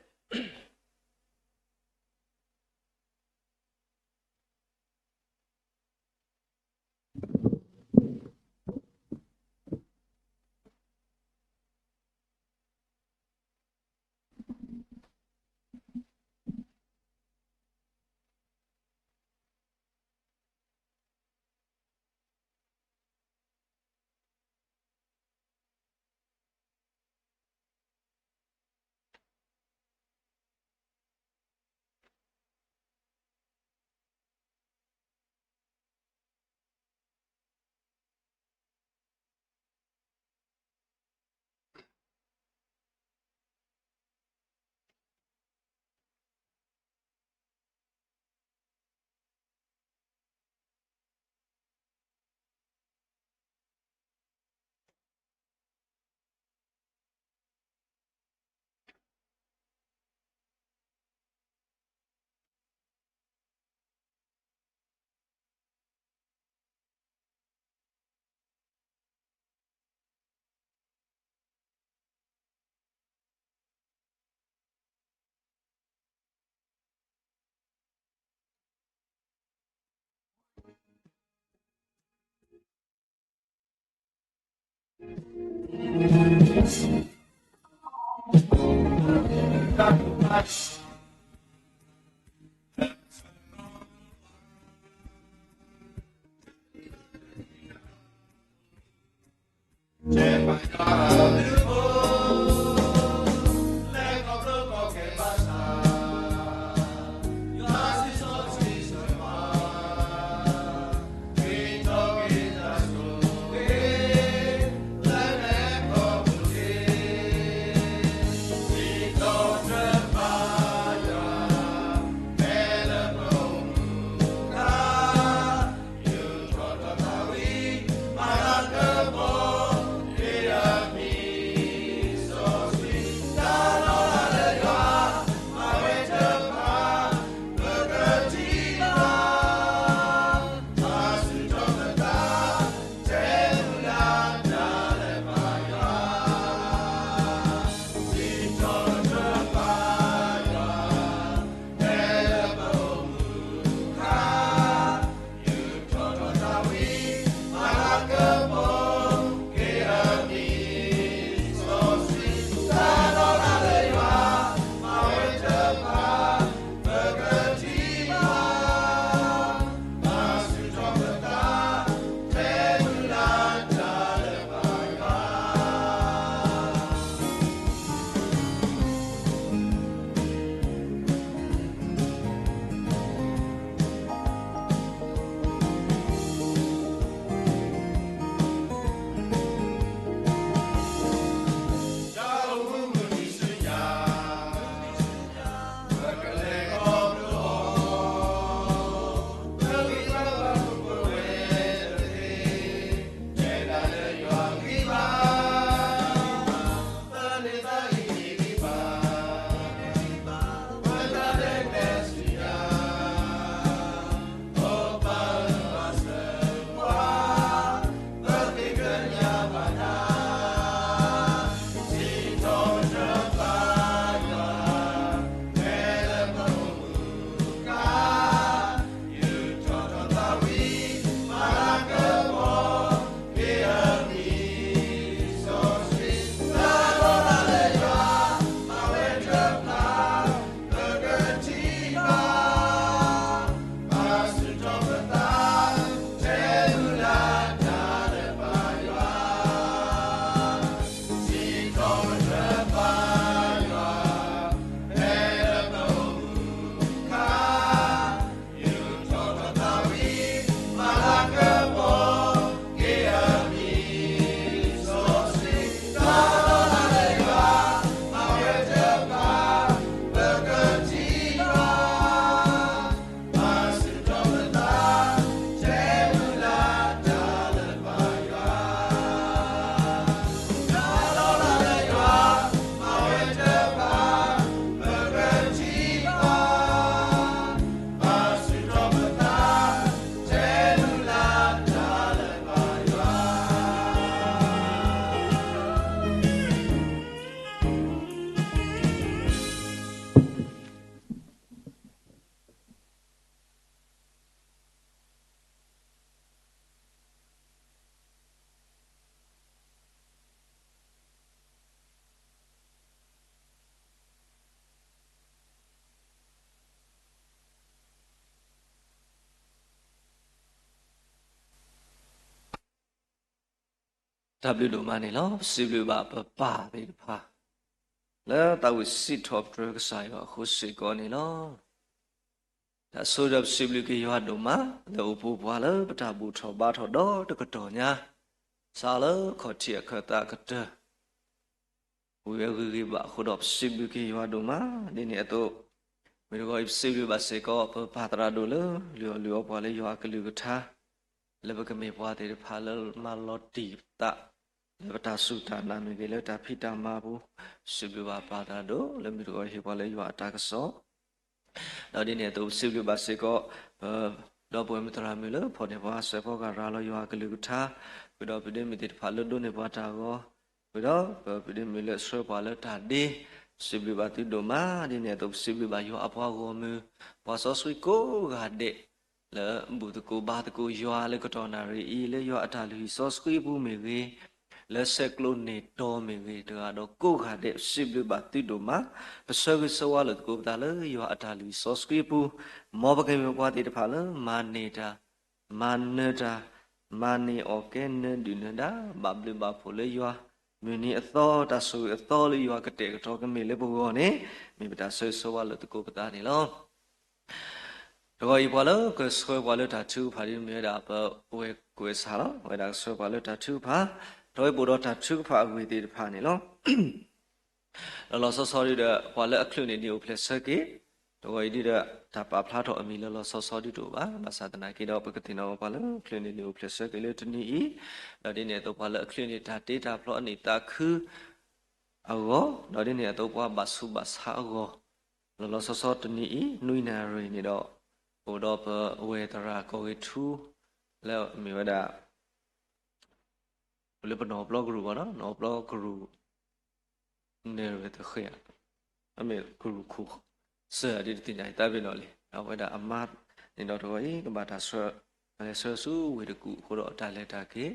တၢ်ဘျုးဒိၣ်မးန့ၣ်လီၤ. ပစံးဘျုးဘၣ်ပပၢ်သ့ၣ်တဖၣ် လၢသးဝံၣ်စံးထီၣ်ပတြၢၤကစၢ်ယွၤအဃိစ့ၢ်ကီးန့ၣ်လီၤ. တၢ်ဆိၣ်ဂ့ၤဒီးပစံးဘျုးက့ၤယွၤဒိၣ်မး လၢအိၣ်ပူၤပှၤလၢပတၢ်ဘူၣ်ထီၣ်ဘါထီၣ်ဒီတကတီၢ်ညါ, စးလၢခီၣ်ထံးအခၢၣ်သးကတၢၢ် ဝံၤဝဲဂ့ၤဂ့ၤဘၣ်အဃိဒီး ပစံးဘျုးက့ၤယွၤဒိၣ်မး. ဒ်န့ၣ်အသိး, မုၢ်တဂီၤအံၤ ပစံးဘျုးဘၣ်စ့ၢ်ကီး ပပၢ်သရၣ်ဒိၣ်လၢ လုၢ်အီၣ်လုၢ်အီပှၤလၢယွၤအကလုၢ်ကထါ, လၢပကမ့ၢ်ပှၤသ့ၣ်တဖၣ်လၢမၤလီၤတံၢ်ပသး လၢပတၢ်စူၢ်တၢ်နာ်မ့ၢ်ဂ့ၤ လၢတၢ်ဖံးတၢ်မၤအပူၤ, ပစံးဘျုးဘၣ်ပၢ်သရၣ်ဒိၣ်လၢမုၢ်တဂီၤဟ့ၣ်ပှၤလၢယွၤအတၢ်ကစီၣ် ဒီးဒ်န့ၣ်အသိး ပစံးဘျုးဘၣ်စ့ၢ်ကီး ပဒီပုၢ်ဝဲၢ်မုၣ်သရၣ်မုၣ်လၢဖီၣ်န့ၢ်ပှၤစဲးဖီကၤရၤလီၤယွၤအကလုၢ်ကထါ, ဃုာ်ဒီးပဒ့မုၣ်သ့ၣ်တဖၣ်လၢဒိးန့ၢ်ပှၤတၢ်ဂီၤ, ဃုာ်ဒီးပပဒ့မုၣ်လၢဆှၢပှၤလၢတၢ်ဒ့, ပစံးဘျုးဘၣ်သုဒိၣ်မး. ဒ်န့ၣ်အသိး ပစံးဘျုးဘၣ်ယွၤအပှၤဂီၢ်မုၢ်, ပှၤစီဆှံကိးဂၤဒဲး လၢဘူၣ်သကိးဘါသကိးယွၤလၢကတီၢ်နၣ်ရံၣ်အံၤ လၢယွၤအတၢ်လုၢ်ဟံၣ်စီဆှံအပူၤမ့ၢ်ဂ့ၤ, လၢဆဲးကျိးန့ၢ်တီၤမ့ၢ်ဂ့ၤ, တဂၤဒီးကိးဂၤဒဲး ပစံးဘျုးဘၣ်သုဒိၣ်မး, ပဆၢဂ့ၤဆၢဝါလိာ်သကိးပသးလၢယွၤအတၢ်လုၢ်ဟံၣ်စီဆှံအပူၤ, မ်ပကမ့ၢ်ပှၤသ့ၣ်တဖၣ်လၢမၤန့ၢ်တၢ်, မၤနၢၤတၢ်, မၤန့ၢ်အီၣ်ကဲနၢၤဒုၣ်နၢၤဒါ, ဘၣ်ဘျုးဘၣ်ဖှိၣ်လၢယွၤ, မုၢ်နံၤအသီ တၢ်ဆိၣ်ဂ့ၤအသီလၢယွၤကတဲာ်ကတီၤကမ့ၢ်လၢပဂီၢ်န့ၣ်, မ့ၢ်ပတၢ်ဆၢဂ့ၤဆၢဝါလိာ်သကိးပသးန့ၣ်လီၤ. တဂီၤအံၤပှၤလၢကဆှၢပှၤလၢတၢ်ထုကဖၣ်ဒ်မ့ၢ်ဝဲဒၣ် ပဝဲၢ်ကွဲးစးလီၤ. ဝဲဒၣ်ကဆှၢပှၤလၢတၢ်ထုကဖၣ်, တဂီၤအံၤပအိၣ်ဒီးတၢ်ထုကဖၣ်အဂ့ၢ်သ့ၣ်တဖၣ်န့ၣ်လီၤ. လီၤလီၤဆီဆီဒ်ဒီး ပှၤလၢအချုးန့ၢ်ဒံးအိၣ်ဖျဲၣ်ဆၢက့ၤ, တဂီၤအံၤဒ်ဒီး တၢ်ပာ်ဖျါထီၣ်အမံၤလီၤလီၤဆီဆီဒ်တအိၣ်ဘၣ်. ဘၣ်ဆၣ်သနာ်က့ဒီး ပကသ့ၣ်နီၣ်ပှၤလၢအချုးန့ၢ်ဒံးအိၣ်ဖျဲၣ်ဆၢက့ၤလၢတနံၤအံၤ, ဒီးဒ်န့ၣ်အသိးပှၤလၢအချုးန့ၢ်တၢ်တ့တၢ်ဖျီအနံၣ်သးခု အဂီၢ်, ဒီးဒ်န့ၣ်အသိးပှၤဘၣ်ဆူးဘၣ်ဆါအဂီၢ်, လီၤလီၤဆီဆီတနံၤအံၤ နွံနၣ်ရံၣ်န့ၣ်ဒီး အိၣ်ဒီးပဝဲၢ်သရၣ်ကီၢ်ဂ့ၤထူ လၢအမ့ၢ်ဝဲဒၣ် လၢပနီၢ်ပျီကရူၢ်ဘၣ်နီၤ, နီၢ်ပျီကရူၢ် နဲၣ်ရွဲၣ်သဃဲးဧါ, အမ့ၢ်ကရူၢ်ခိၣ်စၢၤဒ်တသ့ၣ်ညါအံၤသးပ့ၤနီၣ်လံ, အဝဲဒၣ်အမါန့ၣ်ဒီးတဂီၤအံၤ ကဘၣ်တၢ်ဆှၢ, လဲၤဆှၢဆူဝ့ၢ်တကူၣ်အဃိဒီးတၢ်လဲၤတၢ်က့ၤ,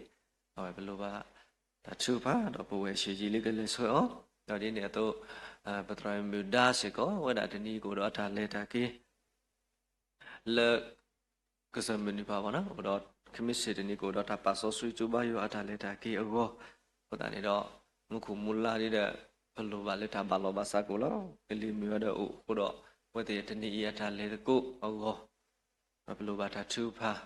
အဝဲပလိၣ်ဘၣ်တၢ်ထုကဖၣ် ဒီးပဝဲၢ်ဆံးယံာ်လံကလဲၤဆှၢအီၤ, ဒီးဒ်န့ၣ်အသိး ပသရၣ်မုၣ်ဒါစ့ၢ်ကီး ဝဲဒၣ်တနံၤကအိၣ်ဒီးအတၢ်လဲၤတၢ်က့ၤ လၢ ကစၢၢ်မုၢ်နံၤဖးဘၣ်နီၤ, အိၣ်ဒီး ခမ့ၢ်စ့ၢ်တနံၤကအိၣ်ဒီးတၢ်ပာ်စီဆှံကၠိဘါယွၤအတၢ်လဲၤတၢ်က့ၤအဂီၢ်, အဃိသတးန့ၣ်ဒီး မူခိၣ်မူလါဒ်ဒီး ပလိၣ်ဘၣ်လၢတၢ်ဘၣ်လီၢ်ဘၣ်စးကအိၣ်လီၤ. ကလံၤမုၢ်ဝဲဒီးအိၣ်အဃိဒီး အဝဲသ့ၣ်တနံၤအံၤအတၢ်လဲၤသကိးအဂီၢ်, ဒီးပလိၣ်ဘၣ်တၢ်ထုကဖၣ်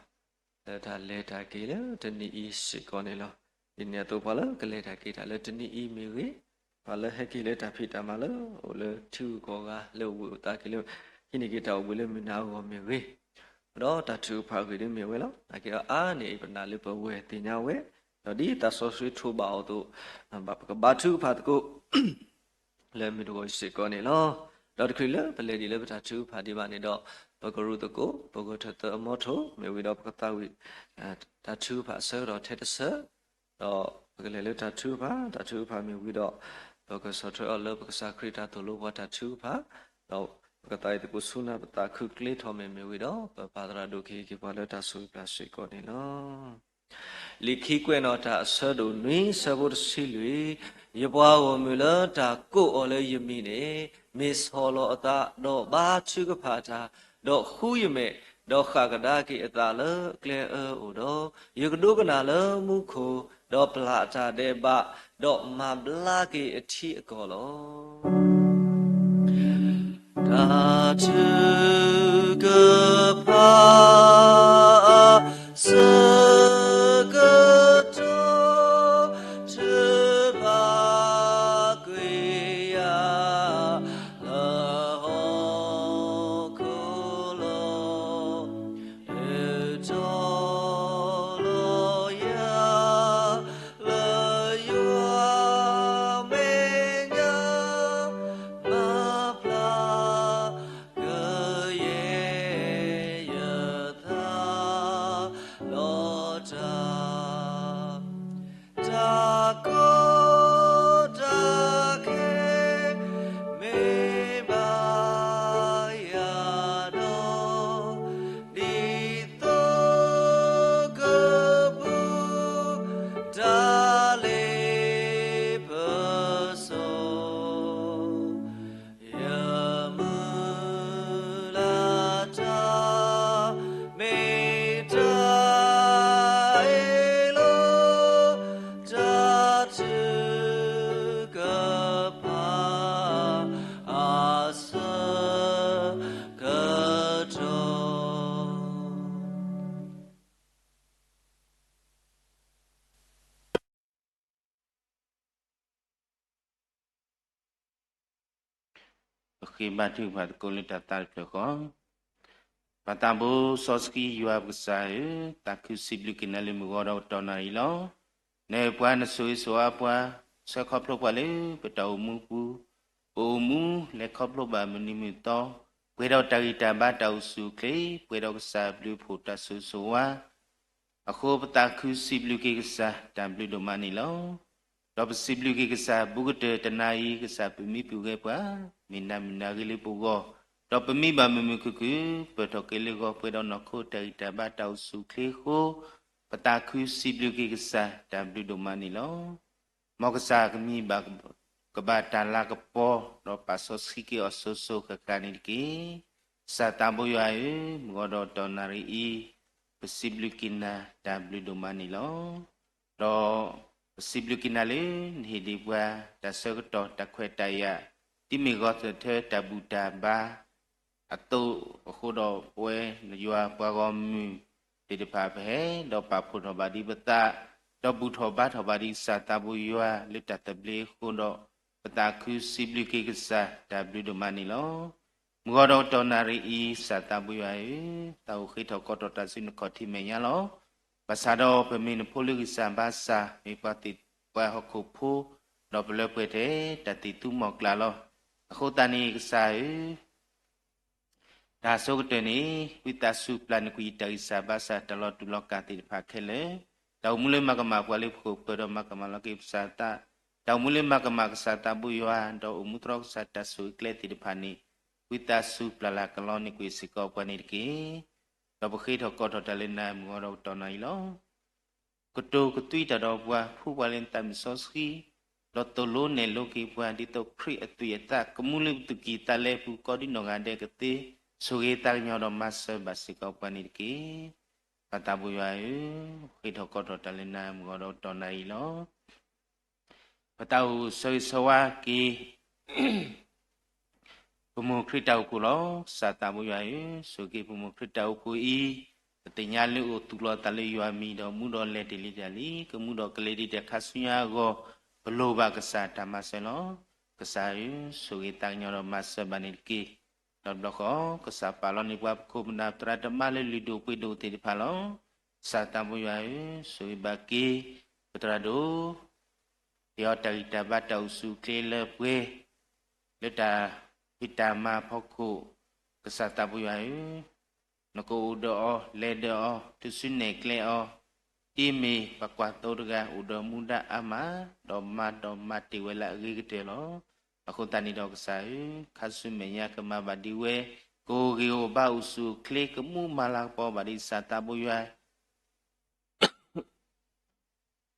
လၢတၢ်လဲၤတၢ်က့ၤလၢတနံၤအံၤစ့ၢ်ကီးန့ၣ်လီၤ. ဒ်န့ၣ်အသိးပှၤလၢကလဲၤတၢ်က့ၤတၢ်လၢတနံၤအံၤမ့ၢ်ဂ့ၤ, ပှၤလၢဟဲက့ၤလၢတၢ်ဖံးတၢ်မၤလၢအိၣ်လၢထံဂုၤကီၢ်ဂၤ လၢအိၣ်ဘှံးအိၣ်သါက့ၤလၢ ဟံးန့ၢ်က့ၤတၢ်အိၣ်ဘှံးလၢမုၢ်နၤအဂီၢ်မ့ၢ်ဂ့ၤ, ဒီးတၢ်ထုကဖၣ်အဂ့ၢ်ဒ်မ့ၢ်ဝဲလီၤ. နာ်က့အါန့ၢ်အံၤပနာ်လၢပဝဲၢ်သ့ၣ်ညါဝဲ, ဒီးဒ်သးစီဆှံထိးဘၣ်အီၤအသိး, ဘၣ်ပကဘါထုကဖၣ်သကိး လၢမုၢ်တဂီၤအံၤစ့ၢ်ကီးန့ၣ်လီၤ. ဒီးတချုးလၢပလဲၤဒံးလၢပတၢ်ထုကဖၣ်ဒံးဘၣ်န့ၣ်ဒီး, ပကရူၢ်သကိး ပဂဲၤထၢၣ်သၢအမီထိၣ် မ့ၢ်ဝံၤဒီးပကသးဝံၣ် တၢ်ထုကဖၣ်အဆၢကတီၢ်ထဲတဆၢ, ဒီးပကလဲၤလၢတၢ်ထုကဖၣ်, တၢ်ထုကဖၣ်မ့ၢ်ဝံၤဒီး ပကဆီၣ်ထွဲအီၤလၢပကစၢ်ခရံာ်တၢ်သိၣ်လိပှၤတၢ်ထုကဖၣ်, ဒီးပကသးဝံၣ်သကိးဆူနၢ်ပသးခုကျ့ထီၣ်မ့ၢ်မ့ၢ်ဝံၤဒီး ပပၢ်သရၣ်ဒိၣ်ကဟ့ၣ်က့ၤပှၤလၢတၢ်ဆိၣ်ဂ့ၤပျၢ်စ့ၢ်ကီးန့ၣ်လီၤ. လံာ်ခံကွဲးနီၣ်တၢ်အဆၢဒိၣ်နွံဆၢဖိတဆံလွံၢ်, ယပှၤဂီၢ်မုၢ်လၢတၢ်ကိးအီၤလၢယမံၤန့ၣ်, မ့ၢ်ဆီၣ်လီၤအသး, ဒီးဘါထုကဖၣ်တၢ်, ဒီးဃူယမဲာ်, ဒီးဃၣ်ကဒါက့ၤအသးလၢအကျဲအၢအိၣ်ဒီး, ယကဒိကနၣ်လၢမူခိၣ်, ဒီးပျၢ်အတၢ်ဒဲးဘး, ဒီးမၤဘျါက့ၤအထံအကီၢ်လီၤ. တၢ်ထုကဖၣ်အဆၢကတီၢ် ထုးဖးကွံာ်ယၤလၢဟီၣ်ခိၣ်လီၤ. အၢၣ်တီလီၤယၤလၢယွၤမဲာ်ညါ မၤဖျါကယၤ ပဃ့ဘါထုကဖၣ်သကိးလၢတၢ်သးတဖျၢၣ်ဃီ. ပၢ်သးဘိစီဆှံယွၤပကစၢ်ဧၢ, သးခုစံးဘျုးက့ၤနၤလၢမုၢ်ဂီၤဒီးကတီၢ်နၣ်ရံၣ်လီၤ. နပှၤနဆိၣ်ဂ့ၤဆိၣ်ဝါပှၤ, ဆှၢခီဖျိပှၤလၢပတၢ်အိၣ်မူပူၤ, ပအိၣ်မူလဲၤခီဖျိဘၣ်မုၢ်နံၤမုၢ်သီ, ပှဲၤဒီးတၢ်ဂံၢ်တၢ်ဘါတၢ်အိၣ်ဆူၣ်အိၣ်ချ့, ပှဲၤဒီးကစၢ်အဘျုးအဖှိၣ်တၢ်ဆိၣ်ဂ့ၤဆိၣ်ဝါ အဃိပသးခုစံးဘျုးက့ၤကစၢ်တၢ်ဘျုးဒိၣ်မးန့ၣ်လီၤ. ဒီးပစံးဘျုးက့ၤကစၢ်ဘူးကတၢၢ်တနၤအံၤ ကစၢ်ပမံပှဲၤပှၤ, မ့ၢ်နၤမုၢ်နၤဂ့ၤလၢပဂီၢ်, ဒီးပမံဘၣ်မုာ်မုာ်ခုၣ်ခုၣ်, ပၢၢ်ထီၣ်က့ၤလၢဂီၤပှဲၤဒီးနီၢ်ခိတၢ်ဂံၢ်တၢ်ဘါတၢ်အိၣ်ဆူၣ်အိၣ်ချ့အဃိ, ပသးခုစံးဘျုးက့ၤကစၢ်တၢ်ဘျုးဒိၣ်မးန့ၣ်လီၤ. မ်ကစၢ်ကမံဘၣ်ကဘၣ်တၢ်လၤကပီၤ, ဒီးပာ်စီဆှံက့ၤအီၤစိၤစိၤဃၣ်ဃၣ်န့ၣ်တက့ၢ်. ကစၢ်သးဘိယွၤဧၢ, မုၢ်ဂီၤဒီးကတီၢ်နၣ်ရံၣ်အံၤ, ပစံးဘျုးက့ၤနၤတၢ်ဘျုးဒိၣ်မးန့ၣ်လီၤ. ဒီးပစံးဘျုးက့ၤနၤလၢနဟ့ၣ်ဒံးပှၤ တၢ်ဆၢကတီၢ်တၢ်ခွဲးတၢ်ယာ်, ဒ်မ့ၢ်ဂီၤသၢၣ်ထၢတၢ်ဘူၣ်တၢ်ဘါ အသိးအဃိဒီး ပဝဲယွၤပှၤဂီၢ်မုၢ်သ့ၣ်တဖၣ် ပဟဲဒီးပာ်ဖှိၣ်ထီၣ်ဘၣ်ဒံးပသး, ဒီးဘူၣ်ထီၣ်ဘါထီၣ်ဘၣ်ဒံးကစၢ်သးဘိယွၤလၢတၢ်သဘျ့အဃိဒီး, ပသးခုစံးဘျုးက့ၤကစၢ်တၢ်ဘျုးဒိၣ်မးန့ၣ်လီၤ. မုၢ်ဂီၤဒီးကတီၢ်နၣ်ရံၣ်အံၤ ကစၢ်သးဘိယွၤဧၢ, သးအိၣ်ဃ့ထီၣ်ကီထီၣ်တၢ်ဆူနခီၣ်ထံးမဲာ်ညါလီၤ. ဘၣ်ဆၣ်ဒီးပမ့ၢ်နဖိလၢဂံၢ်စၢ်ဘါစၢ်, မ့ၢ်ပှၤသ့ၣ်ပှၤဟီၣ်ခိၣ်ဖိ, ဒီးပလၢပှဲၤထဲတၢ်သံၣ်သူမီၢ်ကျၢ်လီၤ. အဃိသတးန့ၣ်ကစၢ်ဧၢ, တၢ်ဆိကတၢၢ်န့ၣ်, ဝံသးစူၤပျၢ်နကွံာ်တၢ်ဂံၢ်စၢ်ဘါစၢ် တၢ်လီၤတူာ်လီၤကာ်သ့ၣ်တဖၣ်ခဲလၢာ်, တၢ်အိၣ်မူလၢမၤကမၣ်ပှၤလၢပခိၣ်ပၢၤဒီးမၤကမၣ်လီၤက့ၤပကစၢ်သး, တၢ်အိၣ်မူလၢမၤကမၣ်ကစၢ်သးဘိယွၤ, ဒီးအိၣ်မူတြီကစၢ်တၢ်ဆိၣ်ဂ့ၤကျဲသ့ၣ်တဖၣ်န့ၣ်, ဝံသးစူၤပျၢ်လၢ်ကလီန့ၢ်ကွံာ်စ့ၢ်ကီးပှၤန့ၣ်တက့ၢ်. ဒီးပဃ့ထီၣ်ကီထီၣ်တၢ်လၢနၤမုၢ်ဂီၤဒီးကတီၢ်နၣ်ရံၣ်လီၤ. ကတိၤကသွံတၢ်ဒီးပှၤ, ဖှူပှၤလၢနသးမုၢ်စီဆှံ, ဒီးသိၣ်လိနဲၣ်လိက့ၤပှၤ ဒ်သိးခရံာ်အသွံၣ်အသး ကမူလၢပသူၣ်ကံၢ်သးလဲပူၤ ကိးဒံနီၢ်ဂၤဒဲးကသ့, ဆိၣ်ဂ့ၤသးကညီၤဒီးမၤစၢၤဘၣ်စ့ၢ်ကီးပှၤန့ၣ်တက့ၢ်. ပၢ်သးဘိယွၤဧၢ, ဃ့ထီၣ်ကီထီၣ်တၢ်လၢနၤမုၢ်ဂီၤဒီးကတီၢ်နၣ်ရံၣ်လီၤ. ပသးအိၣ်ဆၢဂ့ၤဆၢဝါက့ၤ ပမိၢ်ခရံာ်တၢ်အိၣ်ဖှိၣ်လီၤ. ကစၢ်သးဘိယွၤဧၢ, ဆိၣ်ဂ့ၤက့ၤပမိၢ်ခရံာ်တၢ်အိၣ်ဖှိၣ်အံၤ, ပသ့ၣ်ညါလၢအိၣ်သူၣ်လီၤသးလၢယွၤမံၤဒီး မူဒီးလဲၤတ့ၢ်လံတၢ်လံ, ကမူဒီးကလဲၤဒံးတၢ်ခါဆူညါအဂီၢ်, ပလိၣ်ဘၣ်ကစၢ်တၢ်မၤစၢၤလီၤ. ကစၢ်ဧၢ, ဆိၣ်ဂ့ၤသးကညီၤဒီးမၤစၢၤဘၣ်န့ၣ်တက့ၢ်. ဒီးတဘျီဃီ, ကစၢ်ပာ်လီၤန့ၢ်ပှၤပခိၣ်ပနၢ်သရၣ်သမါလၢလုၢ်ဒိၣ်ပှ့ၤဒိၣ်သ့ၣ်တဖၣ်လီၤ. ကစၢ်သးဘိယွၤဧၢ, ဆိၣ်ဂ့ၤဘၣ်က့ၤ ပသရၣ်ဒိၣ် ဟ့ၣ်အီၤတၢ်ဂံၢ်တၢ်ဘါတၢ်အိၣ်ဆူၣ်အိၣ်ချ့လၢပှဲၤ, လၢတၢ်ဖံးတၢ်မၤအဖီခိၣ်, ကစၢ်သးဘိယွၤဧၢ, နကအိၣ်ဒီးအီၤ လဲၤဒီးအီၤ တုၤဆူနဲၣ်ကျဲအီၤ, ဒ်မ့ၢ်ပှၤကွၢ်သိတဂၤ အိၣ်ဒီးမူဒါအါမး, ဒီးမၤဒီးမၤတ့ၢ်ဝဲလၢအဂ့ၤကတၢၢ်လီၤ. အဃိသတးန့ၣ်ဒီးကစၢ်ဧၢ, ခါဆူမဲာ်ညါကမၤဘၣ်ဒံးဝဲ, ကအိၣ်ဂံၢ်အိၣ်ဘါအိၣ်ဆူၣ်အိၣ်ချ့ ကမူမၤလၤကပီၤဘၣ်ဒံးကစၢ်သးဘိယွၤ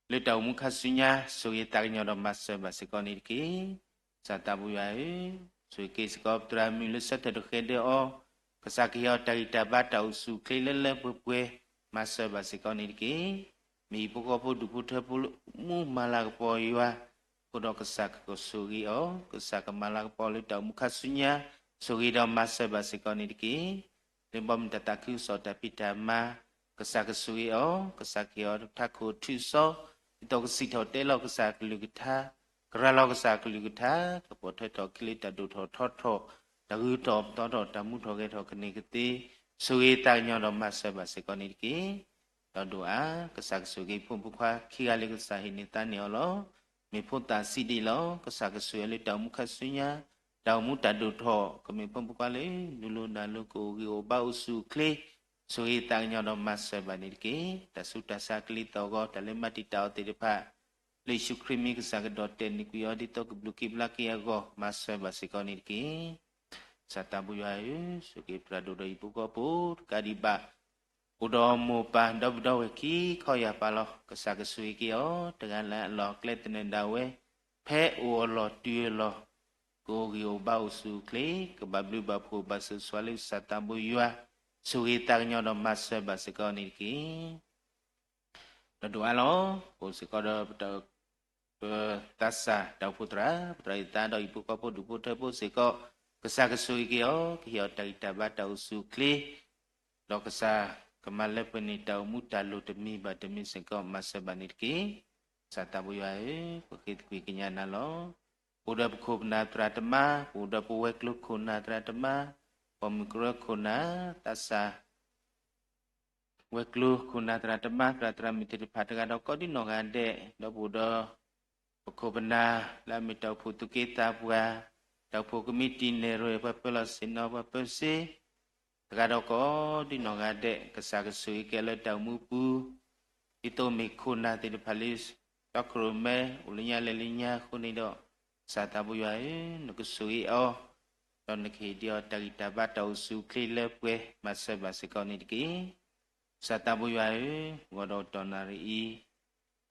လၢတၢ်အိၣ်မူခါဆူညါ, ဆိၣ်ဂ့ၤသးကညီၤဒီးမၤစၢၤဘၣ်စ့ၢ်ကီးန့ၣ်တက့ၢ်. ကစၢ်သးဘိယွၤဧၢ, ဆိၣ်ဂ့ၤက့ၤစ့ၢ်ကီးပသရၣ်မုၣ်လၢဆၢထၢၣ်တဃဲၤဒၢအီၤ, ကစၢ်ကဟ့ၣ်အီၤတၢ်ဂံၢ်တၢ်ဘါတၢ်အိၣ်ဆူၣ်အိၣ်ချ့လၢလၢပှဲၤပှဲၤ, မၤစၢၤဘၣ်စ့ၢ်ကီးန့ၣ်တက့ၢ်. မ့ၢ်ဟံၣ်ဖိဃီဖိဒူၣ်ဖိထၢဖိလၢမူမၤလၤကပီၤယွၤ, အဃိဒီးကစၢ်ကဆိၣ်ဂ့ၤအီၤ, ကစၢ်ကမၤလၤကပီၤလၢတၢ်အိၣ်မူခါဆူညါ, ဆိၣ်ဂ့ၤဒီးမၤစၢၤဘၣ်စ့ၢ်ကီးန့ၣ်တက့ၢ်. လၢဘီမုၢ်တၢ်သးခုကစီၣ်တၢ်ဖံးတၢ်မၤ, ကစၢ်ကဆိၣ်ဂ့ၤအီၤ, ကစၢ်ကဟ့ၣ်အီၤထးခိၣ်ထုးစီ, ဒ်သိးကစံးထီၣ်တဲလီၤကစၢ်အကလုၢ်ကထါ, ကရၤလီၤကစၢ်အကလုၢ်ကထါ, ကပိာ်ထွဲထီၣ်အခံလၢတၢ်ဒိၣ်ထီၣ်ထီထီၣ်, တၢ်ဂုၤထီၣ်ပသီထီၣ်, တၢ်မူထီၣ်ဂဲၤထီၣ်ကန့ၢ်ကသ့, ဆိၣ်ဂ့ၤသးကညီၤဒီးမၤစၢၤဘၣ်စ့ၢ်ကီးန့ၣ်တက့ၢ်. ဒီးဒိၣ်အါ, ကစၢ်ကဆိၣ်ဂ့ၤဖိမုၣ်ဖိခွါခံဂၤလၢကစၢ်ဟ့ၣ်န့ၢ်သါန့ၢ်အီၤလီၤ. မ့ၢ်ဖိသၣ်ဆံးဒ့ၣ်လီၤ. ကစၢ်ကဆိၣ်ဂ့ၤအီၤလၢတၢ်အိၣ်မူခါဆူညါ, တၢ်အိၣ်မူတၢ်ဒိၣ်ထီၣ်, ကမ့ၢ်ဖိမုၣ်ဖိခွါလၢ နုာ်လီၤနုာ်လီၤ ကအိၣ်ဂံၢ်အိၣ်ဘါအိၣ်ဆူၣ်အိၣ်ချ့, ဆိၣ်ဂ့ၤသးကညီၤဒီးမၤစၢၤဘၣ်န့ၣ်တက့ၢ်. တၢ်ဆူးတၢ်ဆါကလံၤသီၣ်ဂီၤ, တၢ်လၢမၤတံာ်တာ်အီၤသ့ၣ်တဖၣ်, လၢယ့ၣ်ၡူးခရံာ်မံၤကစၢ်ကဒီၣ်တဲာ်န့ၢ်ကွံာ်အီၤ ဒ်သိးကဘျုးက့ၤဘျါက့ၤအဂီၢ်, မၤစၢၤဘၣ်စ့ၢ်ကီးန့ၣ်တက့ၢ်. ကစၢ်သးဘိယွၤဧၢ, ဆိၣ်ဂ့ၤပသရၣ်ဒိၣ်ဒီးဟံၣ်ဖိဃီဖိတကးဒံးဘၣ်, အိၣ်ဒီးမိၢ်ပၢ်ဒီပုၢ်ဒီဝဲၢ်ခံခီယၢ်ပၤလီၤ. ကစၢ်ကဆိၣ်ဂ့ၤက့ၤအီၤ, တဂၤလၢ်လၢ်အလီၢ်အကျဲသနၢၣ်ဒၣ်ဝဲ, ဖဲအိၣ်အလီၢ်တုၤအလီၢ်, ကအိၣ်ဂံၢ်အိၣ်ဘါအိၣ်ဆူၣ်အိၣ်ချ့, ကဘၣ်ဘျုးဘၣ်ဖှိၣ်ဘၣ်ဆိၣ်ဂ့ၤဆိၣ်ဝါလၢကစၢ်သးဘိယွၤ, ဆိၣ်ဂ့ၤသးကညီၤဒီးမၤစၢၤဘၣ်စ့ၢ်ကီးန့ၣ်တက့ၢ်. ဒီးဒိၣ်အါလီၤ. ပအိၣ်စ့ၢ်ကီးဒီး ပသးစၢ်တၢ်အိၣ်ဖှိၣ်သရၣ်, ပသရၣ်အုၣ်သးဒီးဟံၣ်ဖိဃီဖိဒူၣ်ဖိထၢဖိစ့ၢ်ကီး, ကစၢ်ကဆိၣ်ဂ့ၤက့ၤအီၤ, ကဟ့ၣ်အီၤတၢ်ဂံၢ်တၢ်ဘါတၢ်အိၣ်ဆူၣ်အိၣ်ချ့, ဒီးကစၢ်ကမၤလၢပှဲၤန့ၢ်တၢ်အိၣ်မူတၢ်လိၣ်တမံၤဘၣ်တမံၤစ့ၢ်ကီး, မၤစၢၤဘၣ်န့ၣ်တက့ၢ်. ကစၢ်သးဘိယွၤဧၢ, ပဃ့သကွံာ်ကညးနၤလီၤ. ပအိၣ်ဒီးပခိၣ်ပနၢ်သရၣ်သမါ, ပအိၣ်ဒီးပဝဲၤကျိၤခိၣ်နၢ်သရၣ်သမါ, ပိာ်မုၣ်ကရၢခိၣ်နၢ်, သးစၢ် ဝဲၤကျိၤခိၣ်နၢ်သရၣ်သမါ, သရၣ်သရၣ်မုၣ်သ့ၣ်တဖၣ်တဂၤဒီးကိးဒံနီၢ်ဂၤဒဲး, ဒီးပအိၣ်ဒီး ပခိၣ်ပနၢ်လၢအမ့ၢ်တၢ်အိၣ်ဖှိၣ်သူၣ်က့သးပှၢ်, တၢ်အိၣ်ဖှိၣ်ကမံးတံာ်နဲၣ်ရွဲၣ် ပှၤပၢၤလီၢ်ဆ့ၣ်နီၤ ပှၤပၢၤစ့ တဂၤဒီးကိးဒံနီၢ်ဂၤဒဲး, ကစၢ်ကဆိၣ်ဂ့ၤက့ၤလၢတၢ်အိၣ်မူပူၤ, ဒ်သိးမ့ၢ်ခိၣ်နၢ်သ့ၣ်တဖၣ်လၢ တီခိၣ်ရိၣ်မဲ အိၣ်လၢညါလဲၤလၢညါအဃိန့ၣ်ဒီး, ကစၢ်သးဘိယွၤဧၢ, နကဆိၣ်ဂ့ၤအီၤ, ဒီးနကဟ့ၣ်ဒံးအီၤတၢ်ဂံၢ်တၢ်ဘါတၢ်အိၣ်ဆူၣ်အိၣ်ချ့လၢပှဲၤ မၤစၢၤဘၣ်စ့ၢ်ကီးန့ၣ်တက့ၢ်. ကစၢ်သးဘိယွၤဧၢ, ဂီၤဒီးကတီၢ်နၣ်ရံၣ်အံၤ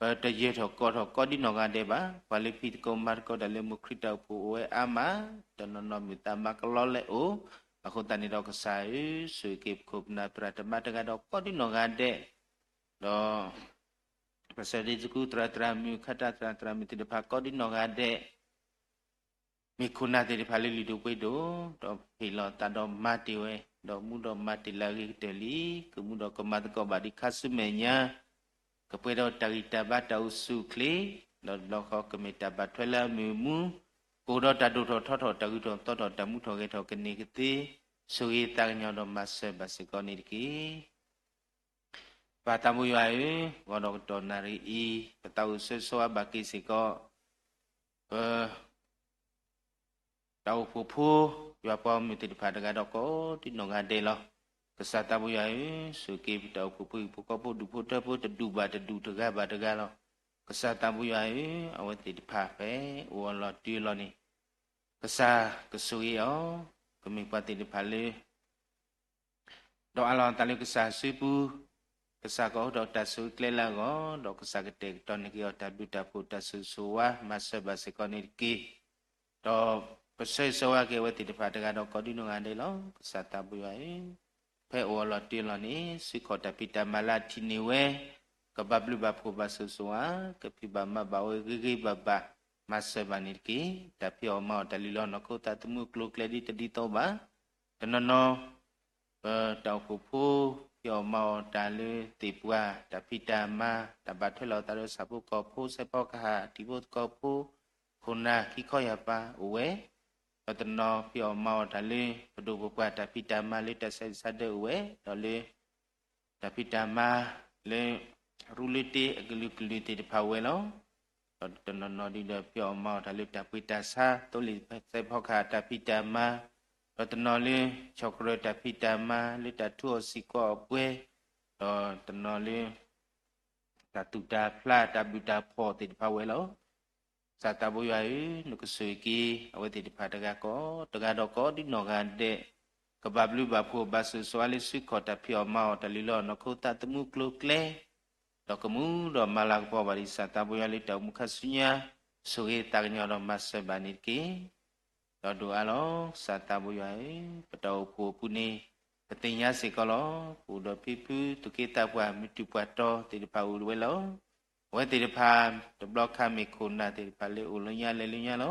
ပတယၢၤထီၣ်ကီထီၣ်ကိးဒံနီၢ်ဂၤဒဲးဘၣ်. ပှၤလၢဖံးသကိးမၤသကိးတၢ်လၢမိၢ်ခရံာ်တၢ်အိၣ်ဖှိၣ်အိၣ်ဝဲအါမး, တနီၤနီၤမုၢ်သးမၤကလီလၢအအိၣ်, အဃိသတးန့ၣ်ဒီး ကစၢ်ဧၢ, ဆိၣ်ဂ့ၤက့ၤပခိၣ်ပနၢ်သရၣ်သမါတဂၤဒီးကိးဒံနီၢ်ဂၤဒဲး, ဒီး ပစံးဒ့သကူသရၣ်သရၣ်မုၣ် ခါတၢ်သရၣ်သရၣ်မုၣ်သ့ၣ်တဖၣ်ကိးဒံနီၢ်ဂၤဒဲး, မ့ၢ်ခိၣ်နၢ်သ့ၣ်တဖၣ်လၢလုၢ်ဒိၣ်ပှ့ၤဒိၣ်, ဒီးဟ့ၣ်လီၤသးဒီးမၤတ့ၢ်ဝဲ, ဒီးမူဒီးမၤတ့ၢ်လၢအဂ့ၤကတၢၢ်လံ, ကမူဒီးကမၤသကိးဘၣ်ဒံးခါဆူမဲာ်ညါ, ကပှဲၤဒီးတၢ်ဂံၢ်တၢ်ဘါတၢ်အိၣ်ဆူၣ်အိၣ်ချ့, ဒီးတဘျီဃီကမ့ၢ်တၢ်ဘၣ်ထွဲလၢအမုာ်အမူ, ကအိၣ်ဒီးတၢ်ဒိၣ်ထီၣ်ထီထီၣ် တၢ်ဂုၤထီၣ်သီထီၣ် တၢ်မူထီၣ်ဂဲၤထီၣ်ကန့ၢ်ကသ့, ဆိၣ်ဂ့ၤသးကညီၤဒီးမၤစၢၤဘၣ်စ့ၢ်ကီးန့ၣ်တက့ၢ်. ပၢ်သးဘိယွၤဧၢ, ဂီၤဒီးကတီၢ်နၣ်ရံၣ်အံၤ ပသးအိၣ်ဆၢဂ့ၤဆၢဝါဘၣ်က့ၤစ့ၢ်ကီး ပ တၢ်အိၣ်ဖှိၣ်ဖိ ယွၤပှၤဂီၢ်မုၢ်သ့ၣ်တဖၣ်တဂၤဒီးကိးဒံနီၢ်ဂၤဒဲးလီၤ. ကစၢ်သးဘိယွၤဧၢ, ဆိၣ်ဂ့ၤက့ၤပတၢ်အိၣ်ဖှိၣ်ဖိ ဟံၣ်ဖိဃီဖိ ဒူၣ်ဖိထၢဖိ တဒူၣ်ဘၣ်တဒူၣ် တဂၤဘၣ်တဂၤလီၤ. ကစၢ်သးဘိယွၤဧၢ, အဝဲသ့ၣ်တဖၣ်ဖဲအိၣ်အလီၢ်တ့ၢ်အလီၢ်န့ၣ် ကစၢ်ကဆိၣ်ဂ့ၤအီၤ, ကမ့ၢ်ပှၤသ့ၣ်တဖၣ်လၢ ဒီးအးလီၤအသးလၢကစၢ်စုပူၤ, ကစၢ်ကအိးထီၣ်တၢ်ဆိၣ်ဂ့ၤကျဲလၢအဂီၢ်, ဒီးကစၢ်ကတဲာ်ကတီၤန့ၢ်က့ၤအီၤတၢ်ဘျုးတၢ်ဖှိၣ်တၢ်ဆိၣ်ဂ့ၤဆိၣ်ဝါ မၤစၢၤဘၣ်စ့ၢ်ကီးန့ၣ်တက့ၢ်. ဒီးပဆၢဂ့ၤဆၢဝါက့ၤအဝဲသ့ၣ်တဖၣ်တဂၤဒီးကိးဒံနီၢ်ဂၤဒဲးလီၤ. ကစၢ်သးဘိယွၤဧၢ, ဖဲအိၣ်အလီၢ်တ့ၢ်အလီၢ်န့ၣ် စုခီၣ်တၢ်ဖံးတၢ်မၤလၢအထံၣ်န့ၢ်ဝဲ, ကဘၣ်ဘျုးဘၣ်ဖှိၣ်ဘၣ်ဆိၣ်ဂ့ၤဆိၣ်ဝါ, ကဖံးဘၣ်မၤဘၣ်ဝဲဂ့ၤဂ့ၤဘၣ်ဘၣ် မၤစၢၤဘၣ်န့ၣ်တက့ၢ်. တၢ်ဖံးအီၣ်မၤအီၣ်တၢ်လုၢ်လီၢ်နီၢ်ခိသးသမူအကျိၤအကျဲဒ်တဒ်သိးဘၣ်. တနီၤနီၤ ပတၢ်အိၣ်ဖှိၣ်ဖိ ဖံးအီၣ်မၤအီၣ်တၢ်လၢသ့ၣ်ပှၢ် တၢ်ဖံးတၢ်မၤ, တၢ်ဘၣ်ထွဲလိာ်သးဒီးဆၣ်ဖိကီၢ်ဖိ စဲးဖီကဟၣ် တံၤဖိသကိးဖိ, ခိၣ်နၢ်ခံခီယၢ်ပၤအိၣ်ဝဲ, ဒီးတနီၤဖံးအီၣ်မၤအီၣ်တၢ်လၢ ပဒိၣ်ပပှၢ်တၢ်ဖံးတၢ်မၤလၢတၢ်ဆဲးစးဒၢးအိၣ်ဝဲ, ဒီးလၢ တၢ်ဖံးတၢ်မၤလၢ ရူလၢတ့အကလုာ်ကလုာ်သ့ၣ်တဖၣ်ဝဲလီၤ. ဒီးတနီၤနီၤဒ်ဒီးဖံးအီၣ်မၤအီၣ်တၢ်လၢတၢ်ပှ့ၤတၢ်ဆါ သိလ့ၣ်စဲးဖီကဟၣ်တၢ်ဖံးတၢ်မၤ, ဒီးတနီၤလၢ ဆီၣ်ကရၢၢ်တၢ်ဖံးတၢ်မၤ လၢတၢ်ထူအီၣ်စံာ်ကွီၢ်အပှဲၤ, ဒီးတနီၤလၢ တၢ်သူၣ်တၢ်ဖျးတၢ်ဘုၣ်တၢ်ဖှီၣ်သ့ၣ်တဖၣ်ဝဲလီၤ. ကစၢ်သးဘိယွၤဧၢ, နကဆိၣ်ဂ့ၤက့ၤ အဝဲသ့ၣ်တဖၣ်တဂၤကိးတဂၤဒီးကိးဒံနီၢ်ဂၤဒဲး, ကဘၣ်ဘျုးဘၣ်ဖှိၣ်ဘၣ်ဆိၣ်ဂ့ၤဆိၣ်ဝါလၢစုခီၣ်တၢ်ဖံးအီၣ်မၤအီၣ်တၢ်လုၢ်လီၢ်နီၢ်ခိသးသမူကျိၤကျဲ, ဒီးကမူဒီးမၤလၤကပီၤဘၣ်ဒံးကစၢ်သးဘိယွၤလၢတၢ်အိၣ်မူခါဆူညါ, ဆိၣ်ဂ့ၤသးကညီၤဒီးမၤစၢၤဘၣ်န့ၣ်တက့ၢ်. ဒီးဒိၣ်အါလီၤ ကစၢ်သးဘိယွၤဧၢ, ပတၢ်အိၣ်ဖှိၣ်အပူၤန့ၣ် ပသ့ၣ်ညါစ့ၢ်ကီးလီၤ. ပအိၣ်ဒီးဖံဖုသူၣ်က့သးပှၢ် မုၢ်တူၢ်ပှၢ်တီၤသ့ၣ်တဖၣ်အိၣ်ဝဲလီၤ. အဝဲသ့ၣ်တဖၣ် တဘျီခါမ့ၢ်ခိၣ်နၢ်သ့ၣ်တဖၣ်လၢအိၣ်လၢညါလဲၤလၢညါလီၤ.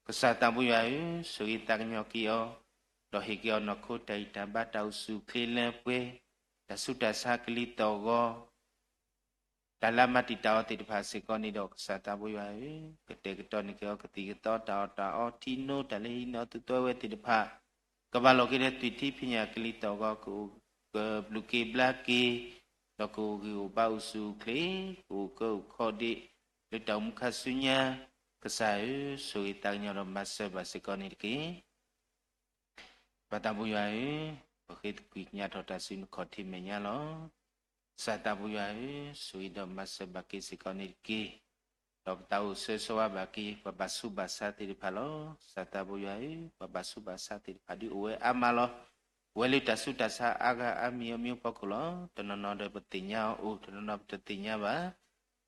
ကစၢ်သးဘိယွၤဧၢ, ဆိၣ်ဂ့ၤသးကညီၤက့ၤအီၤ, ဒီးဟ့ၣ်က့ၤအီၤနီၢ်ခိတၢ်ဂံၢ်တၢ်ဘါတၢ်အိၣ်ဆူၣ်အိၣ်ချ့လၢပှဲၤ, တၢ်ဆူးတၢ်ဆါကလံၤသီၣ်ဂီၤ တၢ်လၢအမၤတံာ်တာ်အီၤသ့ၣ်တဖၣ်စ့ၢ်ကီးန့ၣ်ဒီး ကစၢ်သးဘိယွၤဧၢ, ကတဲာ်ကတီၤန့ၢ်က့ၤအီၤကသံၣ်ကသီ တၢ်အီၣ်တၢ်အီထံနိ တၢ်လၢဟံးန့ၢ်အီၤသုသီဝဲသ့ၣ်တဖၣ်, ကဘၣ်လီၤက့ၤဒီးသွံၣ်ထံဖံးညၣ်ကလံၤသီၣ်ဂီၤ ကအိၣ်ကဘျုးက့ၤဘျါက့ၤ, ဒီးကအိၣ်ဂံၢ်အိၣ်ဘါအိၣ်ဆူၣ်အိၣ်ချ့, ကအိၣ်ကၢအိၣ်ခီဒံး လၢတၢ်အိၣ်မူခါဆူညါ, ကစၢ်ဧၢ, ဆိၣ်ဂ့ၤသးကညီၤဒီးမၤစၢၤဘၣ်စ့ၢ်ကီးန့ၣ်တက့ၢ်. ပၢ်သးဘိယွၤဧၢ, ပဃ့သကွံာ်ကညးထီၣ်တၢ်ဆူနခီၣ်ထံးမဲာ်ညါလီၤ. ကစၢ်သးဘိယွၤဧၢ, ဆိၣ်ဂ့ၤဒီးမၤစၢၤဘၣ်က့ၤစ့ၢ်ကီးန့ၣ်တက့ၢ်. ဒီးပသးအိၣ်ဆၢဂ့ၤဆၢဝါဘၣ်က့ၤ ပှၤဘၣ်ဆူးဘၣ်ဆါသ့ၣ်တဖၣ်လီၤ. ကစၢ်သးဘိယွၤဧၢ, ပှၤဘၣ်ဆူးဘၣ်ဆါသ့ၣ်တဖၣ်ဒုးအိၣ်ဝဲအါမးလီၤ. အိၣ်ဝဲလၢတၢ်ဆူးတၢ်ဆါအါဂၤအါမံၤအါမံၤအဖီခိၣ်လီၤ. တနီၤနီၤဒီးပသ့ၣ်ညါအီၤအိၣ်, တနီၤနီၤပတသ့ၣ်ညါဘၣ်.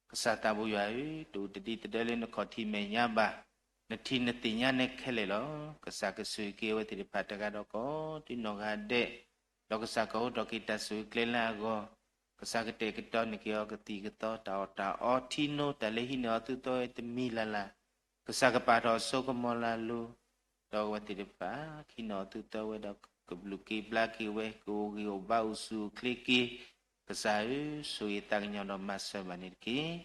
ကစၢ်သးဘိယွၤဧၢ, တအိၣ်တဒံတဒၢလၢနခီၣ်ထံးမဲာ်ညါဘၣ်. နထံၣ်နသ့ၣ်ညါနဲခဲလၢာ်လီၤ. ကစၢ်ကဆိၣ်ဂ့ၤက့ၤအဝဲသ့ၣ်တဖၣ်တဂၤဒီးကိးဒံနီၢ်ဂၤဒဲး, ဒီးကစၢ်ကအိးထီၣ်က့ၤတၢ်ဆိၣ်ဂ့ၤကျဲလၢအဂီၢ်, ကစၢ်ကတဲာ်ကတီၤန့ၢ်က့ၤအီၤကသံၣ်ကသီ တၢ်အီၣ်တၢ်အီထံနိ တၢ်လၢဟံးန့ၢ်အီၤသုသီဝဲတမံၤလၢ်လၢ်, ကစၢ်ကပာ်ထီၣ်အစိကမီၤလၢ်လၢ်, ဒီးအဝဲသ့ၣ်တဖၣ် ဟံးန့ၢ်အီၤသုသီဝဲဒီးကဘျုးက့ၤဘျါက့ၤဝဲ ကအိၣ်ဂံၢ်အိၣ်ဘါအိၣ်ဆူၣ်အိၣ်ချ့က့ၤ, ကစၢ်ဧၢ, ဆိၣ်ဂ့ၤသးကညီၤဒီးမၤစၢၤဘၣ်န့ၣ်တက့ၢ်.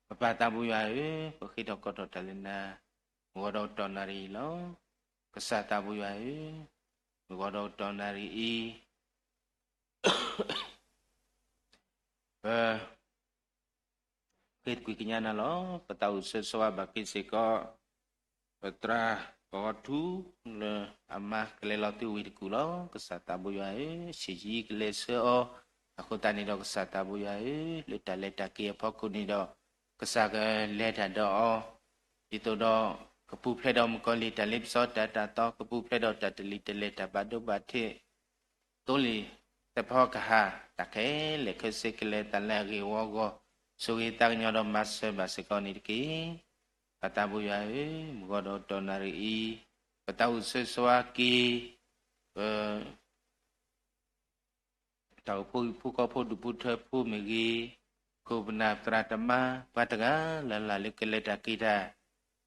ပပၢ်သးဘိယွၤဧၢ, ပဃ့ထီၣ်ကိးထီၣ်တၢ်လၢနၤ, မုၢ်ဂီၤဒီးကတီၢ်နၣ်ရံၣ်အံၤလီၤ. ကစၢ်သးဘိယွၤဧၢ, မုၢ်ဂီၤဒီးကတီၢ်နၣ်ရံၣ်အံၤ ပ ဃ့သကွံာ်ကညးနၤလီၤ. ပသးအိၣ်ဆၢဂ့ၤဆၢဝါဘၣ်က့ၤစ့ၢ်ကီး ပသရၣ်ပီထူ လၢအမါကလဲၤလီၤသုးဝ့ၢ်တကူၣ်လီၤ. ကစၢ်သးဘိယွၤဧၢ, ဆံးယံကလဲၤဆှၢအီၤ, အဃိသတးန့ၣ်ဒီး ကစၢ်သးဘိယွၤဧၢ, လၢတၢ်လဲၤတၢ်က့ၤအဖီခိၣ်န့ၣ်ဒီး ကစၢ်ကလဲၤတၢ်ဒီးအီၤ, ဒ်သိးဒီး ကပူၤဖျဲးဒီးမုၣ်ကီၤလံၢ်တၢ်လ့ပစီတၢ်အၢတၢ်သီ, ကပူၤဖျဲးဒီးတၢ်တလံၤတလဲၤတၢ်ဘၣ်ဒိဘၣ်ထံး သိလ့ၣ်သဖီကဟၣ် တၢ်ခဲလၢာ်ခဲဆ့ကလဲၤအသးလၢအဂ့ၢ်အဝီအဂီၢ်, ဆိၣ်ဂ့ၤသးကညီၤဒီးမၤစၢၤဘၣ်စ့ၢ်ကီးန့ၣ်တက့ၢ်. ပၢ်သးဘိယွၤဧၢ, မုၢ်ဂီၤဒီးကတီၢ်နၣ်ရံၣ်အံၤ ပသးအိၣ်ဆၢဂ့ၤဆၢဝါက့ၤ ပ တၢ်အိၣ်ဖှိၣ်ဖိဃီဖိဒူၣ်ဖိထၢဖိမ့ၢ်ဂ့ၤ, ခိၣ်ပနၢ်သရၣ်သမါ ပှၤတဂၤလၢ်လၢ်လၢကလဲၤတၢ်က့ၤတၢ်,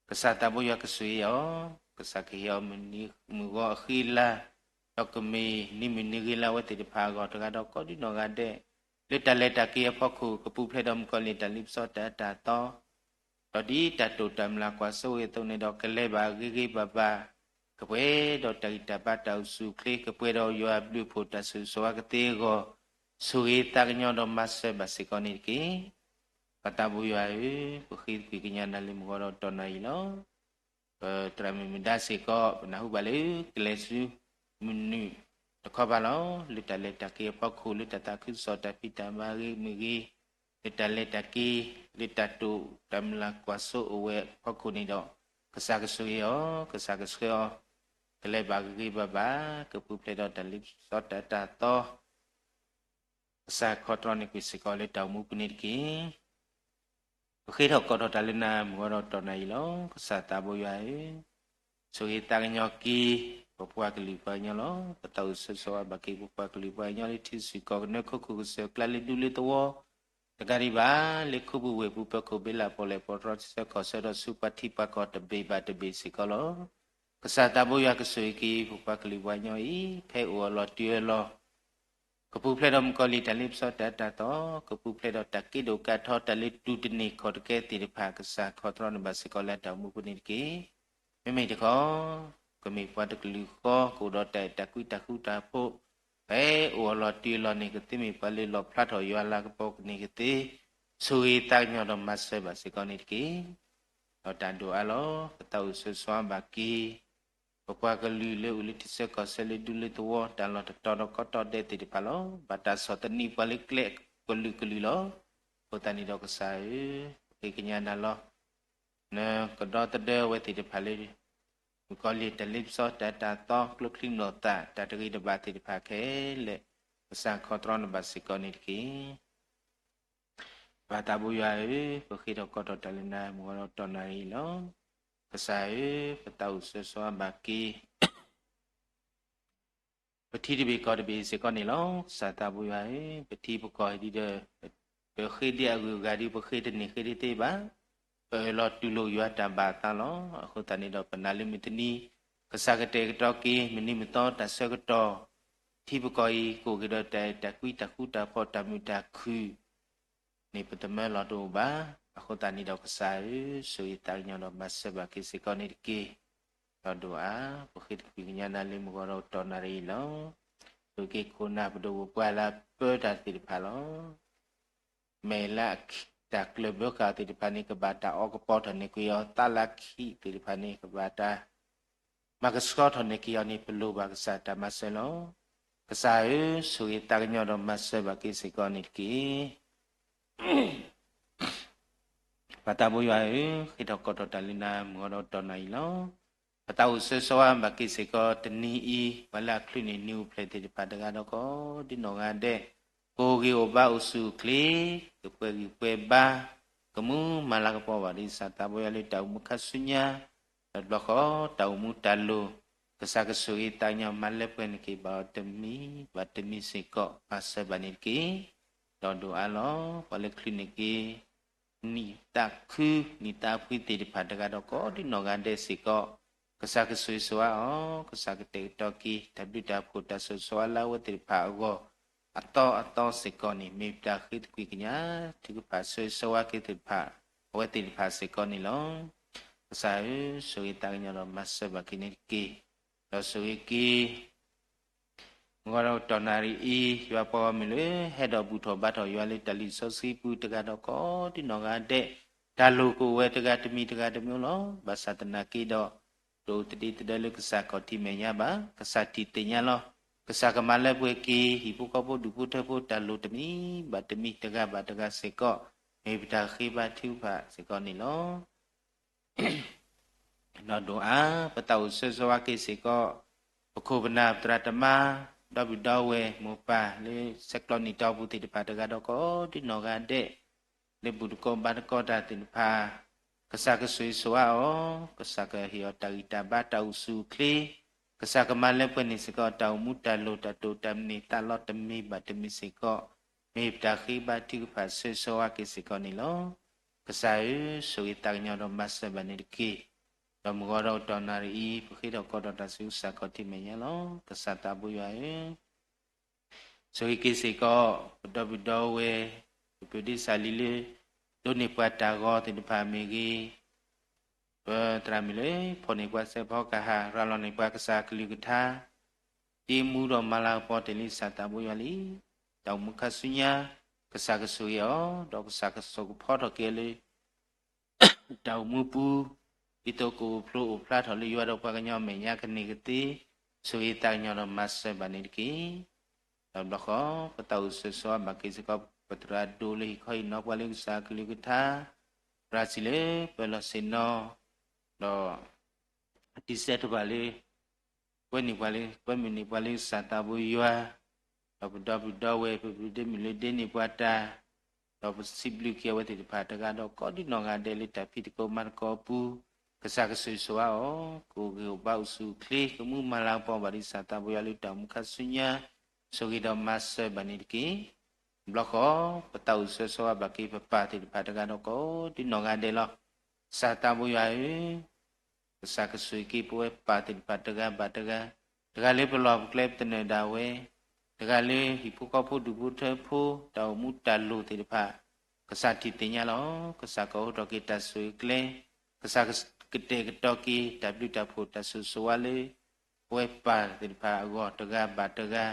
ကစၢ်သးဘိယွၤကဆိၣ်ဂ့ၤအီၤ, ကစၢ်ကဟ့ၣ်အီၤမုၢ်နံၤမုၢ်ဂီၤအဃံအလၤ, ဒီးကမ့ၢ်နံၤမုၢ်နံၤဂ့ၤလၢအဝဲသ့ၣ်တဖၣ်အဂီၢ်တဂၤဒီးကိးဒံနီၢ်ဂၤဒဲး, လၢတၢ်လဲၤတၢ်က့ၤအဖီခိၣ် ကပူၤဖျဲးဒီးမုၣ်ကီၤလံၢ်တၢ်လ့ပစီတၢ်အၢတၢ်သီ ဒီးဒ်တၢ်တိာ်တၢ်မျၢ်ကွၢ်စိအသိးန့ၣ်ဒီး ကလဲၤဘၣ်အဂ့ၤဂ့ၤဘၣ်ဘၣ်, ကပှဲၤဒီးတၢ်ဂံၢ်တၢ်ဘါတၢ်အိၣ်ဆူၣ်အိၣ်ချ့, ကပှဲၤဒီးယွၤအဘျုးအဖှိၣ်တၢ်ဆိၣ်ဂ့ၤဆိၣ်ဝါကသ့အဂီၢ်, ဆိၣ်ဂ့ၤသးကညီၤဒီးမၤစၢၤဘၣ်စ့ၢ်ကီးန့ၣ်တက့ၢ်. ပၢ်သးဘိယွၤဧၢ, ပဃ့သကွံာ်ကညးနၤလၢမုၢ်ဂီၤဒီးကတီၢ်နၣ်ရံၣ်လီၤ. ပသရၣ်မုၣ်မုၢ်ဒါစ့ၢ်ကီး ပနၢ်ဟူဘၣ်လၢကလဲၤဆူမုၢ်နုာ်တခီဘၣ်လီၤ. လၢတၢ်လဲၤတၢ်က့ၤအဖီခိၣ် လၢတၢ်သးခုကစီၣ်တၢ်ဖံးတၢ်မၤဂ့ၤမ့ၢ်ဂ့ၤ, လၢတၢ်လဲၤတၢ်က့ၤ လၢတၢ်တိာ်တၢ်မျၢ်ကွၢ်စိအိၣ်ဝဲအဖီခိၣ်န့ၣ်ဒီး, ကစၢ်ကဆိၣ်ဂ့ၤအီၤ, ကစၢ်ကဆှၢအီၤ, ကလဲၤဘၣ်ဂ့ၤဂ့ၤဘၣ်ဘၣ်, ကပူၤဖျဲးဒီးတၢ်လ့ပစီတၢ်အၢတၢ်သီ ကစၢ်ခီတြီန့ၢ်ကွံာ်စ့ၢ်ကီးလၢတၢ်အိၣ်မူပူၤန့ၣ်တက့ၢ်. ပဃ့ထီၣ်ကိးထီၣ်တၢ်လၢနၤ မုၢ်ဂီၤဒီးကတီၢ်နၣ်ရံၣ်လီၤ. ကစၢ်သးဘိယွၤဧၢ, ဆိၣ်ဂ့ၤသးကညီၤက့ၤ ပပှၤကလုာ်ပှၤကညီလီၤ. ပသးအိၣ်ဆၢဂ့ၤဆၢဝါဘၣ်က့ၤ ပပှၤကလုာ်ပှၤကညီလၢထံဆူၣ်ကီၢ်ကနၢ ခိခိၣ်ကစၢၢ်ကျါလၢဒူလၢသဝီ တကးဒံးဘၣ်, လၢခူပူၤဝ့ၢ်ပူၤ ပၢၤခိၣ်ဘ့လး ပီၣ်လဲၣ်ပီၣ်တြီ ထံဆၢကီၢ်ဆၢဒီးဆူပှၤထံပှၤကီၢ်တဘ့ၣ်ဘၣ်တဘ့ၣ်စ့ၢ်ကီးလီၤ. ကစၢ်သးဘိယွၤကဆိၣ်ဂ့ၤက့ၤ ပပှၤကလုာ်ပှၤကညီအံၤ ဖဲအိၣ်အလီၢ်တုၤအလီၢ် ကပူၤဖျဲးဒီးမုၣ်ကီၤလံၢ်တၢ်လ့ပစီတၢ်အၢတၢ်သီ, ကပူၤဖျဲးဒီးတၢ်က့ဒိၣ်ကးထီ တၢ်လၢတူၢ်တန့ၢ်ခီၣ်တကဲသ့ၣ်တဖၣ် ကစၢ်ခီတြီန့ၢ်ဘၣ်စ့ၢ်ကီးလၢတၢ်အိၣ်မူပူၤန့ၣ်တက့ၢ်. မ့မ့ၢ်တခီ ကမ့ၢ်ပှၤတကလုာ်ဃီ ကအိၣ်ဒီးတၢ်အဲၣ်တၢ်ကွံတၢ်ဃူတၢ်ဖိး ဖဲအိၣ်အလီၢ်တုၤအလီၢ်န့ၣ် ကသ့မ့ၢ်ပှၤလၢလီၣ်ဖျါထီၣ်ယွၤအလၤကပီၤကန့ၢ်ကသ့, ဆိၣ်ဂ့ၤသးကညီၤဒီးမၤစၢၤဘၣ်စ့ၢ်ကီးန့ၣ်တက့ၢ်. ဒီးတၢ်ဒိၣ်အါလီၤ. ပသးအိၣ်ဆၢဂ့ၤဆၢဝါဘၣ်က့ၤ ပပှၤကလုာ်လၢအိၣ်လၢထံဆၢကီၢ်ဆၢလၢဒူလၢသဝီ တၢ်လီၢ်တတီၤဒီးကီတီၢ်ဒဲးသ့ၣ်တဖၣ်လီၤ. ဘၣ်တၢ်ဆီၣ်သနံးပှၤလၢကျဲကလုာ်ကလုာ်လီၤ. အဃိသတးန့ၣ်ဒီးကစၢ်ဧၢ, ပဃ့ကညးနၤလီၤ. နကဒီသဒၢအဝဲသ့ၣ်တဖၣ်လၢ မုၣ်ကီၤလံၢ်တၢ်လ့ပစီတၢ်အၢတၢ်သီ ကျိချံမျိာ်သၣ် တၢ်တဂ့ၤတဘၣ်သ့ၣ်တဖၣ်ခဲလၢာ် ကစၢ်ခီတြီန့ၢ်ဘၣ်စ့ၢ်ကီးန့ၣ်တက့ၢ်. ပၢ်သးဘိယွၤဧၢ, ပဃ့ထီၣ်ကိးထီၣ်တၢ်လၢနၤ မုၢ်ဂီၤဒီးကတီၢ်နၣ်ရံၣ်လီၤ. ကစၢ်ဧၢ, ပသးအိၣ်ဆၢဂ့ၤဆၢဝါဘၣ်က့ၤ ပထံတဘ့ၣ်ကီၢ်တဘ့ၣ်စ့ၢ်ကီးန့ၣ်လီၤ. ကစၢ်သးဘိယွၤဧၢ, ပထံပကီၢ်အံၤဒီး ပဃ့ဒ်အဂုၤအဂၤဒီး ပဃ့တန့ၢ်ဃ့တသ့ဘၣ်. ပအၢၣ်လီၤတူၢ်လိာ်ယွၤတၢ်ဘၣ်အသးလီၤ. အဃိသတးန့ၣ်ဒီး ပနာ်လၢမုၢ်တနံၤ ကစၢ်ကတဲာ်ကတီၤက့ၤ မုၢ်နံၤမုၢ်သီတၢ်ဆၢကတီၢ် ထံပကီၢ်အံၤ ကအိၣ်က့ၤဒီးတၢ်အဲၣ်တၢ်ကွံတၢ်ဃူတၢ်ဖိး တၢ်မုာ်တၢ်ခုၣ် န့ၣ် ပသမၢလီၤတအိၣ်ဘၣ်. အဃိသတးန့ၣ်ဒီးကစၢ်ဧၢ, ဆိၣ်ဂ့ၤသးကညီၤဒီးမၤစၢၤဘၣ်က့ၤစ့ၢ်ကီးန့ၣ်တက့ၢ်. ဒီးဒိၣ်အါ, ပဃ့သကွံာ်ကညးနၤလၢမုၢ်ဂီၤဒီးကတီၢ်နၣ်ရံၣ်လီၤ. ဆိၣ်ဂ့ၤက့ၤခိၣ်နၢ်ပဒိၣ်ပပှၢ်လၢအပၢတၢ်သ့ၣ်တဖၣ်လီၤ. မဲာ်လၢအတၢ်ကျၢၢ်ဘၢဃာ်သ့ၣ်တဖၣ်န့ၣ် ကဘၣ်တၢ်အီကပီၤထီၣ်န့ၢ်က့ၤအီၤ, သးလၢခံသ့ၣ်တဖၣ်န့ၣ် ကဘၣ်တၢ် မၤကဆှီထီၣ်န့ၢ်က့ၤအီၤန့ၣ် ပလိၣ်ဘၣ်ကစၢ်တၢ်မၤစၢၤလီၤ. ကစၢ်ဧၢ, ဆိၣ်ဂ့ၤသးကညီၤဒီးမၤစၢၤဘၣ်က့ၤစ့ၢ်ကီးန့ၣ်တက့ၢ်. ပၢ်သးဘိယွၤဧၢ, ဃ့ထီၣ်ကိးထီၣ်တၢ်လၢနၤ မုၢ်ဂီၤဒီးကတီၢ်နၣ်ရံၣ်လီၤ. ပသးအိၣ်ဆၢဂ့ၤဆၢဝါဘၣ်က့ၤစ့ၢ်ကီးတနံၤအံၤ, ပှၤလၢအချုးန့ၢ်နံၤအိၣ်ဖျဲၣ်သ့ၣ်တဖၣ်တဂၤဒီးကိးဒ်နီၢ်ဂၤဒဲး, ကအိၣ်ဂ့ၤအိၣ်ဘါအိၣ်ဆူၣ်အိၣ်ချ့, ကပှဲၤဂံၢ်ပှဲၤဘါ, ကမူမၤလၤကပီၤဘၣ်ဒီးကစၢ်သးဘိယွၤလၢတၢ်အိၣ်မူခါဆူညါ, ဒီးတဘျီဃီတၢ်အိၣ်မူတၢ်လိၤ, ကစၢ်ကဆိၣ်ဂ့ၤသးကညီၤမၤလၢပှဲၤန့ၢ်က့ၤဘၣ်အီၤတမံၤဘၣ်တမံၤစ့ၢ်ကီး, မၤစၢၤဘၣ်န့ၣ်တက့ၢ်. ဒီးဒိၣ်အါလီၤ. ပှၤလၢချုးန့ၢ်က့ၤ နံၣ်သးခု နံၣ်သးဖှံသ့ၣ်တဖၣ်တဂၤဒီးကိးဒ်နီၢ်ဂၤဒဲးစ့ၢ်ကီး, ကစၢ်ကဆိၣ်ဂ့ၤဆိၣ်ဝါအီၤ, ကစၢ်ကတဲာ်ကတီၤက့ၤ တၢ်ဘျုးတၢ်ဖှိၣ်တၢ်ဆိၣ်ဂ့ၤဆိၣ်ဝါလၢအဝဲသ့ၣ်တဖၣ်အဂီၢ်, အသီအသီစ့ၢ်ကီးန့ၣ် မ့ၢ်ပတၢ်ဃ့သကွံာ်ကညး ထုကဖၣ်ဆိၣ်ဂ့ၤဆိၣ်ဝါက့ၤသ့ၣ်တဖၣ် အဝဲသ့ၣ်တဖၣ်စ့ၢ်ကီးန့ၣ်လီၤ. ကစၢ်ဧၢ, ဆိၣ်ဂ့ၤသးကညီၤဒီးမၤစၢၤဘၣ်က့ၤန့ၣ်တက့ၢ်. ဒီးဆိၣ်ဂ့ၤက့ၤ မုၢ်ဂီၤဒီးတီၢ်နၣ်ရံၣ်အံၤ ယွၤပှၤဂီၢ်မုၢ်လၢ ဟဲဒီးဘူၣ်ထီၣ်ဘါထီၣ်ယွၤလၢတၢ်လံာ်စီဆှံပူၤတဂၤဒီးကိးဒံနီၢ်ဂၤဒဲး, တၢ်လိၣ်ကအိၣ်ဝဲတဂၤတမံၤတဂၤတမံၤလီၤ. ဘၣ်ဆၣ်သနာ်က့ဒီး တအိၣ်သဒ့သဒၢလၢကစၢ်ခီၣ်ထံးမဲာ်ညါဘၣ်. ကစၢ်ထံၣ်သ့ၣ်ညါလီၤ. ကစၢ်ကမၤလၢပှဲၤက့ၤ ဟံၣ်ဖိဃီဖိဒူၣ်ဖိထၢဖိတၢ်လိၣ်တမံၤဘၣ်တမံၤတဂၤဘၣ်တဂၤစ့ၢ်ကီး, မ့ၢ်ပတၢ်ဃ့ဘါထုကဖၣ်စ့ၢ်ကီးန့ၣ်လီၤ. ဒီးဒိၣ်အါ ပသးအိၣ်ဆၢဂ့ၤဆၢဝါက့ၤစ့ၢ်ကီး ပခိၣ်ပနၢ်ပသရၣ်သမါ ဒီပုၢ်ဒီဝဲၢ် မိၢ်ပၢ်လၢဆဲးကျိးနံၣ်တီပူၤသ့ၣ်တဖၣ်တဂၤဒီးကိးဒံနီၢ်ဂၤဒဲး, လၢဘူၣ်တကိးဘါတကိးတၢ်သ့ၣ်တဖၣ်, ကစၢ်ကဆိၣ်ဂ့ၤဆိၣ်ဝါအီၤ, ကစၢ်ကဟ့ၣ်အီၤတၢ်ဂံၢ်တၢ်ဘါတၢ်အိၣ်ဆူၣ်အိၣ်ချ့, ကစၢ်ကမၤလၢပှဲၤန့ၣ်စ့ၢ်ကီး တၢ်အိၣ်မူတၢ်လိၣ်တၢ်တိာ်တၢ်မုၢ်လၢ်သးလီတမံၤဘၣ်တမံၤစ့ၢ်ကီး, မ့ၢ်ပတၢ်ဃ့ဘါထုကဖၣ်ဆၢဂ့ၤဆၢဝါက့ၤစ့ၢ်ကီးန့ၣ်လီၤ. ကစၢ်ဧၢ, ဆိၣ်ဂ့ၤသးကညီၤဒီးမၤစၢၤဘၣ်န့ၣ်တက့ၢ်. ဒီးမုၢ်ဂီၤဒီးတီၢ်နၣ်ရံၣ်အံၤ ပဃ့ထီၣ်ကိးထီၣ်တၢ်ဆူကစၢ်ခီၣ်ထံးမဲာ်ညါလီၤ. ကစၢ်သးဘိယွၤဧၢ, ဆိၣ်ဂ့ၤက့ၤစ့ၢ်ကီး ပဒီပုၢ်ဒီဝဲၢ် ပပုၢ်ဒ့စၢ်လံၤလၢ ဒိးန့ၢ်ပှၤတၢ်ဂီၤသ့ၣ်တဖၣ်မ့ၢ်ဂ့ၤ, ပသရၣ်မုၣ်လၢ ဖီၣ်န့ၢ်ပှၤစဲးဖီကဟၣ် ရၤလီၤန့ၢ်ပှၤကစၢ်ကလုၢ်ကထါ, ဒ့မူဒီးမၤလၤကပီၤတ့ၢ်လံကစၢ်သးဘိယွၤလံ, တၢ်အိၣ်မူခါဆူညါ ကစၢ်ကဆိၣ်ဂ့ၤအီၤ ဒီးကစၢ်ကစိာ်ကဖီထီၣ်က့ၤလၢ တၢ်အိၣ်မူပူၤ, ဒ်သိးကအိၣ်ဖျိအိၣ်ဖျါထီၣ်လၢယွၤဒီးပှၤကညီမဲာ်ညါကန့ၢ်ကသ့, ဆိၣ်ဂ့ၤသးကညီၤဒီးမၤစၢၤဘၣ်န့ၣ်တက့ၢ်. ဒီးဘျီဃီ ပသးအိၣ်ဆၢဂ့ၤဆၢဝါဘၣ်က့ၤစ့ၢ်ကီး ပသရၣ်ဒိၣ်လၢဟံၣ်ခီဟံၣ်နီၤပှၤလၢကစၢ်ကလုၢ်ကထါ, ရၤစံလၢပၢၤလီၢ်ဆ့ၣ်နီၤ, ဒီး တံၢ်စဲးတဘၣ်လၢ ကွဲမုာ်န့ၢ်ပှၤလၢ ကွဲမုာ်န့ၢ်ပှၤလၢကစၢ်သးဘိယွၤ, ဒီးပဒီပုၢ်ဒီဝဲၢ် ပပုၢ်ဒ့မုၣ်လၢဒ့န့ၢ်ပှၤတၢ်, ဒီးပစံးဘျုးက့ၤအဝဲသ့ၣ်တဖၣ်တဂၤဒီးကိးဒံနီၢ်ဂၤဒဲးလၢတၢ်ဖံးသကိးမၤသကိးအပူၤ, ကစၢ်ကဆိၣ်ဂ့ၤဆိၣ်ဝါအီၤ, ကအိၣ်ဂံၢ်အိၣ်ဘါအိၣ်ဆူၣ်အိၣ်ချ့ ကမူမၤလၤကပီၤဘၣ်ဒ်ကစၢ်သးဘိယွၤလၢတၢ်အိၣ်မူခါဆူညါ, ဆိၣ်ဂ့ၤဒီးမၤစၢၤဘၣ်န့ၣ်တက့ၢ်. ဘျီဃီ ပသးအိၣ်ဆၢဂ့ၤဆၢဝါဘၣ်က့ၤပပၢ်သ့ၣ်တဖၣ်တဂၤဒီးကိးဒံနီၢ်ဂၤဒဲးလီၤ. ကစၢ်သးဘိယွၤဧၢ, ကစၢ်ကဆိၣ်ဂ့ၤက့ၤပဝဲပၢ်သ့ၣ်တဖၣ်တဂၤဘၣ်တဂၤ, တဂၤလၢပလီၢ်ပကျဲပသနၢၣ်ဒၣ်ဝဲ, တဂၤလၢဟံၣ်ဖိဃီဖိဒူၣ်ဖိထၢဖိ တၢ်အိၣ်မူတၢ်လိၣ်သ့ၣ်တဖၣ်, ကစၢ်ထံၣ်သ့ၣ်ညါလီၤ. ကစၢ်ကအိးထီၣ်က့ၤတၢ်ဆိၣ်ဂ့ၤကျဲ, ကစၢ်ကတဲာ်ကတီၤက့ၤတၢ်ဘျုးတၢ်ဖှိၣ်တၢ်ဆိၣ်ဂ့ၤဆိၣ်ဝါလၢ ပဝဲပၢ်သ့ၣ်တဖၣ်အဂီၢ်တဂၤဘၣ်တဂၤ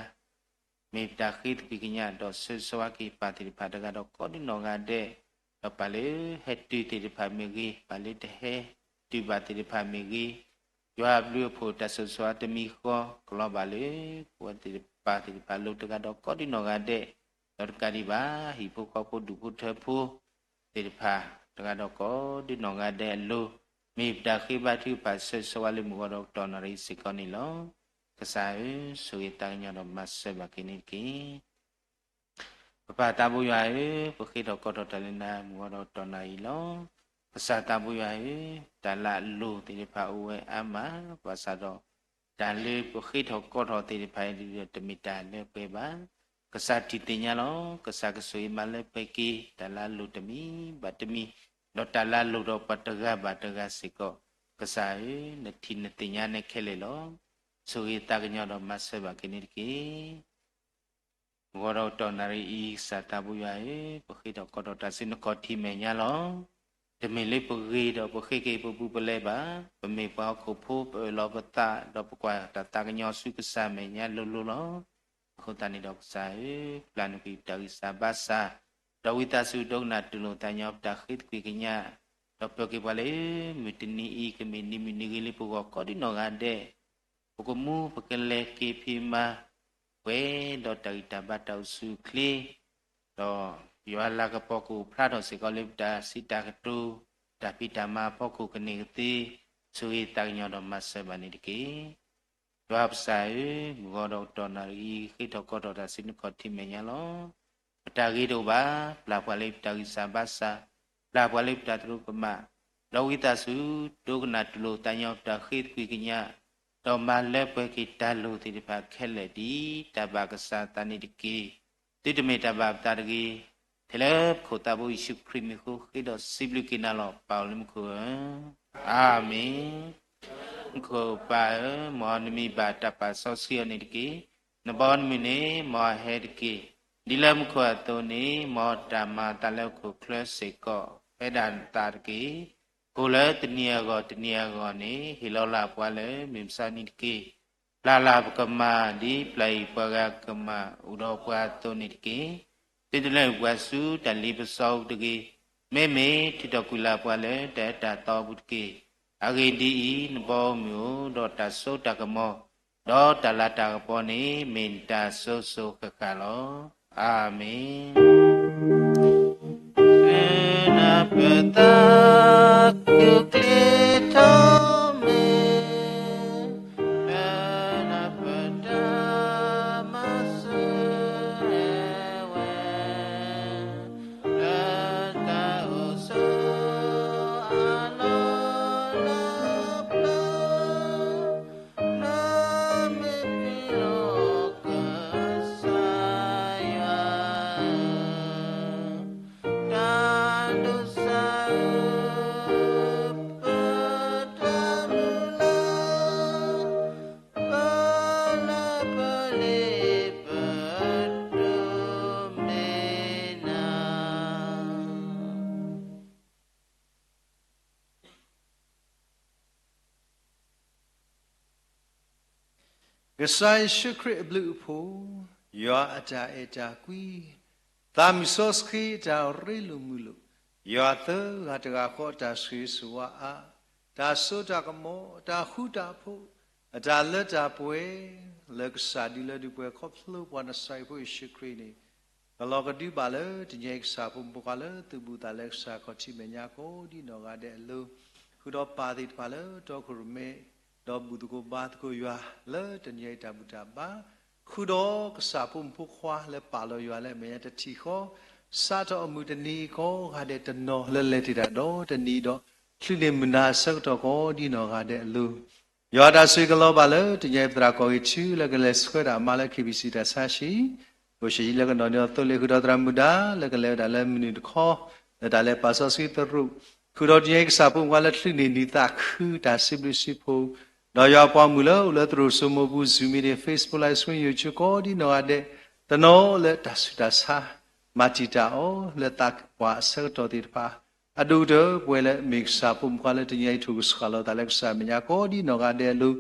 မ့ၢ်ပတၢ်ဃ့သကွံာ်ကညးဒီးဆၢဂ့ၤဆၢဝါက့ၤပၢ်သ့ၣ်တဖၣ်တဂၤဒီးကိးဒံနီၢ်ဂၤဒဲး, ဒီးပၢ်လၢဟဲတုၤသ့ၣ်တဖၣ်မ့ၢ်ဂ့ၤ, ပၢ်လၢတဟဲတုၤဘၣ်သ့ၣ်တဖၣ်မ့ၢ်ဂ့ၤ, ယွၤအဘျုးအဖှိၣ်တၢ်ဆိၣ်ဂ့ၤဆိၣ်ဝါတမံၤဃီ ကလီၤဘၣ်လၢ ပဝဲသ့ၣ်ပၢ်သ့ၣ်တဖၣ်အလိၤတဂၤဒီးကိးဒံနီၢ်ဂၤဒဲး, ဒီးတကးဒံးဘၣ် ဟံၣ်ဖိဃီဖိဒူၣ်ဖိထၢဖိ သ့ၣ်တဖၣ်တဂၤဒီးကိးဒံနီၢ်ဂၤဒဲးအလိၤ, မ့ၢ်ပတၢ်ဃ့ဘါထုကဖၣ်ဆၢဂ့ၤဆၢဝါလၢမုၢ်ဂီၤဒီးကတီၢ်နၣ်ရံၣ်စ့ၢ်ကီးန့ၣ်လီၤ. ကစၢ်ဧၢ, ဆိၣ်ဂ့ၤသးကညီၤဒီးမၤစၢၤဘၣ်က့ၤန့ၣ်တက့ၢ်. ပပၢ်သးဘိယွၤဧၢ, ပဃ့ထီၣ်ကိးထီၣ်တၢ်လၢနၤမုၢ်ဂီၤဒီးကတီၢ်နၣ်ရံၣ်လီၤ. ကစၢ်သးဘိယွၤဧၢ, တၢ်လၢအလိၤသ့ၣ်တဖၣ်အိၣ်ဝဲအါမး, ဘၣ်ဆၣ်ဒီး တၢ်လၢပဃ့ထီၣ်ကိးထီၣ်သ့ၣ်တဖၣ်အံၤဒီးတမ့ၢ်တၢ်လၢပှဲၤဘၣ်. ကစၢ်ထံၣ်သ့ၣ်ညါလီၤ. ကစၢ်ကဆိၣ်ဂ့ၤမၤလၢပှဲၤက့ၤ တၢ်လၢအလိၤတမံၤဘၣ်တမံၤ, ဒီးတၢ်လၢအလိၤဒီးပှၤတဂၤဘၣ်တဂၤစ့ၢ်ကီး, ကစၢ်ဧၢ, နထံၣ်နသ့ၣ်ညါနဲခဲလၢာ်လီၤ. ဆိၣ်ဂ့ၤသးကညီၤဒီးမၤစၢၤဘၣ်က့ၤန့ၣ်တက့ၢ်. မုၢ်ဂီၤဒီးကတီၢ်နၣ်ရံၣ်အံၤ ကစၢ်သးဘိယွၤဧၢ, ပဃ့ထီၣ်ကိးထီၣ်တၢ်ဆူနခီၣ်ထံးမဲာ်ညါလီၤ. တမ့ၢ်လၢပဂ့ၤဒီးပဃ့က့ၤပဘူးပလဲဘၣ်, ပမ့ၢ်ပှၤဟီၣ်ခိၣ်ဖိ ပအၢၣ်လီၤပသး ဒီးပကွၢ်တၢ်သးကညီၤဆူကစၢ်မဲာ်ညါလိၤလိၤလီၤ. အဃိသတးန့ၣ်ဒီးကစၢ်ဧၢ, ပျၢ်နုာ်ကွံာ်ပတၢ်ဂံၢ်စၢ်ဘါစၢ်, ဒီးဝံသးစူၤဒိကနၣ်တူၢ်လိာ်သးညီ ပတၢ်ဃ့သကွံာ်ကညး, ဒီးပၢၤက့ၤပှၤလၢမုၢ်တနံၤအံၤ ကမ့ၢ်နံၤမုၢ်နံၤဂ့ၤလၢပဂီၢ်ကိးဒံနီၢ်ဂၤဒဲး, ပကမူပကလဲၤက့ၤဖံးမၤ ပှဲၤဒီးတၢ်ဂံၢ်တၢ်ဘါတၢ်အိၣ်ဆူၣ်အိၣ်ချ့, ဒီးယွၤလၤကပီၤကအိၣ်ဖျါထီၣ်စ့ၢ်ကီးလၢပတၢ်စံးတၢ်ကတိၤ, တၢ်ဖံးတၢ်မၤအဖီခိၣ်ကန့ၢ်ကသ့, ဆိၣ်ဂ့ၤသးကညီၤဒီးမၤစၢၤဘၣ်န့ၣ်တက့ၢ်. ယွၤပကစၢ်ဧၢ, မုၢ်ဂီၤဒီးကတီၢ်နၣ်ရံၣ်အံၤ ဃ့ထီၣ်ကိးထီၣ်တၢ်ဆူနခီၣ်ထံးမဲာ်ညါလီၤ. ပတၢ်ဂ့ၤတအိၣ်ဘၣ်, ပျၢ်ပှၤလၢပတၢ်ဂံၢ်စၢ်ဘါစၢ်, ပျၢ်ပှၤလၢပတၢ်သရူးကမၣ်, ဒီးဝံသးစူၤ ဒိကနၣ်တူၢ်လိာ်သးညီပတၢ်ဃ့သကွံာ်ကညး, ဒီးမၤလၢပှဲၤက့ၤတၢ်လိၤသ့ၣ်တဖၣ်ခဲလၢာ် ဒ်တၢ်ဘၣ်ကစၢ်သးန့ၣ်တက့ၢ်. သုတမ့ၢ်တၢ်ဘၣ်ပသးတဂ့ၤ, ထဲလၢပခိၣ်သးဘိယ့ၣ်ၡူးခရံာ်မံၤအဃိ ဃ့ဒီးစံးဘျုးက့ၤနၤလီၤ ပၢ်အိၣ်လၢမူခိၣ်ဧၢ, အၤမ့ၣ်. မူခိၣ်ပၢ်ဧၢ, မ်နမံၤဘၣ်တၢ်ပာ်စီဆှံအီၤန့ၣ်တက့ၢ်. နဘီနမုၢ်န့ၣ် မ်အဟဲတက့ၢ်. ဒ်လၢမူခိၣ်အသိးန့ၣ် မ်တၢ်မၤအသးလၢဟီၣ်ခိၣ်ချၢစ့ၢ်ကီး ဖဲဒၣ်နသးတက့ၢ်. အိၣ်လၢတနံၤအဂီၢ်တနံၤအဂီၢ်န့ၣ် ဟ့ၣ်လီၤလၢ်ပှၤလၢမုၢ်မဆါနံၤတက့ၢ်. ပျၢ်လၢ်ပကမၢ် ဒ်ပျၢ်ယံၤပှၤဂၤကမၢ်အိၣ်ဒီးပှၤအသိးန့ၣ်တက့ၢ်. သုတလၢပှၤဆူတၢ်လ့ပစီပူၤတဂ့ၤ. မ့မ့ၢ်ထုးထီၣ်ကွံာ်လၢ်ပှၤလၢတၢ်အၢတၢ်သီပူၤတက့ၢ်. အဂ့ၢ်ဒ်အံၤ, နဘီမုၢ်ဧိၤ, ဒီးတၢ်စိတၢ်ကမီၤ, ဒီးတၢ်လၤတၢ်ကပီၤန့ၣ် မ့ၢ်နတၢ်စိၤစိၤဃၣ်ဃၣ်လီၤ. အၤမ့ၣ်. လၢနပသး ကျိၤကျဲထီၣ်မ့ၢ်, လၢနပတၢ်မၤစၢၤဝဲ, လၢတၢ်အိၣ်ဆိးအလီၢ်လၢပျၢၤ လၢမ့ၢ်ပလီၢ်ကစၢ်ယွၤဧၢ, တၢ်ဒိးစၢ်ဧၢ, ပတၢ်မုၢ်လၢ်, ပလၢပလ့ပတိၢ်မ့ၢ်နၤ. ကစၢ်ယ့ၣ်ၡူးခရံာ်အဘျုးအဖှိၣ်, ယွၤအတၢ်အဲၣ်တၢ်ကွံ, သးမုၢ်စီဆှံအတၢ်ရ့လိာ်မုာ်လိာ်, ယွၤသၢဂၤတဂၤဃီအတၢ်ဆိၣ်ဂ့ၤဆိၣ်ဝါအါ, တၢ်စိတၢ်ကမီၤ, တၢ်ဃူတၢ်ဖိး, အတၢ်လၢတၢ်ပှဲၤ, လၢကစၢ်ဒုလၢဒုးပှဲၤခီဖျိပှၤနၤစၤရ့းဖိယ့ၣ်ၡူးခရံာ်န့ၣ် ကလီၤကဒုဘၣ်လၢတနံၤအံၤ ကစၢ်ဖိမုၣ်ဖိခွါလၢသုးဘူးသးလၢကစၢ်ခီၣ်ထံးမဲာ်ညါကိးဒ်နီၢ်ဂၤဒဲးအလိၤ, ဃုာ်ဒီးပၢ်သ့ၣ်တဖၣ်လၢတီခိၣ်ရိၣ်မဲ, ဒီးဘူၣ်သကိးဘါသကိးယွၤလၢတနံၤအံၤတၢ်ဘူၣ်တၢ်ဘါ, ဃုာ်ဒီးကစၢ်ဖိမုၣ်ဖိခွါလၢပာ်လီၤယွၤလၢအမဲာ်ညါတထံၣ်ဃီ, စးထီၣ်အမုၢ်တနံၤကိးဂၤဒဲးတနီၤလၢလဲၤတ့ၢ်တၢ်ဒီးတနံၤဒီး ချုးန့ၢ်မုၢ်နၤအဆၢကတီၢ်ကိးဒ်နီၢ်ဂၤဒဲးအလိၤ ယွၤတၢ်ဆိၣ်ဂ့ၤကလီၤဘၣ်လၢတနံၤအံၤ ပသရၣ်ကီၢ်ဂ့ၢ်ထူလၢကလဲၤဆှၢတၢ်အမါလၢ KBC တၢ်ဆါဟံၣ်, ဘိၣ်ၡၢၣ်ယံလၢကနီၣ်န့ၢ်အီၤသိလ့ၣ် ဃုာ်ဒီးသရၣ်မုၢ်ဒါလၢကလဲၤဝဲဒၣ်လၢမုၢ်နုာ်တခီ, လၢတၢ်လဲၤပာ်စီဆှံသရူး, ဃုာ်ဒီးတနံၤအံၤကစၢ်ဖိမုၣ်ဖိခွါလၢချုးန့ၢ်နံၣ်သးခုတၢ်စံးဘျုးစံးဖှိၣ်, ဒီးယွၤအပှၤမုၣ်လၢအိၣ်လၢသရိာ်စိမိၤပူၤ Zoom meeting, Facebook Live Stream, YouTube ကိးဒ်နီၢ်ဂၤဒဲး, တနီၤလၢတၢ်ဆူးတၢ်ဆါ မၤတံာ်တာ်အီၤလၢသးပှၢ်အဆၢကတီၢ်သ့ၣ်တဖၣ်, အဒိၣ်ကတၢၢ်ပဝဲလၢမ့ၢ်ကစၢ်ဖိမုၣ်ဖိခွါလၢတနံၤအံၤ ထုးကဆှၣ်လီၤသးလၢကစၢ်အမဲာ်ညါကိးဒ်နီၢ်ဂၤဒဲးအလိၤ,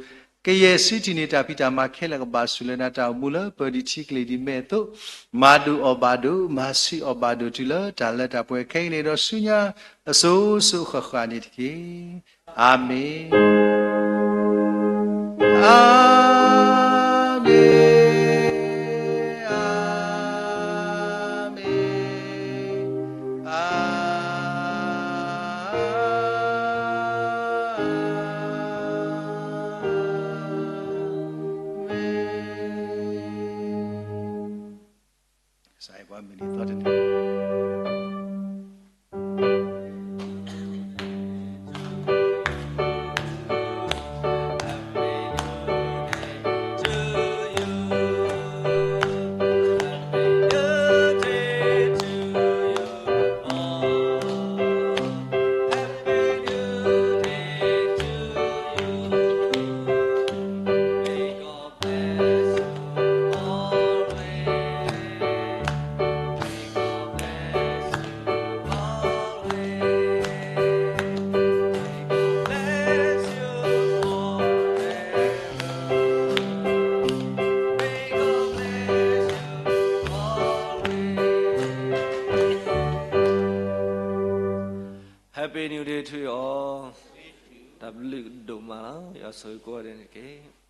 ကယဲၢ်ဆံးထံၣ်န့ၢ်တၢ်ဖံးတၢ်မၤခဲလၢာ် ကဘၣ်ဆိၣ်လၢနၤတၢ်အိၣ်မူလၢပၢၤဒံးထံကလ့ၤဒံးမဲာ်အသိး, မၤဒိၣ်အီၣ်ဘၣ်ဒိၣ်, မၤဆံးအီၣ်ဘၣ်ဒိၣ်တုၤလၢတၢ်လၢတၢ်ပှဲၤခဲအံၤန့ၣ်ဒီးဆူညါအစိၤစိၤဃၣ်ဃၣ်န့ၣ်တက့ၢ်. အၤမ့ၣ်. အၤမ့ၣ်, အၤမ့ၣ်, အၤမ့ၣ်. ကစၢ်ယွၤပှၤမုၢ်နံၤသီတနံၤ Happy New Day to you all. တၢ်ဘျုးဒိၣ်မးလီၤ. ယွၤဆိၣ်ဂ့ၤကိးဂၤဒဲးန့ၣ်တက့ၢ်.